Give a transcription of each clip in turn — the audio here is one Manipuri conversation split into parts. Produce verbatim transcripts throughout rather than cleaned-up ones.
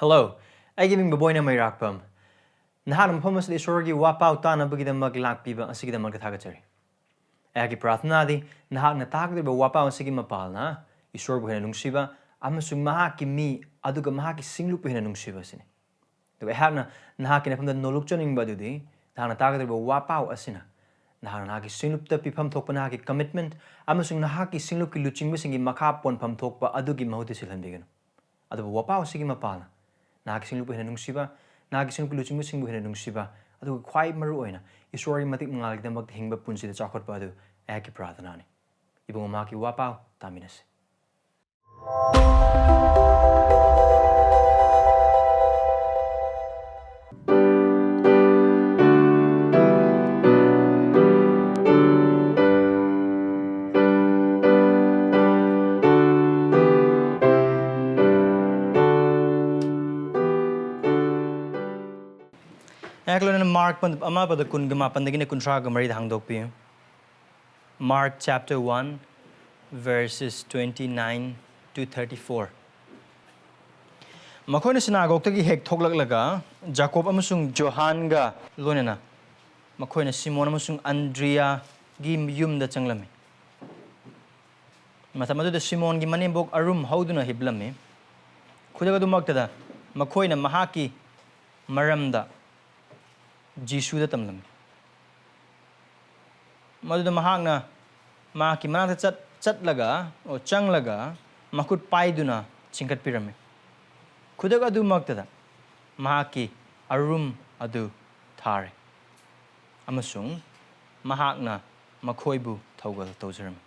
Hello, ꯑꯩꯒꯤ ꯃꯤꯡ ꯕꯕꯣꯏꯅ ꯃꯩꯔꯥꯛꯄꯝ꯫ ꯅꯍꯥꯛꯅ ꯃꯐꯝ ꯑꯁꯤꯗ ꯏꯁꯣꯔꯒꯤ ꯋꯥꯄꯥꯎ ꯇꯥꯅꯕꯒꯤꯗꯃꯛ ꯂꯥꯛꯄꯤꯕ ꯑꯁꯤꯒꯤꯗꯃꯛꯇ ꯊꯥꯒꯠꯆꯔꯤ꯫ ꯑꯩꯍꯥꯛꯀꯤ ꯄ꯭ꯔꯥꯔꯊꯅꯥꯗꯤ ꯅꯍꯥꯛꯅ ꯇꯥꯒꯗꯧꯔꯤꯕ ꯋꯥꯄꯥꯎ ꯑꯁꯤꯒꯤ ꯃꯄꯥꯜꯅ ꯏꯁꯣꯔꯕꯨ ꯍꯦꯟꯅ ꯅꯨꯡꯁꯤꯕ ꯑꯃꯁꯨꯡ ꯃꯍꯥꯛꯀꯤ ꯃꯤ ꯑꯗꯨꯒ ꯃꯍꯥꯛꯀꯤ ꯁꯤꯡꯂꯨꯞꯄꯨ ꯍꯦꯟꯅ ꯅꯨꯡꯁꯤꯕ ꯑꯁꯤꯅꯤ꯫ ꯑꯗꯨꯒ ꯑꯩꯍꯥꯛꯅ ꯅꯍꯥꯛꯀꯤ ꯅꯐꯝꯗ ꯅꯣꯂꯨꯛꯆꯅꯤꯡꯕ ꯑꯗꯨꯗꯤ ꯅꯍꯥꯛꯅ ꯇꯥꯒꯗꯧꯔꯤꯕ ꯋꯥꯄꯥꯎ ꯑꯁꯤꯅ ꯅꯍꯥꯛꯅ ꯅꯍꯥꯛꯀꯤ ꯁꯤꯡꯂꯨꯞꯇ ꯄꯤꯐꯝ ꯊꯣꯛꯄ ꯅꯍꯥꯛꯀꯤ commitment ꯑꯃꯁꯨꯡ ꯅꯍꯥꯛꯀꯤ ꯁꯤꯡꯂꯨꯞꯀꯤ ꯂꯨꯆꯤꯡꯕꯁꯤꯡꯒꯤ ꯃꯈꯥ ꯄꯣꯟꯐꯝ ꯊꯣꯛꯄ ꯑꯗꯨꯒꯤ ꯃꯍꯨꯠꯇ ꯁꯤꯜꯍꯟꯕꯤꯒꯅꯨ꯫ ꯑꯗꯨꯕꯨ ꯋꯥꯄꯥꯎ ꯑꯁꯤꯒꯤ ꯃꯄꯥꯜꯅ ꯅꯍꯥꯛꯀꯤ ꯁꯤꯡꯂꯨꯞꯄꯨ ꯍꯦꯟꯅ ꯅꯨꯡꯁꯤꯕ, ꯅꯍꯥꯛꯀꯤ ꯁꯤꯡꯂꯨꯞꯀꯤ ꯂꯨꯆꯤꯡꯕꯁꯤꯡꯕꯨ ꯍꯦꯟꯅ ꯅꯨꯡꯁꯤꯕ, ꯑꯗꯨꯒ ꯈ꯭ꯋꯥꯏ ꯃꯔꯨ ꯑꯣꯏꯅ ꯏꯁꯣꯔꯒꯤ ꯃꯇꯤꯛ ꯃꯉꯥꯜꯒꯤꯗꯃꯛꯇ ꯍꯤꯡꯕ ꯄꯨꯟꯁꯤꯗ ꯆꯥꯎꯈꯠꯄ ꯑꯗꯨ ꯑꯩꯍꯥꯛꯀꯤ ꯄ꯭ꯔꯥꯔꯊꯅꯥꯅꯤ꯫ ꯏꯕꯨꯡꯉꯣ, ꯃꯍꯥꯛꯀꯤ ꯋꯥꯄꯥꯎ ꯇꯥꯃꯤꯟꯅꯁꯤ꯫ ꯑꯩꯍꯥꯛ ꯂꯣꯏꯅꯅ ꯃꯥꯔꯛ ꯑꯃ ꯄꯗ ꯀꯨꯟꯒ ꯃꯥꯄꯟꯗꯒꯤꯅ ꯀꯨꯟꯊ꯭ꯔꯥꯒ ꯃꯔꯤꯗ ꯍꯥꯡꯗꯣꯛꯄꯤꯌꯨ꯫ Mark chapter one, verses twenty-nine to thirty-four. ꯃꯈꯣꯏꯅ ꯁꯤꯅꯥꯒꯣꯒꯇꯒꯤ ꯍꯦꯛ ꯊꯣꯛꯂꯛꯂꯒ ꯖꯥꯀꯣꯕ ꯑꯃꯁꯨꯡ ꯖꯣꯍꯥꯟꯒ ꯂꯣꯏꯅꯅ ꯃꯈꯣꯏꯅ ꯁꯤꯃꯣꯟ ꯑꯃꯁꯨꯡ ꯑꯟꯗ꯭ꯔꯤꯌꯥꯒꯤ ꯌꯨꯝꯗ ꯆꯪꯂꯝꯃꯤ꯫ ꯃꯇꯝ ꯑꯗꯨꯗ ꯁꯤꯃꯣꯟꯒꯤ ꯃꯅꯦꯝꯕꯣꯛ ꯑꯔꯨꯝ ꯍꯧꯗꯨꯅ ꯍꯤꯞꯂꯝꯃꯤ꯫ ꯈꯨꯗꯛ ꯑꯗꯨꯃꯛꯇꯗ ꯃꯈꯣꯏꯅ ꯃꯍꯥꯛꯀꯤ ꯃꯔꯝꯗ ꯖꯤꯁꯨꯗ ꯇꯝꯂꯝꯃꯤ꯫ ꯃꯗꯨꯗ ꯃꯍꯥꯛꯅ ꯃꯍꯥꯛꯀꯤ ꯃꯅꯥꯛꯇ ꯆꯠ-, ꯆꯠꯂꯒ, ꯑꯣ, ꯆꯪꯂꯒ ꯃꯈꯨꯠ ꯄꯥꯏꯗꯨꯅ ꯆꯤꯡꯈꯠꯄꯤꯔꯝꯃꯤ꯫ ꯈꯨꯗꯛ ꯑꯗꯨꯃꯛꯇꯗ ꯃꯍꯥꯛꯀꯤ ꯑꯔꯨꯝ ꯑꯗꯨ ꯊꯥꯔꯦ ꯑꯃꯁꯨꯡ ꯃꯍꯥꯛꯅ ꯃꯈꯣꯏꯕꯨ ꯊꯧꯒꯜ ꯇꯧꯖꯔꯝꯃꯤ꯫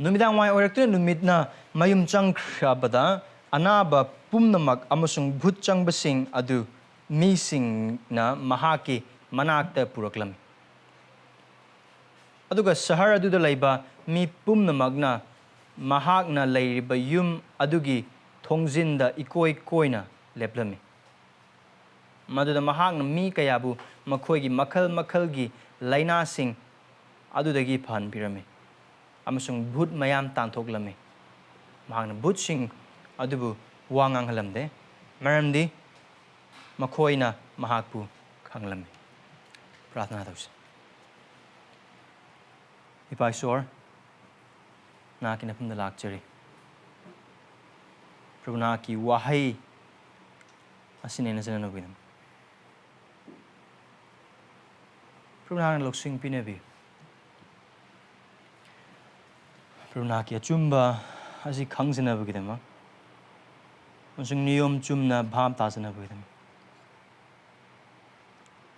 ꯅꯨꯃꯤꯗꯥꯡ ꯋꯥꯏ ꯑꯣꯏꯔꯛꯇꯨꯅ ꯅꯨꯃꯤꯠꯅ ꯃꯌꯨꯝ ꯆꯪꯈ꯭ꯔꯕꯗ ꯑꯅꯥꯕ ꯄꯨꯝꯅꯃꯛ ꯑꯃꯁꯨꯡ ꯚꯨꯠ ꯆꯪꯕꯁꯤꯡ ꯑꯗꯨ ꯃꯤꯁꯤꯡꯅ ꯃꯍꯥꯛꯀꯤ ꯃꯅꯥꯛꯇ ꯄꯨꯔꯛꯂꯝꯃꯤ꯫ ꯑꯗꯨꯒ ꯁꯍꯔ ꯑꯗꯨꯗ ꯂꯩꯕ ꯃꯤ ꯄꯨꯝꯅꯃꯛꯅ ꯃꯍꯥꯛꯅ ꯂꯩꯔꯤꯕ ꯌꯨꯝ ꯑꯗꯨꯒꯤ ꯊꯣꯡꯖꯤꯟꯗ ꯏꯀꯣꯏ ꯀꯣꯏꯅ ꯂꯦꯞꯂꯝꯃꯤ꯫ ꯃꯗꯨꯗ ꯃꯍꯥꯛꯅ ꯃꯤ ꯀꯌꯥꯕꯨ ꯃꯈꯣꯏꯒꯤ ꯃꯈꯜ ꯃꯈꯜꯒꯤ ꯂꯥꯏꯅꯥꯁꯤꯡ ꯑꯗꯨꯗꯒꯤ ꯐꯍꯟꯕꯤꯔꯝꯃꯤ ꯑꯃꯁꯨꯡ ꯚꯨꯠ ꯃꯌꯥꯝ ꯇꯥꯟꯊꯣꯛꯂꯝꯃꯤ꯫ ꯃꯍꯥꯛꯅ ꯚꯨꯠꯁꯤꯡ ꯑꯗꯨꯕꯨ ꯋꯥ ꯉꯥꯡꯍꯜꯂꯝꯗꯦ꯫ ꯃꯔꯝꯗꯤ ꯃꯈꯣꯏꯅ ꯃꯍꯥꯛꯄꯨ ꯈꯪꯂꯝꯃꯤ꯫ ꯄ꯭ꯔꯥꯔꯊꯅꯥ ꯇꯧꯁꯤ꯫ ꯏꯄꯥ ꯏꯁꯣꯔ, ꯅꯍꯥꯛꯀꯤ ꯅꯐꯝꯗ ꯂꯥꯛꯆꯔꯤ꯫ ꯄ꯭ꯔꯚꯨ, ꯅꯍꯥꯛꯀꯤ ꯋꯥꯍꯩ ꯑꯁꯤꯅ ꯑꯩꯅ ꯆꯠꯅꯅꯕꯒꯤꯗꯃꯛ ꯄ꯭ꯔꯚꯨ, ꯅꯍꯥꯛꯅ ꯂꯧꯁꯤꯡ ꯄꯤꯅꯕꯤꯌꯨ꯫ ꯄ꯭ꯔꯚꯨ, ꯅꯍꯥꯛꯀꯤ ꯑꯆꯨꯝꯕ ꯑꯁꯤ ꯈꯪꯖꯅꯕꯒꯤꯗꯃꯛ ꯑꯃꯁꯨꯡ ꯅꯤꯌꯣꯝ ꯆꯨꯝꯅ ꯚꯥꯞ ꯇꯥꯖꯅꯕꯒꯤꯗꯃꯛ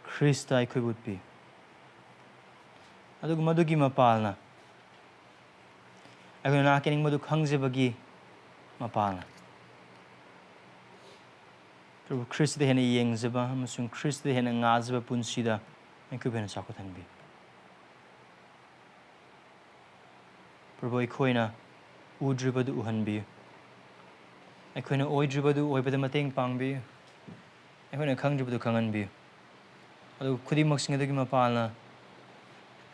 ꯈ꯭ꯔꯤꯁꯇ ꯑꯩꯈꯣꯏꯕꯨ ꯎꯠꯄꯤꯌꯨ꯫ ꯑꯗꯨꯒ ꯃꯗꯨꯒꯤ ꯃꯄꯥꯜꯅ ꯑꯩꯈꯣꯏꯅ ꯅꯍꯥꯛꯀꯤ ꯑꯅꯤꯡꯕꯗꯨ ꯈꯪꯖꯕꯒꯤ ꯃꯄꯥꯜꯅ ꯄ꯭ꯔꯚꯨ, ꯈ꯭ꯔꯤꯁꯇꯗ ꯍꯦꯟꯅ ꯌꯦꯡꯖꯕ ꯑꯃꯁꯨꯡ ꯈ꯭ꯔꯤꯁꯇꯗ ꯍꯦꯟꯅ ꯉꯥꯖꯕ ꯄꯨꯟꯁꯤꯗ ꯑꯩꯈꯣꯏꯕꯨ ꯍꯦꯟꯅ ꯆꯥꯎꯈꯠꯍꯟꯕꯤꯌꯨ꯫ ꯄ꯭ꯔꯚꯨ, ꯑꯩꯈꯣꯏꯅ ꯎꯗ꯭ꯔꯤꯕꯗꯨ ꯎꯍꯟꯕꯤꯌꯨ꯫ ꯑꯩꯈꯣꯏꯅ ꯑꯣꯏꯗ꯭ꯔꯤꯕꯗꯨ ꯑꯣꯏꯕꯗ ꯃꯇꯦꯡ ꯄꯥꯡꯕꯤꯌꯨ꯫ ꯑꯩꯈꯣꯏꯅ ꯈꯪꯗ꯭ꯔꯤꯕꯗꯨ ꯈꯪꯍꯟꯕꯤꯌꯨ꯫ ꯑꯗꯨꯒ ꯈꯨꯗꯤꯡꯃꯛꯁꯤꯡ ꯑꯗꯨꯒꯤ ꯃꯄꯥꯟꯅ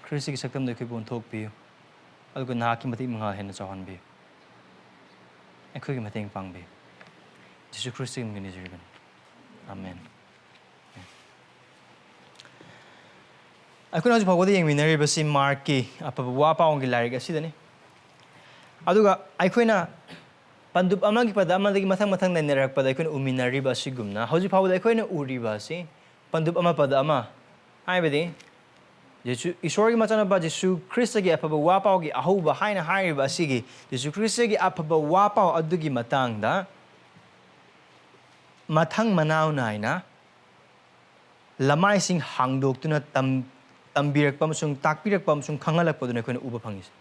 ꯈ꯭ꯔꯤꯁꯇꯒꯤ ꯁꯛꯇꯝꯗ ꯑꯩꯈꯣꯏꯕꯨ ꯑꯣꯟꯊꯣꯛꯄꯤꯌꯨ꯫ ꯑꯗꯨꯒ ꯅꯍꯥꯛꯀꯤ ꯃꯇꯤꯛ ꯃꯉꯥꯜ ꯍꯦꯟꯅ ꯆꯥꯎꯍꯟꯕꯤꯌꯨ꯫ ꯑꯩꯈꯣꯏꯒꯤ ꯃꯇꯦꯡ ꯄꯥꯡꯕꯤꯌꯨ꯫ ꯖꯤꯁꯨ ꯈ꯭ꯔꯤꯁꯇꯒꯤ ꯃꯤꯡꯗ ꯅꯤꯖꯔꯤꯕꯅꯤ꯫ ꯑꯥꯃꯦꯟ꯫ ꯑꯩꯈꯣꯏꯅ ꯍꯧꯖꯤꯛ ꯐꯥꯎꯕꯗ ꯌꯦꯡꯃꯤꯟꯅꯔꯤꯕꯁꯤ ꯃꯥꯔꯛꯀꯤ ꯑꯐꯕ ꯋꯥ ꯄꯥꯎꯒꯤ ꯂꯥꯏꯔꯤꯛ ꯑꯁꯤꯗꯅꯤ꯫ ꯑꯗꯨꯒ ꯑꯩꯈꯣꯏꯅ ꯄꯟꯗꯨꯞ ꯑꯃꯒꯤ ꯄꯗ ꯑꯃꯗꯒꯤ ꯃꯊꯪ ꯃꯊꯪ ꯅꯩꯅꯔꯛꯄꯗ ꯑꯩꯈꯣꯏꯅ ꯎꯃꯤꯟꯅꯔꯤꯕ ꯑꯁꯤꯒꯨꯝꯅ, ꯍꯧꯖꯤꯛ ꯐꯥꯎꯕꯗ ꯑꯩꯈꯣꯏꯅ ꯎꯔꯤꯕ ꯑꯁꯤ ꯄꯟꯗꯨꯞ ꯑꯃ ꯄꯗ ꯑꯃ, ꯍꯥꯏꯕꯗꯤ ꯖꯤꯁꯨ, ꯏꯁꯣꯔꯒꯤ ꯃꯆꯥꯅꯨꯄꯥ ꯖꯤꯁꯨ ꯈ꯭ꯔꯤꯁꯇꯒꯤ ꯑꯐꯕ ꯋꯥ ꯄꯥꯎꯒꯤ ꯑꯍꯧꯕ ꯍꯥꯏꯅ ꯍꯥꯏꯔꯤꯕ ꯑꯁꯤꯒꯤ ꯖꯤꯁꯨ ꯈ꯭ꯔꯤꯁꯇꯒꯤ ꯑꯐꯕ ꯋꯥ ꯄꯥꯎ ꯑꯗꯨꯒꯤ ꯃꯇꯥꯡꯗ ꯃꯊꯪ ꯃꯅꯥꯎ ꯅꯥꯏꯅ ꯂꯃꯥꯏꯁꯤꯡ ꯍꯥꯡꯗꯣꯛꯇꯨꯅ ꯇꯝ-, ꯇꯝꯕꯤꯔꯛꯄ ꯑꯃꯁꯨꯡ ꯇꯥꯛꯄꯤꯔꯛꯄ ꯑꯃꯁꯨꯡ ꯈꯪꯍꯜꯂꯛꯄꯗꯨꯅ ꯑꯩꯈꯣꯏꯅ ꯎꯕ ꯐꯪꯉꯤꯁꯦ꯫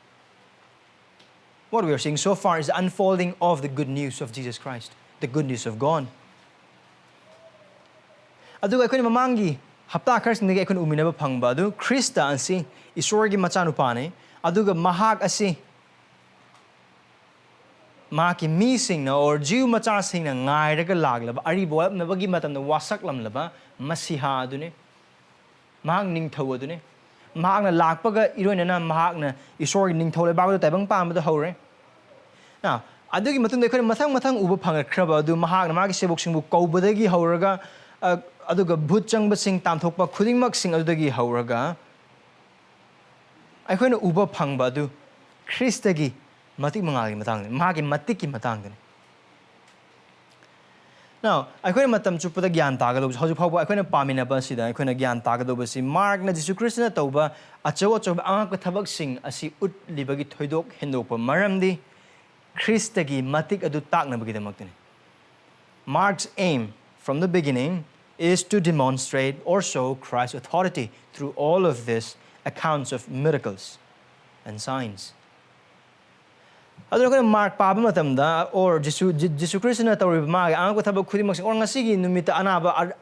What we are seeing so far is the unfolding of the good news of Jesus Christ, the good news of God. ꯑꯗꯨꯒ ꯑꯩꯈꯣꯏꯅ ꯃꯃꯥꯡꯒꯤ ꯍꯞꯇꯥ ꯈꯔꯁꯤꯡꯗꯒꯤ ꯑꯩꯈꯣꯏꯅ ꯎꯃꯤꯟꯅꯕ ꯐꯪꯕ ꯑꯗꯨ, ꯈ꯭ꯔꯤꯁꯇ ꯑꯁꯤ ꯏꯁꯣꯔꯒꯤ ꯃꯆꯥꯅꯨꯄꯥꯅꯤ, ꯑꯗꯨꯒ ꯃꯍꯥꯛ ꯑꯁꯤ ꯃꯍꯥꯛꯀꯤ ꯃꯤꯁꯤꯡꯅ, or ꯖꯤꯌꯨ ꯃꯆꯥꯁꯤꯡꯅ ꯉꯥꯏꯔꯒ ꯂꯥꯛꯂꯕ, ꯑꯔꯤꯕ ꯑꯣꯜꯂꯛꯅꯕꯒꯤ ꯃꯇꯝꯗ ꯋꯥꯁꯛꯂꯝꯂꯕ ꯃꯁꯤꯍꯥ ꯑꯗꯨꯅꯤ꯫ ꯃꯍꯥꯛ ꯅꯤꯡꯊꯧ ꯑꯗꯨꯅꯤ꯫ ꯃꯍꯥꯛꯅ ꯂꯥꯛꯄꯒ ꯏꯔꯣꯏꯅꯅ ꯃꯍꯥꯛꯅ ꯏꯁꯣꯔꯒꯤ ꯅꯤꯡꯊꯧ ꯂꯩꯕꯥꯛ ꯑꯗꯨ ꯇꯥꯏꯕꯪ ꯄꯥꯟꯕꯗ ꯍꯧꯔꯦ꯫ Now, ꯑꯗꯨꯒꯤ ꯃꯇꯨꯡꯗ ꯑꯩꯈꯣꯏꯅ ꯃꯊꯪ ꯃꯊꯪ ꯎꯕ ꯐꯪꯉꯛꯈ꯭ꯔꯕ ꯑꯗꯨ, ꯃꯍꯥꯛꯅ ꯃꯥꯒꯤ ꯁꯦꯕꯣꯛꯁꯤꯡꯕꯨ ꯀꯧꯕꯗꯒꯤ ꯍꯧꯔꯒ, ꯑ, ꯑꯗꯨꯒ ꯚꯨꯠ ꯆꯪꯕꯁꯤꯡ ꯇꯥꯟꯊꯣꯛꯄ ꯈꯨꯗꯤꯡꯃꯛꯁꯤꯡ ꯑꯗꯨꯗꯒꯤ ꯍꯧꯔꯒ, ꯑꯩꯈꯣꯏꯅ ꯎꯕ ꯐꯪꯕ ꯑꯗꯨ ꯈ꯭ꯔꯤꯁꯇꯒꯤ ꯃꯇꯤꯛ ꯃꯉꯥꯜꯒꯤ ꯃꯇꯥꯡꯗꯅꯤ, ꯃꯍꯥꯛꯀꯤ ꯃꯇꯤꯛꯀꯤ ꯃꯇꯥꯡꯗꯅꯤ꯫ Now, ꯑꯩꯈꯣꯏꯅ ꯃꯇꯝ ꯆꯨꯞꯄꯗ ꯒ꯭ꯌꯥꯟ ꯇꯥꯒꯗꯧꯕꯁꯤ, ꯍꯧꯖꯤꯛ ꯐꯥꯎꯕ ꯑꯩꯈꯣꯏꯅ ꯄꯥꯃꯤꯟꯅꯕ ꯑꯁꯤꯗ ꯑꯩꯈꯣꯏꯅ ꯒ꯭ꯌꯥꯟ ꯇꯥꯒꯗꯧꯕꯁꯤ, ꯃꯥꯔꯛꯅ ꯖꯤꯁꯨ ꯈ꯭ꯔꯤꯁꯇꯅ ꯇꯧꯕ ꯑꯆꯧ ꯑꯆꯧꯕ ꯑꯉꯛꯄ ꯊꯕꯛꯁꯤꯡ ꯑꯁꯤ ꯎꯠꯂꯤꯕꯒꯤ ꯊꯣꯏꯗꯣꯛ ꯍꯦꯟꯗꯣꯛꯄ ꯃꯔꯝꯗꯤ ꯈ꯭ꯔꯤꯁꯇꯒꯤ ꯃꯇꯤꯛ ꯑꯗꯨ ꯇꯥꯛꯅꯕꯒꯤꯗꯃꯛꯇꯅꯤ꯫ Mark's aim from the beginning is to demonstrate or show Christ's authority through all of these accounts of miracles and signs. ꯑꯗꯨꯅ ꯑꯩꯈꯣꯏꯅ ꯃꯥꯔꯛ ꯄꯥꯕ ꯃꯇꯝꯗ, or ꯖꯤꯁꯨ, ꯖꯤ-, ꯖꯤꯁꯨ ꯈ꯭ꯔꯤꯁꯇꯅ ꯇꯧꯔꯤꯕ ꯃꯥꯒꯤ ꯑꯉꯛꯄ ꯊꯕꯛ ꯈꯨꯗꯤꯡꯃꯛꯁꯦ, or ꯉꯁꯤꯒꯤ ꯅꯨꯃꯤꯠꯇ ꯑꯅꯥꯕ ꯑꯔ-,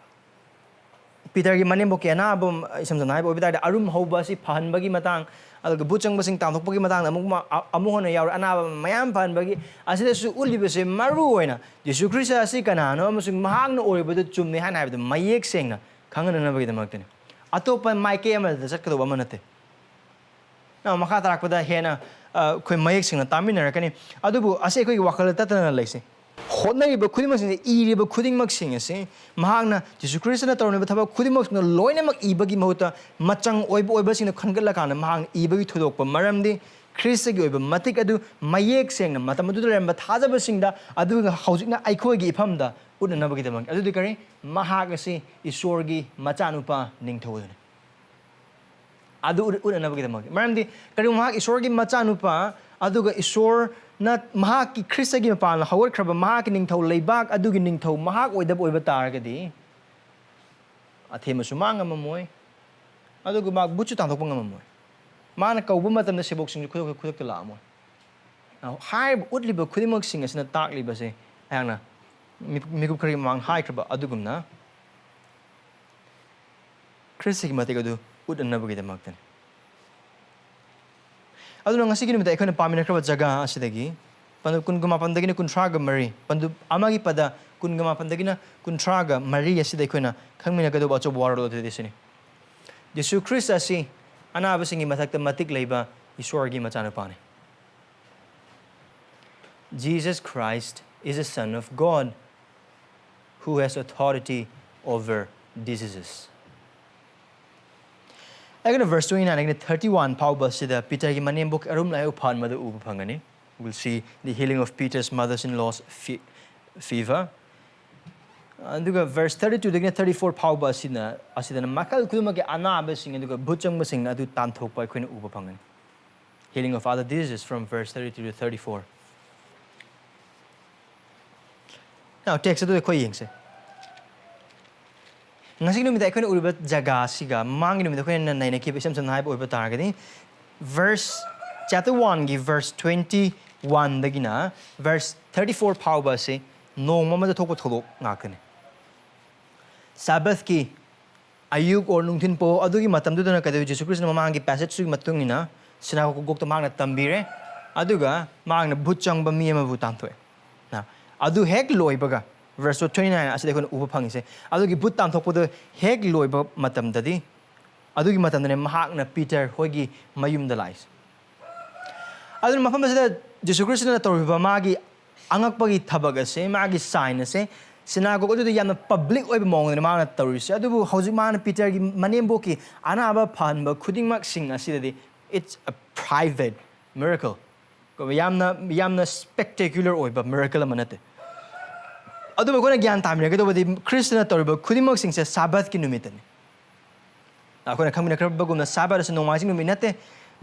ꯄꯤꯇꯔꯒꯤ ꯃꯅꯦꯝꯕꯣꯛꯀꯤ ꯑꯅꯥꯕ, ꯏꯁꯝ ꯁꯝꯅ ꯍꯥꯏꯕ ꯑꯣꯏꯕ ꯇꯥꯔꯗꯤ, ꯑꯔꯨꯝ ꯍꯧꯕ ꯑꯁꯤ ꯐꯍꯟꯕꯒꯤ ꯃꯇꯥꯡ, ꯑꯗꯨꯒ ꯚꯨꯠ ꯆꯪꯕꯁꯤꯡ ꯇꯥꯟꯊꯣꯛꯄꯒꯤ ꯃꯇꯥꯡꯗ ꯑꯃꯨꯛ ꯃ-, ꯑ-, ꯑꯃꯨꯛ ꯍꯟꯅ ꯌꯥꯎꯔꯦ, ꯑꯅꯥꯕ ꯃꯌꯥꯝ ꯐꯍꯟꯕꯒꯤ, ꯑꯁꯤꯗꯁꯨ ꯎꯠꯂꯤꯕꯁꯦ ꯃꯔꯨ ꯑꯣꯏꯅ ꯖꯤꯁꯨ ꯈ꯭ꯔꯤꯁꯇ ꯑꯁꯤ ꯀꯅꯥꯅꯣ ꯑꯃꯁꯨꯡ ꯃꯍꯥꯛꯅ ꯑꯣꯏꯔꯤꯕꯗꯨ ꯆꯨꯝꯃꯤ ꯍꯥꯏꯅ ꯍꯥꯏꯕꯗꯨ ꯃꯌꯦꯛ ꯁꯦꯡꯅ ꯈꯪꯍꯟꯅꯅꯕꯒꯤꯗꯃꯛꯇꯅꯤ꯫ ꯑꯇꯣꯞꯄ ꯃꯥꯏꯀꯩ ꯑꯃꯗ ꯆꯠꯀꯗꯧꯕ ꯑꯃ ꯅꯠꯇꯦ꯫ ꯅ ꯃꯈꯥ ꯇꯥꯔꯛꯄꯗ ꯍꯦꯟꯅ, ꯑ, ꯑꯩꯈꯣꯏ ꯃꯌꯦꯛ ꯁꯦꯡꯅ ꯇꯥꯃꯤꯟꯅꯔꯛꯀꯅꯤ꯫ ꯑꯗꯨꯕꯨ ꯑꯁꯤ ꯑꯩꯈꯣꯏꯒꯤ ꯋꯥꯈꯜꯗ ꯇꯠꯇꯅ ꯂꯩꯁꯤ꯫ ꯍꯣꯠꯅꯔꯤꯕ ꯈꯨꯗꯤꯡꯃꯛꯁꯤꯡꯁꯦ, ꯏꯔꯤꯕ ꯈꯨꯗꯤꯡꯃꯛꯁꯤꯡ ꯑꯁꯤ ꯃꯍꯥꯛꯅ ꯖꯤꯁꯨ ꯈ꯭ꯔꯤꯁꯇꯅ ꯇꯧꯔꯝꯃꯤꯕ ꯊꯕꯛ ꯈꯨꯗꯤꯡꯃꯛꯁꯤꯡꯗꯣ ꯂꯣꯏꯅꯃꯛ ꯏꯕꯒꯤ ꯃꯍꯨꯠꯇ ꯃꯆꯪ ꯑꯣꯏꯕ ꯑꯣꯏꯕꯁꯤꯡꯗꯣ ꯈꯟꯒꯠꯂꯀꯥꯟꯗ ꯃꯍꯥꯛꯅ ꯏꯕꯒꯤ ꯊꯣꯏꯗꯣꯛꯄ ꯃꯔꯝꯗꯤ ꯈ꯭ꯔꯤꯁꯇꯒꯤ ꯑꯣꯏꯕ ꯃꯇꯤꯛ ꯑꯗꯨ ꯃꯌꯦꯛ ꯁꯦꯡꯅ ꯃꯇꯝ ꯑꯗꯨꯗ ꯂꯩꯔꯝꯕ ꯊꯥꯖꯕꯁꯤꯡꯗ, ꯑꯗꯨꯒ ꯍꯧꯖꯤꯛꯅ ꯑꯩꯈꯣꯏꯒꯤ ꯏꯐꯝꯗ ꯎꯠꯅꯅꯕꯒꯤꯗꯃꯛ꯫ ꯑꯗꯨꯗꯤ ꯀꯔꯤ? ꯃꯍꯥꯛ ꯑꯁꯤ ꯏꯁꯣꯔꯒꯤ ꯃꯆꯥꯅꯨꯄꯥ ꯅꯤꯡꯊꯧ ꯑꯗꯨꯅꯤ꯫ ꯑꯗꯨ ꯎꯠ-, ꯎꯠꯅꯅꯕꯒꯤꯗꯃꯛ꯫ ꯃꯔꯝꯗꯤ ꯀꯔꯤꯒꯨꯝꯕ ꯃꯍꯥꯛ ꯏꯁꯣꯔꯒꯤ ꯃꯆꯥꯅꯨꯄꯥ, ꯑꯗꯨꯒ ꯏꯁꯣꯔꯅ ꯃꯍꯥꯛꯀꯤ ꯈ꯭ꯔꯤꯁꯇꯒꯤ ꯃꯄꯥꯟꯗ ꯍꯧꯒꯠꯈ꯭ꯔꯕ ꯃꯍꯥꯛꯀꯤ ꯅꯤꯡꯊꯧ ꯂꯩꯕꯥꯛ ꯑꯗꯨꯒꯤ ꯅꯤꯡꯊꯧ ꯃꯍꯥꯛ ꯑꯣꯏꯗꯕ ꯑꯣꯏꯕ ꯇꯥꯔꯒꯗꯤ, ꯑꯊꯦꯝꯕꯁꯨ ꯃꯥ ꯉꯝꯃꯝꯃꯣꯏ, ꯑꯗꯨꯒ ꯃꯥ ꯚꯨꯠꯁꯨ ꯇꯥꯟꯊꯣꯛꯄ ꯉꯝꯃꯝꯃꯣꯏ꯫ ꯃꯥꯅ ꯀꯧꯕ ꯃꯇꯝꯗ ꯁꯦꯕꯣꯛꯁꯤꯡꯁꯨ ꯈꯨꯗꯛꯇ, ꯈꯨꯗꯛꯇ ꯂꯥꯛꯑꯝꯃꯣꯏ꯫ ꯍꯥꯏꯔꯤꯕ ꯎꯠꯂꯤꯕ ꯈꯨꯗꯤꯡꯃꯛꯁꯤꯡ ꯑꯁꯤꯅ ꯇꯥꯛꯂꯤꯕꯁꯦ, ꯑꯩꯍꯥꯛꯅ ꯃꯤ-, ꯃꯤꯀꯨꯞ ꯈꯔꯒꯤ ꯃꯃꯥꯡ ꯍꯥꯏꯈ꯭ꯔꯕ ꯑꯗꯨꯒꯨꯝꯅ, ꯈ꯭ꯔꯤꯁꯇꯒꯤ ꯃꯇꯤꯛ ꯑꯗꯨ ꯎꯠꯅꯅꯕꯒꯤꯗꯃꯛꯇꯅꯤ꯫ ꯑꯗꯨꯅ ꯉꯁꯤꯒꯤ ꯅꯨꯃꯤꯠꯇ ꯑꯩꯈꯣꯏꯅ ꯄꯥꯃꯤꯟꯅꯈ꯭ꯔꯕ ꯖꯒꯥ ꯑꯁꯤꯗꯒꯤ, ꯄꯟꯗꯨꯞ ꯀꯨꯟꯒ ꯃꯥꯄꯟꯗꯒꯤꯅ ꯀꯨꯟꯊ꯭ꯔꯥꯒ ꯃꯔꯤ, ꯄꯟꯗꯨꯞ ꯑꯃꯒꯤ ꯄꯗ ꯀꯨꯟꯒ ꯃꯥꯄꯟꯗꯒꯤꯅ ꯀꯨꯟꯊ꯭ꯔꯥꯒ ꯃꯔꯤ ꯑꯁꯤꯗ ꯑꯩꯈꯣꯏꯅ ꯈꯪꯃꯤꯟꯅꯒꯗꯧꯕ ꯑꯆꯧꯕ ꯋꯥꯔꯣꯜ ꯑꯗꯨꯗꯤ ꯁꯤꯅꯤ: ꯖꯤꯁꯨ ꯈ꯭ꯔꯤꯁ ꯑꯁꯤ ꯑꯅꯥꯕꯁꯤꯡꯒꯤ ꯃꯊꯛꯇ ꯃꯇꯤꯛ ꯂꯩꯕ ꯏꯁꯣꯔꯒꯤ ꯃꯆꯥꯅꯨꯄꯥꯅꯤ꯫ Jesus Christ is the Son of God, who has authority over diseases. ꯑꯩꯈꯣꯏꯅ verse twenty-nine ꯑꯩꯈꯣꯏꯅ thirty-one ꯐꯥꯎꯕ ꯑꯁꯤꯗ ꯄꯤꯇꯔꯒꯤ ꯃꯅꯦꯝꯕꯣꯛ ꯑꯔꯨꯝ ꯂꯥꯏꯍꯧ ꯐꯍꯟꯕꯗ ꯎꯕ ꯐꯪꯒꯅꯤ. We'll see the healing of Peter's mother-in-law's fe- fever. ꯑꯗꯨꯒ verse thirty-two ꯗꯒꯤꯅ thirty-four ꯐꯥꯎꯕ ꯑꯁꯤꯅ ꯑꯁꯤꯗꯅ ꯃꯈꯜ ꯈꯨꯗꯤꯡꯃꯛꯀꯤ ꯑꯅꯥꯕꯁꯤꯡ ꯑꯗꯨꯒ ꯚꯨꯠ ꯆꯪꯕꯁꯤꯡ ꯑꯗꯨ ꯇꯥꯟꯊꯣꯛꯄ ꯑꯩꯈꯣꯏꯅ ꯎꯕ ꯐꯪꯒꯅꯤ. Healing of other diseases from verse thirty-two to thirty-four. Now, text ꯑꯗꯨ ꯑꯩꯈꯣꯏ ꯌꯦꯡꯁꯦ. ꯉꯁꯤ ꯅꯨꯃꯤꯠꯇ ꯑꯩꯈꯣꯏꯅ ꯎꯔꯤꯕ ꯖꯒꯥ ꯑꯁꯤꯒ ꯃꯃꯥꯡꯒꯤ ꯅꯨꯃꯤꯠꯇ ꯑꯩꯈꯣꯏꯅ ꯅꯩꯅꯈꯤꯕ, ꯏꯁꯝ ꯁꯝꯅ ꯍꯥꯏꯕ ꯑꯣꯏꯕ ꯇꯥꯔꯒꯗꯤ, verse, chapter one ꯒꯤ verse twenty-one ꯗꯒꯤꯅ verse thirty-four ꯐꯥꯎꯕ ꯑꯁꯤ ꯅꯣꯡꯃ ꯑꯃꯗ ꯊꯣꯛꯄ ꯊꯧꯗꯣꯛ ꯉꯥꯛꯇꯅꯤ. ꯁꯥꯕꯠꯀꯤ ꯑꯌꯨꯛ or ꯅꯨꯡꯊꯤꯟ ꯄꯣ ꯑꯗꯨꯒꯤ ꯃꯇꯝꯗꯨꯗꯅ ꯀꯩꯗꯧꯏ? ꯖꯤꯁꯨ ꯈ꯭ꯔꯤꯁꯇꯅ ꯃꯃꯥꯡꯒꯤ passage ꯇꯨꯒꯤ ꯃꯇꯨꯡ ꯏꯟꯅ ꯁꯤꯅꯥꯒꯣꯒꯇ ꯃꯍꯥꯛꯅ ꯇꯝꯕꯤꯔꯦ, ꯑꯗꯨꯒ ꯃꯍꯥꯛꯅ ꯚꯨꯠ ꯆꯪꯕ ꯃꯤ ꯑꯃꯕꯨ ꯇꯥꯟꯊꯣꯛꯑꯦ. ꯅ, ꯑꯗꯨ ꯍꯦꯛ ꯂꯣꯏꯕꯒ, verse twenty-nine ꯑꯁꯤꯗ ꯑꯩꯈꯣꯏꯅ ꯎꯕ ꯐꯪꯉꯤꯁꯦ, ꯑꯗꯨꯒꯤ ꯚꯨꯠ ꯇꯥꯟꯊꯣꯛꯄꯗꯨ ꯍꯦꯛ ꯂꯣꯏꯕ ꯃꯇꯝꯗꯗꯤ, ꯑꯗꯨꯒꯤ ꯃꯇꯝꯗꯅꯦ ꯃꯍꯥꯛꯅ ꯄꯤꯇꯔ ꯍꯣꯏꯒꯤ ꯃꯌꯨꯝꯗ ꯂꯥꯛꯏꯁꯦ. ꯑꯗꯨꯅ ꯃꯐꯝ ꯑꯁꯤꯗ ꯖꯤꯁꯨ ꯈ꯭ꯔꯤꯁꯇꯅ ꯇꯧꯔꯤꯕ ꯃꯥꯒꯤ ꯑꯉꯛꯄꯒꯤ ꯊꯕꯛ ꯑꯁꯦ, ꯃꯥꯒꯤ sign ꯑꯁꯦ, ꯁꯤꯅꯥꯒꯣꯒ ꯑꯗꯨꯗ ꯌꯥꯝꯅ public ꯑꯣꯏꯕ ꯃꯑꯣꯡꯗꯅꯤ ꯃꯥꯅ ꯇꯧꯔꯤꯁꯦ. ꯑꯗꯨꯕꯨ ꯍꯧꯖꯤꯛ ꯃꯥꯅ ꯄꯤꯇꯔꯒꯤ ꯃꯅꯦꯝꯕꯣꯛꯀꯤ ꯑꯅꯥꯕ ꯐꯍꯟꯕ ꯈꯨꯗꯤꯡꯃꯛꯁꯤꯡ ꯑꯁꯤꯗꯗꯤ, it's a private miracle. ꯌꯥꯝꯅ, ꯌꯥꯝꯅ spectacular ꯑꯣꯏꯕ miracle ꯑꯃ ꯅꯠꯇꯦ. ꯑꯗꯨꯕꯨ ꯑꯩꯈꯣꯏꯅ ꯒ꯭ꯌꯥꯟ ꯇꯥꯃꯤꯟꯅꯒꯗꯧꯕꯗꯤ, ꯈ꯭ꯔꯤꯁꯇꯅ ꯇꯧꯔꯤꯕ ꯈꯨꯗꯤꯡꯃꯛꯁꯤꯡꯁꯦ ꯁꯥꯕꯠꯀꯤ ꯅꯨꯃꯤꯠꯇꯅꯤ. ꯑꯩꯈꯣꯏꯅ ꯈꯪꯃꯤꯟꯅꯈ꯭ꯔꯕꯒꯨꯝꯅ, ꯁꯥꯕꯠ ꯑꯁꯤ ꯅꯣꯡꯃꯥꯏꯖꯤꯡ ꯅꯨꯃꯤꯠ ꯅꯠꯇꯦ.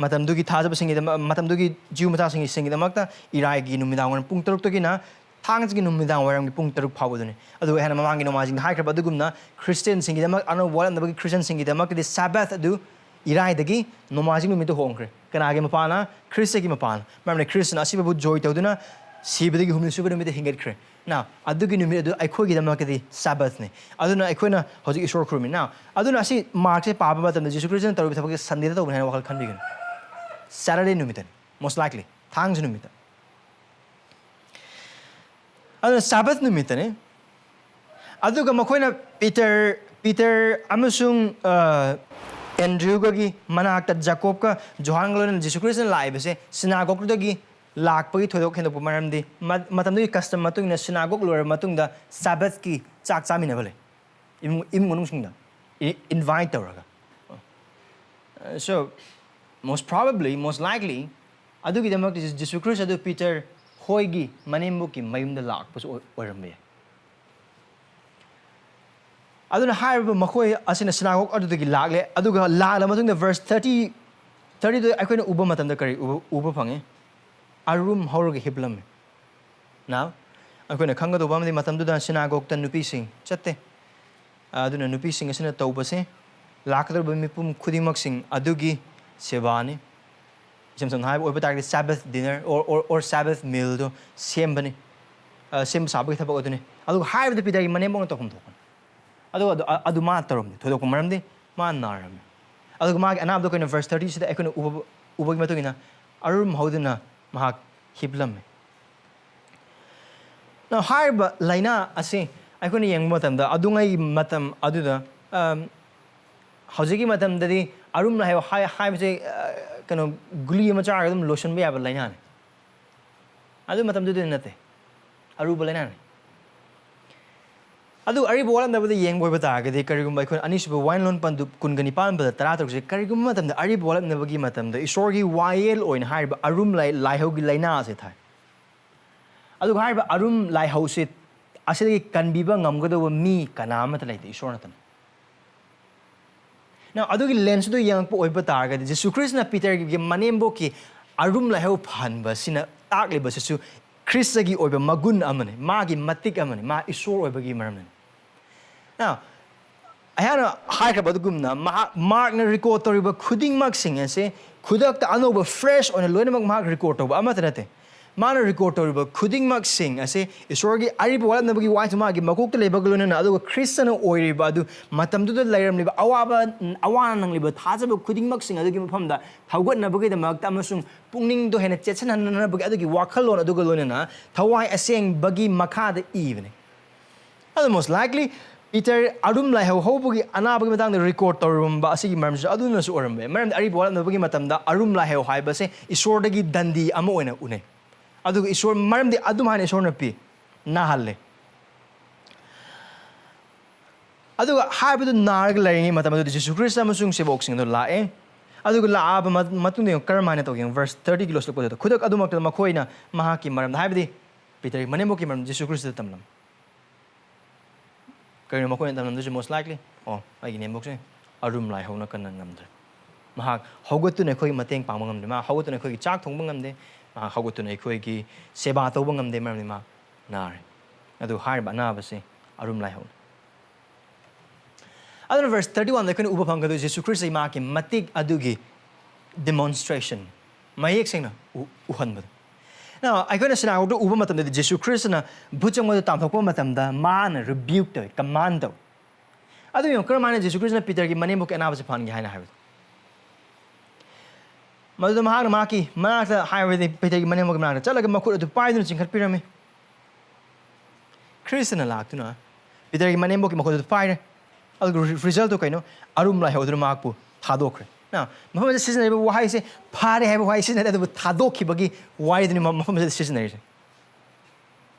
ꯃꯇꯝꯗꯨꯒꯤ ꯊꯥꯖꯕꯁꯤꯡꯒꯤꯗꯃꯛ, ꯃꯇꯝꯗꯨꯒꯤ ꯖꯤꯎ ꯃꯆꯥꯁꯤꯡꯒꯤ, ꯁꯤꯡꯒꯤꯗꯃꯛꯇ ꯏꯔꯥꯏꯒꯤ ꯅꯨꯃꯤꯗꯥꯡ ꯋꯥꯏꯔꯝ ꯄꯨꯡ ꯇꯔꯨꯛꯇꯒꯤꯅ ꯊꯥꯡꯖꯒꯤ ꯅꯨꯃꯤꯗꯥꯡ ꯋꯥꯏꯔꯝꯒꯤ ꯄꯨꯡ ꯇꯔꯨꯛ ꯐꯥꯎꯕꯗꯨꯅꯤ꯫ ꯑꯗꯨꯒ ꯑꯩꯅ ꯃꯃꯥꯡꯒꯤ ꯅꯣꯡꯃꯥꯏꯖꯤꯡꯗ ꯍꯥꯏꯈ꯭ꯔꯕ ꯑꯗꯨꯒꯨꯝꯅ, ꯈ꯭ꯔꯤꯁꯇꯤꯌꯟꯁꯤꯡꯒꯤꯗꯃꯛ, ꯑꯅꯧꯕ ꯋꯥꯠꯂꯝꯗꯕꯒꯤ ꯈ꯭ꯔꯤꯁꯇꯤꯌꯟꯁꯤꯡꯒꯤꯗꯃꯛꯇꯗꯤ ꯁꯥꯕꯠ ꯑꯗꯨ ꯏꯔꯥꯏꯗꯒꯤ ꯅꯣꯡꯃꯥꯏꯖꯤꯡ ꯅꯨꯃꯤꯠꯇ ꯍꯣꯡꯈ꯭ꯔꯦ꯫ ꯀꯅꯥꯒꯤ ꯃꯄꯥꯅ? ꯈ꯭ꯔꯤꯁꯇꯒꯤ ꯃꯄꯥꯅ꯫ ꯃꯔꯝꯗꯤ ꯈ꯭ꯔꯤꯁꯇꯅ ꯑꯁꯤꯕꯕꯨ ꯖꯣꯏ ꯇꯧꯗꯨꯅ, ꯁꯤꯕꯗꯒꯤ ꯍꯨꯝꯅꯤ ꯁꯨꯕ ꯅꯨꯃꯤꯠꯇ ꯍꯤꯡꯒꯠꯈ꯭ꯔꯦ꯫ Now, ꯑꯗꯨꯒꯤ ꯅꯨꯃꯤꯠ ꯑꯗꯨ ꯑꯩꯈꯣꯏꯒꯤꯗꯃꯛꯇꯗꯤ ꯁꯥꯕꯠꯅꯤ꯫ ꯑꯗꯨꯅ ꯑꯩꯈꯣꯏꯅ ꯍꯧꯖꯤꯛ ꯏꯁꯣꯔ ꯈꯨꯔꯨꯝꯃꯤ꯫ Now, ꯑꯗꯨꯅ ꯑꯁꯤ ꯃꯥꯔꯛꯁꯦ ꯄꯥꯕ ꯃꯇꯝꯗ ꯖꯤꯁꯨ ꯈ꯭ꯔꯤꯁꯇꯅ ꯇꯧꯔꯤꯕ ꯊꯕꯛꯁꯦ ꯁꯟꯗꯦꯗ ꯇꯧꯕꯅꯤ ꯍꯥꯏꯅ ꯋꯥꯈꯜ ꯈꯟꯕꯤꯒꯅꯨ꯫ Saturday ꯅꯨꯃꯤꯠꯇꯅꯤ, most likely, ꯊꯥꯡꯖ ꯅꯨꯃꯤꯠꯇ꯫ ꯑꯗꯨꯅ ꯁꯥꯕꯠ ꯅꯨꯃꯤꯠꯇꯅꯤ꯫ ꯑꯗꯨꯒ ꯃꯈꯣꯏꯅ ꯄꯤꯇꯔ, ꯄꯤꯇꯔ ꯑꯃꯁꯨꯡ, ꯑ, ꯑꯦꯟꯗ꯭ꯔꯨꯒꯒꯤ ꯃꯅꯥꯛꯇ ꯖꯥꯀꯣꯕꯀ ꯖꯣꯍꯥꯟꯒ ꯂꯣꯏꯅꯅ ꯖꯤꯁꯨ ꯈ꯭ꯔꯤꯁꯇꯅ ꯂꯥꯛꯏꯕꯁꯦ ꯁꯤꯅꯥꯒꯣꯒꯇꯒꯤ ꯂꯥꯛꯄꯒꯤ ꯊꯣꯏꯗꯣꯛ ꯍꯦꯟꯗꯣꯛꯄ ꯃꯔꯝꯗꯤ ꯃ- ꯃꯇꯝꯗꯨꯒꯤ custom ꯃꯇꯨꯡ ꯏꯟꯅ synagogue ꯂꯣꯏꯔꯕ ꯃꯇꯨꯡꯗ Sabbathꯀꯤ ꯆꯥꯛ ꯆꯥꯃꯤꯟꯅꯕ ꯂꯩ, ꯏꯃꯨꯡ ꯏꯃꯨꯡ ꯃꯅꯨꯡꯁꯤꯡꯗ invite ꯇꯧꯔꯒ꯫ So most probably, most likely, ꯑꯗꯨꯒꯤꯗꯃꯛꯇ ꯖꯤꯁꯨ ꯈ꯭ꯔꯤꯁ ꯑꯗꯨ ꯄꯤꯇꯔ ꯍꯣꯏꯒꯤ ꯃꯅꯦꯝꯕꯣꯛꯀꯤ ꯃꯌꯨꯝꯗ ꯂꯥꯛꯄꯁꯨ ꯑꯣꯏ- ꯑꯣꯏꯔꯝꯕ ꯌꯥꯏ꯫ ꯑꯗꯨꯅ ꯍꯥꯏꯔꯤꯕ ꯃꯈꯣꯏ ꯑꯁꯤꯅ synagogue ꯑꯗꯨꯗꯒꯤ ꯂꯥꯛꯂꯦ꯫ ꯑꯗꯨꯒ ꯂꯥꯛꯂ ꯃꯇꯨꯡꯗ verse thirty, thirtyꯗ ꯑꯩꯈꯣꯏꯅ ꯎꯕ ꯃꯇꯝꯗ ꯀꯔꯤ ꯎꯕ, ꯎꯕ ꯐꯪꯉꯤ? ꯑꯔꯨꯝ ꯍꯧꯔꯒ ꯍꯤꯞꯂꯝꯃꯤ꯫ Now, ꯑꯩꯈꯣꯏꯅ ꯈꯪꯒꯗꯧꯕ ꯑꯃꯗꯤ ꯃꯇꯝꯗꯨꯗ synagogueꯇ ꯅꯨꯄꯤꯁꯤꯡ ꯆꯠꯇꯦ꯫ ꯑꯗꯨꯅ ꯅꯨꯄꯤꯁꯤꯡ ꯑꯁꯤꯅ ꯇꯧꯕꯁꯦ ꯂꯥꯛꯀꯗꯧꯔꯤꯕ ꯃꯤꯄꯨꯝ ꯈꯨꯗꯤꯡꯃꯛꯁꯤꯡ ꯑꯗꯨꯒꯤ ꯁꯦꯕꯥꯅꯤ꯫ ꯏꯁꯝ ꯁꯝꯅ ꯍꯥꯏꯕ ꯑꯣꯏꯕ ꯇꯥꯔꯒꯗꯤ Sabbath dinner or, or, or Sabbath mealꯗꯣ ꯁꯦꯝꯕꯅꯤ꯫ ꯑ, ꯁꯦꯝꯕ ꯁꯥꯕꯒꯤ ꯊꯕꯛ ꯑꯗꯨꯅꯤ꯫ ꯑꯗꯨꯒ ꯍꯥꯏꯔꯤꯕꯗ ꯄꯤꯇꯔꯒꯤ ꯃꯅꯦꯝꯕꯣꯛꯅ ꯇꯧꯐꯝ ꯊꯣꯛꯄꯅꯤ꯫ ꯑꯗꯨꯒ ꯑꯗꯨ, ꯑ- ꯑꯗꯨ ꯃꯥ ꯇꯧꯔꯝꯗꯦ꯫ ꯊꯣꯏꯗꯣꯛꯄ ꯃꯔꯝꯗꯤ ꯃꯥ ꯅꯥꯔꯝꯃꯤ꯫ ꯑꯗꯨꯒ ꯃꯥꯒꯤ ꯑꯅꯥꯕꯗꯣ ꯑꯩꯈꯣꯏꯅ verse thirtyꯁꯤꯗ ꯑꯩꯈꯣꯏꯅ ꯎꯕ, ꯎꯕꯒꯤ ꯃꯇꯨꯡ ꯏꯟꯅ ꯑꯔꯨꯝ ꯍꯧꯗꯨꯅ ꯃꯍꯥꯛ ꯍꯤꯞꯂꯝꯃꯤ꯫ Now, ꯍꯥꯏꯔꯤꯕ ꯂꯥꯏꯅꯥ ꯑꯁꯤ ꯑꯩꯈꯣꯏꯅ ꯌꯦꯡꯕ ꯃꯇꯝꯗ ꯑꯗꯨꯉꯩꯒꯤ ꯃꯇꯝ ꯑꯗꯨꯗ, ꯑꯝ, ꯍꯧꯖꯤꯛꯀꯤ ꯃꯇꯝꯗꯗꯤ ꯑꯔꯨꯝ ꯂꯥꯏꯍꯧ ꯍꯥꯏ- ꯍꯥꯏꯕꯁꯦ, ꯑ, ꯀꯩꯅꯣ, ꯒꯨꯂꯤ ꯑꯃ ꯆꯥꯔꯒ ꯑꯗꯨꯝ ꯂꯣꯏꯁꯤꯟꯕ ꯌꯥꯕ ꯂꯥꯏꯅꯥꯅꯤ꯫ ꯑꯗꯨ ꯃꯇꯝꯗꯨꯗꯤ ꯅꯠꯇꯦ, ꯑꯔꯨꯕ ꯂꯥꯏꯅꯥꯅꯤ꯫ ꯑꯗꯨ ꯑꯔꯤꯕ ꯋꯥꯠꯂꯝꯗꯕꯗ ꯌꯦꯡꯕ ꯑꯣꯏꯕ ꯇꯥꯔꯒꯗꯤ, ꯀꯔꯤꯒꯨꯝꯕ ꯑꯩꯈꯣꯏꯅ ꯑꯅꯤꯁꯨꯕ ꯋꯥꯌꯦꯜꯂꯣꯟ ꯄꯟꯗꯨꯞ ꯀꯨꯟꯒ ꯅꯤꯄꯥꯟ ꯄꯗ ꯇꯔꯥ ꯇꯔꯨꯛꯁꯦ, ꯀꯔꯤꯒꯨꯝꯕ ꯃꯇꯝꯗ ꯑꯔꯤꯕ ꯋꯥꯠꯂꯝꯗꯕꯒꯤ ꯃꯇꯝꯗ ꯏꯁꯣꯔꯒꯤ ꯋꯥꯌꯦꯜ ꯑꯣꯏꯅ ꯍꯥꯏꯔꯤꯕ ꯑꯔꯨꯝ ꯂꯥꯏ- ꯂꯥꯏꯍꯧꯒꯤ ꯂꯥꯏꯅꯥ ꯑꯁꯦ ꯊꯥꯏ꯫ ꯑꯗꯨꯒ ꯍꯥꯏꯔꯤꯕ ꯑꯔꯨꯝ ꯂꯥꯏꯍꯧꯁꯦ ꯑꯁꯤꯗꯒꯤ ꯀꯟꯕꯤꯕ ꯉꯝꯒꯗꯧꯕ ꯃꯤ ꯀꯅꯥ ꯑꯃꯠꯇ ꯂꯩꯇꯦ, ꯏꯁꯣꯔ ꯅꯠꯇꯅ꯫ Now, ꯑꯗꯨꯒꯤ lensꯇꯨ ꯌꯦꯡꯉꯛꯄ ꯑꯣꯏꯕ ꯇꯥꯔꯒꯗꯤ, ꯖꯤꯁꯨ ꯈ꯭ꯔꯤꯁꯅ ꯄꯤꯇꯔꯒꯤ ꯃꯅꯦꯝꯕꯣꯛꯀꯤ ꯑꯔꯨꯝ ꯂꯥꯏꯍꯧ ꯐꯍꯟꯕꯁꯤꯅ ꯇꯥꯛꯂꯤꯕꯁꯤꯁꯨ ꯈ꯭ꯔꯤꯁꯇꯒꯤ ꯑꯣꯏꯕ ꯃꯒꯨꯟ ꯑꯃꯅꯤ, ꯃꯥꯒꯤ ꯃꯇꯤꯛ ꯑꯃꯅꯤ, ꯃꯥ ꯏꯁꯣꯔ ꯑꯣꯏꯕꯒꯤ ꯃꯔꯝꯅꯤ꯫ Now, ꯑꯩꯍꯥꯛꯅ ꯍꯥꯏꯈ꯭ꯔꯕ ꯑꯗꯨꯒꯨꯝꯅ, ꯃꯍꯥꯛ, ꯃꯥꯔꯛꯅ record ꯇꯧꯔꯤꯕ ꯈꯨꯗꯤꯡꯃꯛꯁꯤꯡ ꯑꯁꯦ ꯈꯨꯗꯛꯇ ꯑꯅꯧꯕ, fresh ꯑꯣꯏꯅ ꯂꯣꯏꯅꯃꯛ ꯃꯍꯥꯛ record ꯇꯧꯕ ꯑꯃꯠꯇ ꯅꯠꯇꯦ꯫ ꯃꯥꯅ record ꯇꯧꯔꯤꯕ ꯈꯨꯗꯤꯡꯃꯛꯁꯤꯡ ꯑꯁꯤ ꯏꯁꯣꯔꯒꯤ ꯑꯔꯤꯕ ꯋꯥꯠꯂꯝꯗꯕꯒꯤ ꯋꯥꯍꯩꯁꯨ ꯃꯥꯒꯤ ꯃꯀꯣꯛꯇ ꯂꯩꯕꯒ ꯂꯣꯏꯅꯅ, ꯑꯗꯨꯒ ꯈ꯭ꯔꯤꯁꯇꯅ ꯑꯣꯏꯔꯤꯕ ꯑꯗꯨ, ꯃꯇꯝꯗꯨꯗ ꯂꯩꯔꯝꯂꯤꯕ ꯑꯋꯥꯕ, ꯑꯋꯥꯅ ꯅꯪꯂꯤꯕ ꯊꯥꯖꯕ ꯈꯨꯗꯤꯡꯃꯛꯁꯤꯡ ꯑꯗꯨꯒꯤ ꯃꯐꯝꯗ ꯊꯧꯒꯠꯅꯕꯒꯤꯗꯃꯛꯇ ꯑꯃꯁꯨꯡ ꯄꯨꯛꯅꯤꯡꯗꯣ ꯍꯦꯟꯅ ꯆꯦꯠꯁꯤꯟꯍꯟꯅꯕꯒꯤ ꯑꯗꯨꯒꯤ ꯋꯥꯈꯜꯂꯣꯟ ꯑꯗꯨꯒ ꯂꯣꯏꯅꯅ ꯊꯋꯥꯏ ꯑꯁꯦꯡꯕꯒꯤ ꯃꯈꯥꯗ ꯏꯕꯅꯤ꯫ ꯑꯗꯨ most likely ꯄꯤꯇꯔ ꯑꯔꯨꯝ ꯂꯥꯏꯍꯧ ꯍꯧꯕꯒꯤ ꯑꯅꯥꯕꯒꯤ ꯃꯇꯥꯡꯗ ꯔꯦꯀꯣꯔꯗ ꯇꯧꯔꯝꯕ ꯑꯁꯤꯒꯤ ꯃꯔꯝꯁꯤꯁꯨ ꯑꯗꯨꯅꯁꯨ ꯑꯣꯏꯔꯝꯕ ꯌꯥꯏ꯫ ꯃꯔꯝꯗꯤ ꯑꯔꯤꯕ ꯋꯥꯠꯂꯝꯗꯕꯒꯤ ꯃꯇꯝꯗ ꯑꯔꯨꯝ ꯂꯥꯏꯍꯧ ꯍꯥꯏꯕꯁꯦ ꯏꯁꯣꯔꯗꯒꯤ ꯗꯟꯗꯤ ꯑꯃ ꯑꯣꯏꯅ ꯎꯅꯩ꯫ ꯑꯗꯨꯒ ꯏꯁꯣꯔ, ꯃꯔꯝꯗꯤ ꯑꯗꯨꯝ ꯍꯥꯏꯅ ꯏꯁꯣꯔꯅ ꯄꯤ, ꯅꯥꯍꯜꯂꯦ꯫ ꯑꯗꯨꯒ ꯍꯥꯏꯕꯗꯨ ꯅꯥꯔꯒ ꯂꯩꯔꯤꯉꯩ ꯃꯇꯝ ꯑꯗꯨꯗ ꯖꯤꯁꯨ ꯈ꯭ꯔꯤꯁꯇ ꯑꯃꯁꯨꯡ ꯁꯦꯕꯣꯛꯁꯤꯡ ꯑꯗꯨ ꯂꯥꯛꯑꯦ꯫ ꯑꯗꯨꯒ ꯂꯥꯛꯑꯕ ꯃ-, ꯃꯇꯨꯡꯗ ꯌꯦꯡꯉꯨ, ꯀꯔꯝ ꯍꯥꯏꯅ ꯇꯧꯒꯦ? ꯌꯦꯡꯉꯨ, ꯚꯔꯁ ꯊꯥꯔꯇꯤꯒꯤ ꯂꯣꯏꯁꯤꯜꯂꯛꯄꯗꯨꯗ, ꯈꯨꯗꯛ ꯑꯗꯨꯃꯛꯇꯗ ꯃꯈꯣꯏꯅ ꯃꯍꯥꯛꯀꯤ ꯃꯔꯝꯗ, ꯍꯥꯏꯕꯗꯤ ꯄꯤꯇꯔꯒꯤ ꯃꯅꯦꯝꯕꯣꯛꯀꯤ ꯃꯔꯝꯗ ꯖꯤꯁꯨ ꯈ꯭ꯔꯤꯁꯇꯗ ꯇꯝꯂꯝꯃꯤ꯫ ꯀꯔꯤꯅꯣ ꯃꯈꯣꯏꯅ ꯇꯝꯂꯝꯗꯣꯏꯁꯦ? Most likely, ꯑꯣ, ꯑꯩꯒꯤ ꯅꯦꯝꯕꯣꯛꯁꯦ ꯑꯔꯨꯝ ꯂꯥꯏꯍꯧꯅ ꯀꯟꯅ ꯉꯝꯗ꯭ꯔꯦ꯫ ꯃꯍꯥꯛ ꯍꯧꯒꯠꯇꯨꯅ ꯑꯩꯈꯣꯏꯒꯤ ꯃꯇꯦꯡ ꯄꯥꯡꯕ ꯉꯝꯗ꯭ꯔꯦ꯫ ꯃꯍꯥꯛ ꯍꯧꯒꯠꯇꯨꯅ ꯑꯩꯈꯣꯏꯒꯤ ꯆꯥꯛ ꯊꯣꯡꯕ ꯉꯝꯗꯦ꯫ ꯃꯍꯥꯛ ꯍꯧꯒꯠꯇꯨꯅ ꯑꯩꯈꯣꯏꯒꯤ ꯁꯦꯕꯥ ꯇꯧꯕ ꯉꯝꯗꯦ, ꯃꯔꯝꯗꯤ ꯃꯍꯥꯛ ꯅꯥꯔꯦ꯫ ꯑꯗꯨ ꯍꯥꯏꯔꯤꯕ ꯑꯅꯥꯕꯁꯤ ꯑꯔꯨꯝ ꯂꯥꯏꯍꯧꯅꯤ꯫ ꯑꯗꯨꯅ ꯚꯔꯁ ꯊꯥꯔꯇꯤ ꯋꯥꯟꯗ ꯑꯩꯈꯣꯏꯅ ꯎꯕ ꯐꯪꯒꯗꯣꯏ ꯖꯤꯁꯨ ꯈ꯭ꯔꯤꯁꯇꯒꯤ ꯃꯍꯥꯛꯀꯤ ꯃꯇꯤꯛ ꯑꯗꯨꯒꯤ ꯗꯤꯃꯣꯟꯁꯇ꯭ꯔꯦꯁꯟ, ꯃꯌꯦꯛ ꯁꯦꯡꯅ ꯎ-, ꯎꯍꯟꯕꯗꯣ꯫ Now, ꯑꯩꯈꯣꯏꯅ ꯁꯤꯅꯥꯒꯣꯒꯗ ꯎꯕ ꯃꯇꯝꯗꯗꯤ ꯖꯤꯁꯨ ꯈ꯭ꯔꯤꯁꯇꯅ ꯚꯨꯠ ꯆꯪꯕꯗ ꯇꯥꯟꯊꯣꯛꯄ ꯃꯇꯝꯗ ꯃꯥꯅ ꯔꯤꯕ꯭ꯌꯨꯛ ꯇꯧꯋꯤ, ꯀꯃꯥꯟ ꯇꯧꯋꯤ꯫ ꯑꯗꯨ ꯌꯦꯡꯉꯨ, ꯀꯔꯝꯍꯥꯏꯅ ꯖꯤꯁꯨ ꯈ꯭ꯔꯤꯁꯇꯅ ꯄꯤꯇꯔꯒꯤ ꯃꯅꯦꯝꯕꯣꯛꯀꯤ ꯑꯅꯥꯕꯁꯤ ꯐꯍꯟꯒꯦ ꯍꯥꯏꯅ ꯍꯥꯏꯕꯗꯣ? ꯃꯗꯨꯗ ꯃꯍꯥꯛꯅ ꯃꯍꯥꯛꯀꯤ ꯃꯅꯥꯛꯇ ꯍꯥꯏꯕꯗꯤ ꯄꯤꯇꯔꯒꯤ ꯃꯅꯦꯝꯕꯣꯛꯀꯤ ꯃꯅꯥꯛꯇ ꯆꯠꯂꯒ ꯃꯈꯨꯠ ꯑꯗꯨ ꯄꯥꯏꯗꯨꯅ ꯆꯤꯡꯈꯠꯄꯤꯔꯝꯃꯤ꯫ ꯈ꯭ꯔꯤꯁꯇꯅ ꯂꯥꯛꯇꯨꯅ ꯄꯤꯇꯔꯒꯤ ꯃꯅꯦꯝꯕꯣꯛꯀꯤ ꯃꯈꯨꯠ ꯑꯗꯨ ꯄꯥꯏꯔꯦ꯫ ꯑꯗꯨꯒ ꯔꯤ-, ꯔꯤꯖꯜꯠꯇꯨ ꯀꯩꯅꯣ? ꯑꯔꯨꯝ ꯂꯥꯏꯍꯧꯗꯨꯅ ꯃꯍꯥꯛꯄꯨ ꯊꯥꯗꯣꯛꯈ꯭ꯔꯦ꯫ Now, ꯃꯐꯝ ꯑꯁꯤꯗ ꯁꯤꯖꯤꯟꯅꯔꯤꯕ ꯋꯥꯍꯩꯁꯦ ꯐꯥꯔꯦ ꯍꯥꯏꯕ ꯋꯥꯍꯩ ꯁꯤꯖꯤꯟꯅꯗꯦ, ꯑꯗꯨꯕꯨ ꯊꯥꯗꯣꯛꯈꯤꯕꯒꯤ ꯋꯥꯔꯤꯗꯨꯅꯤ ꯃ-, ꯃꯐꯝ ꯑꯁꯤꯗ ꯁꯤꯖꯤꯟꯅꯔꯤꯁꯦ꯫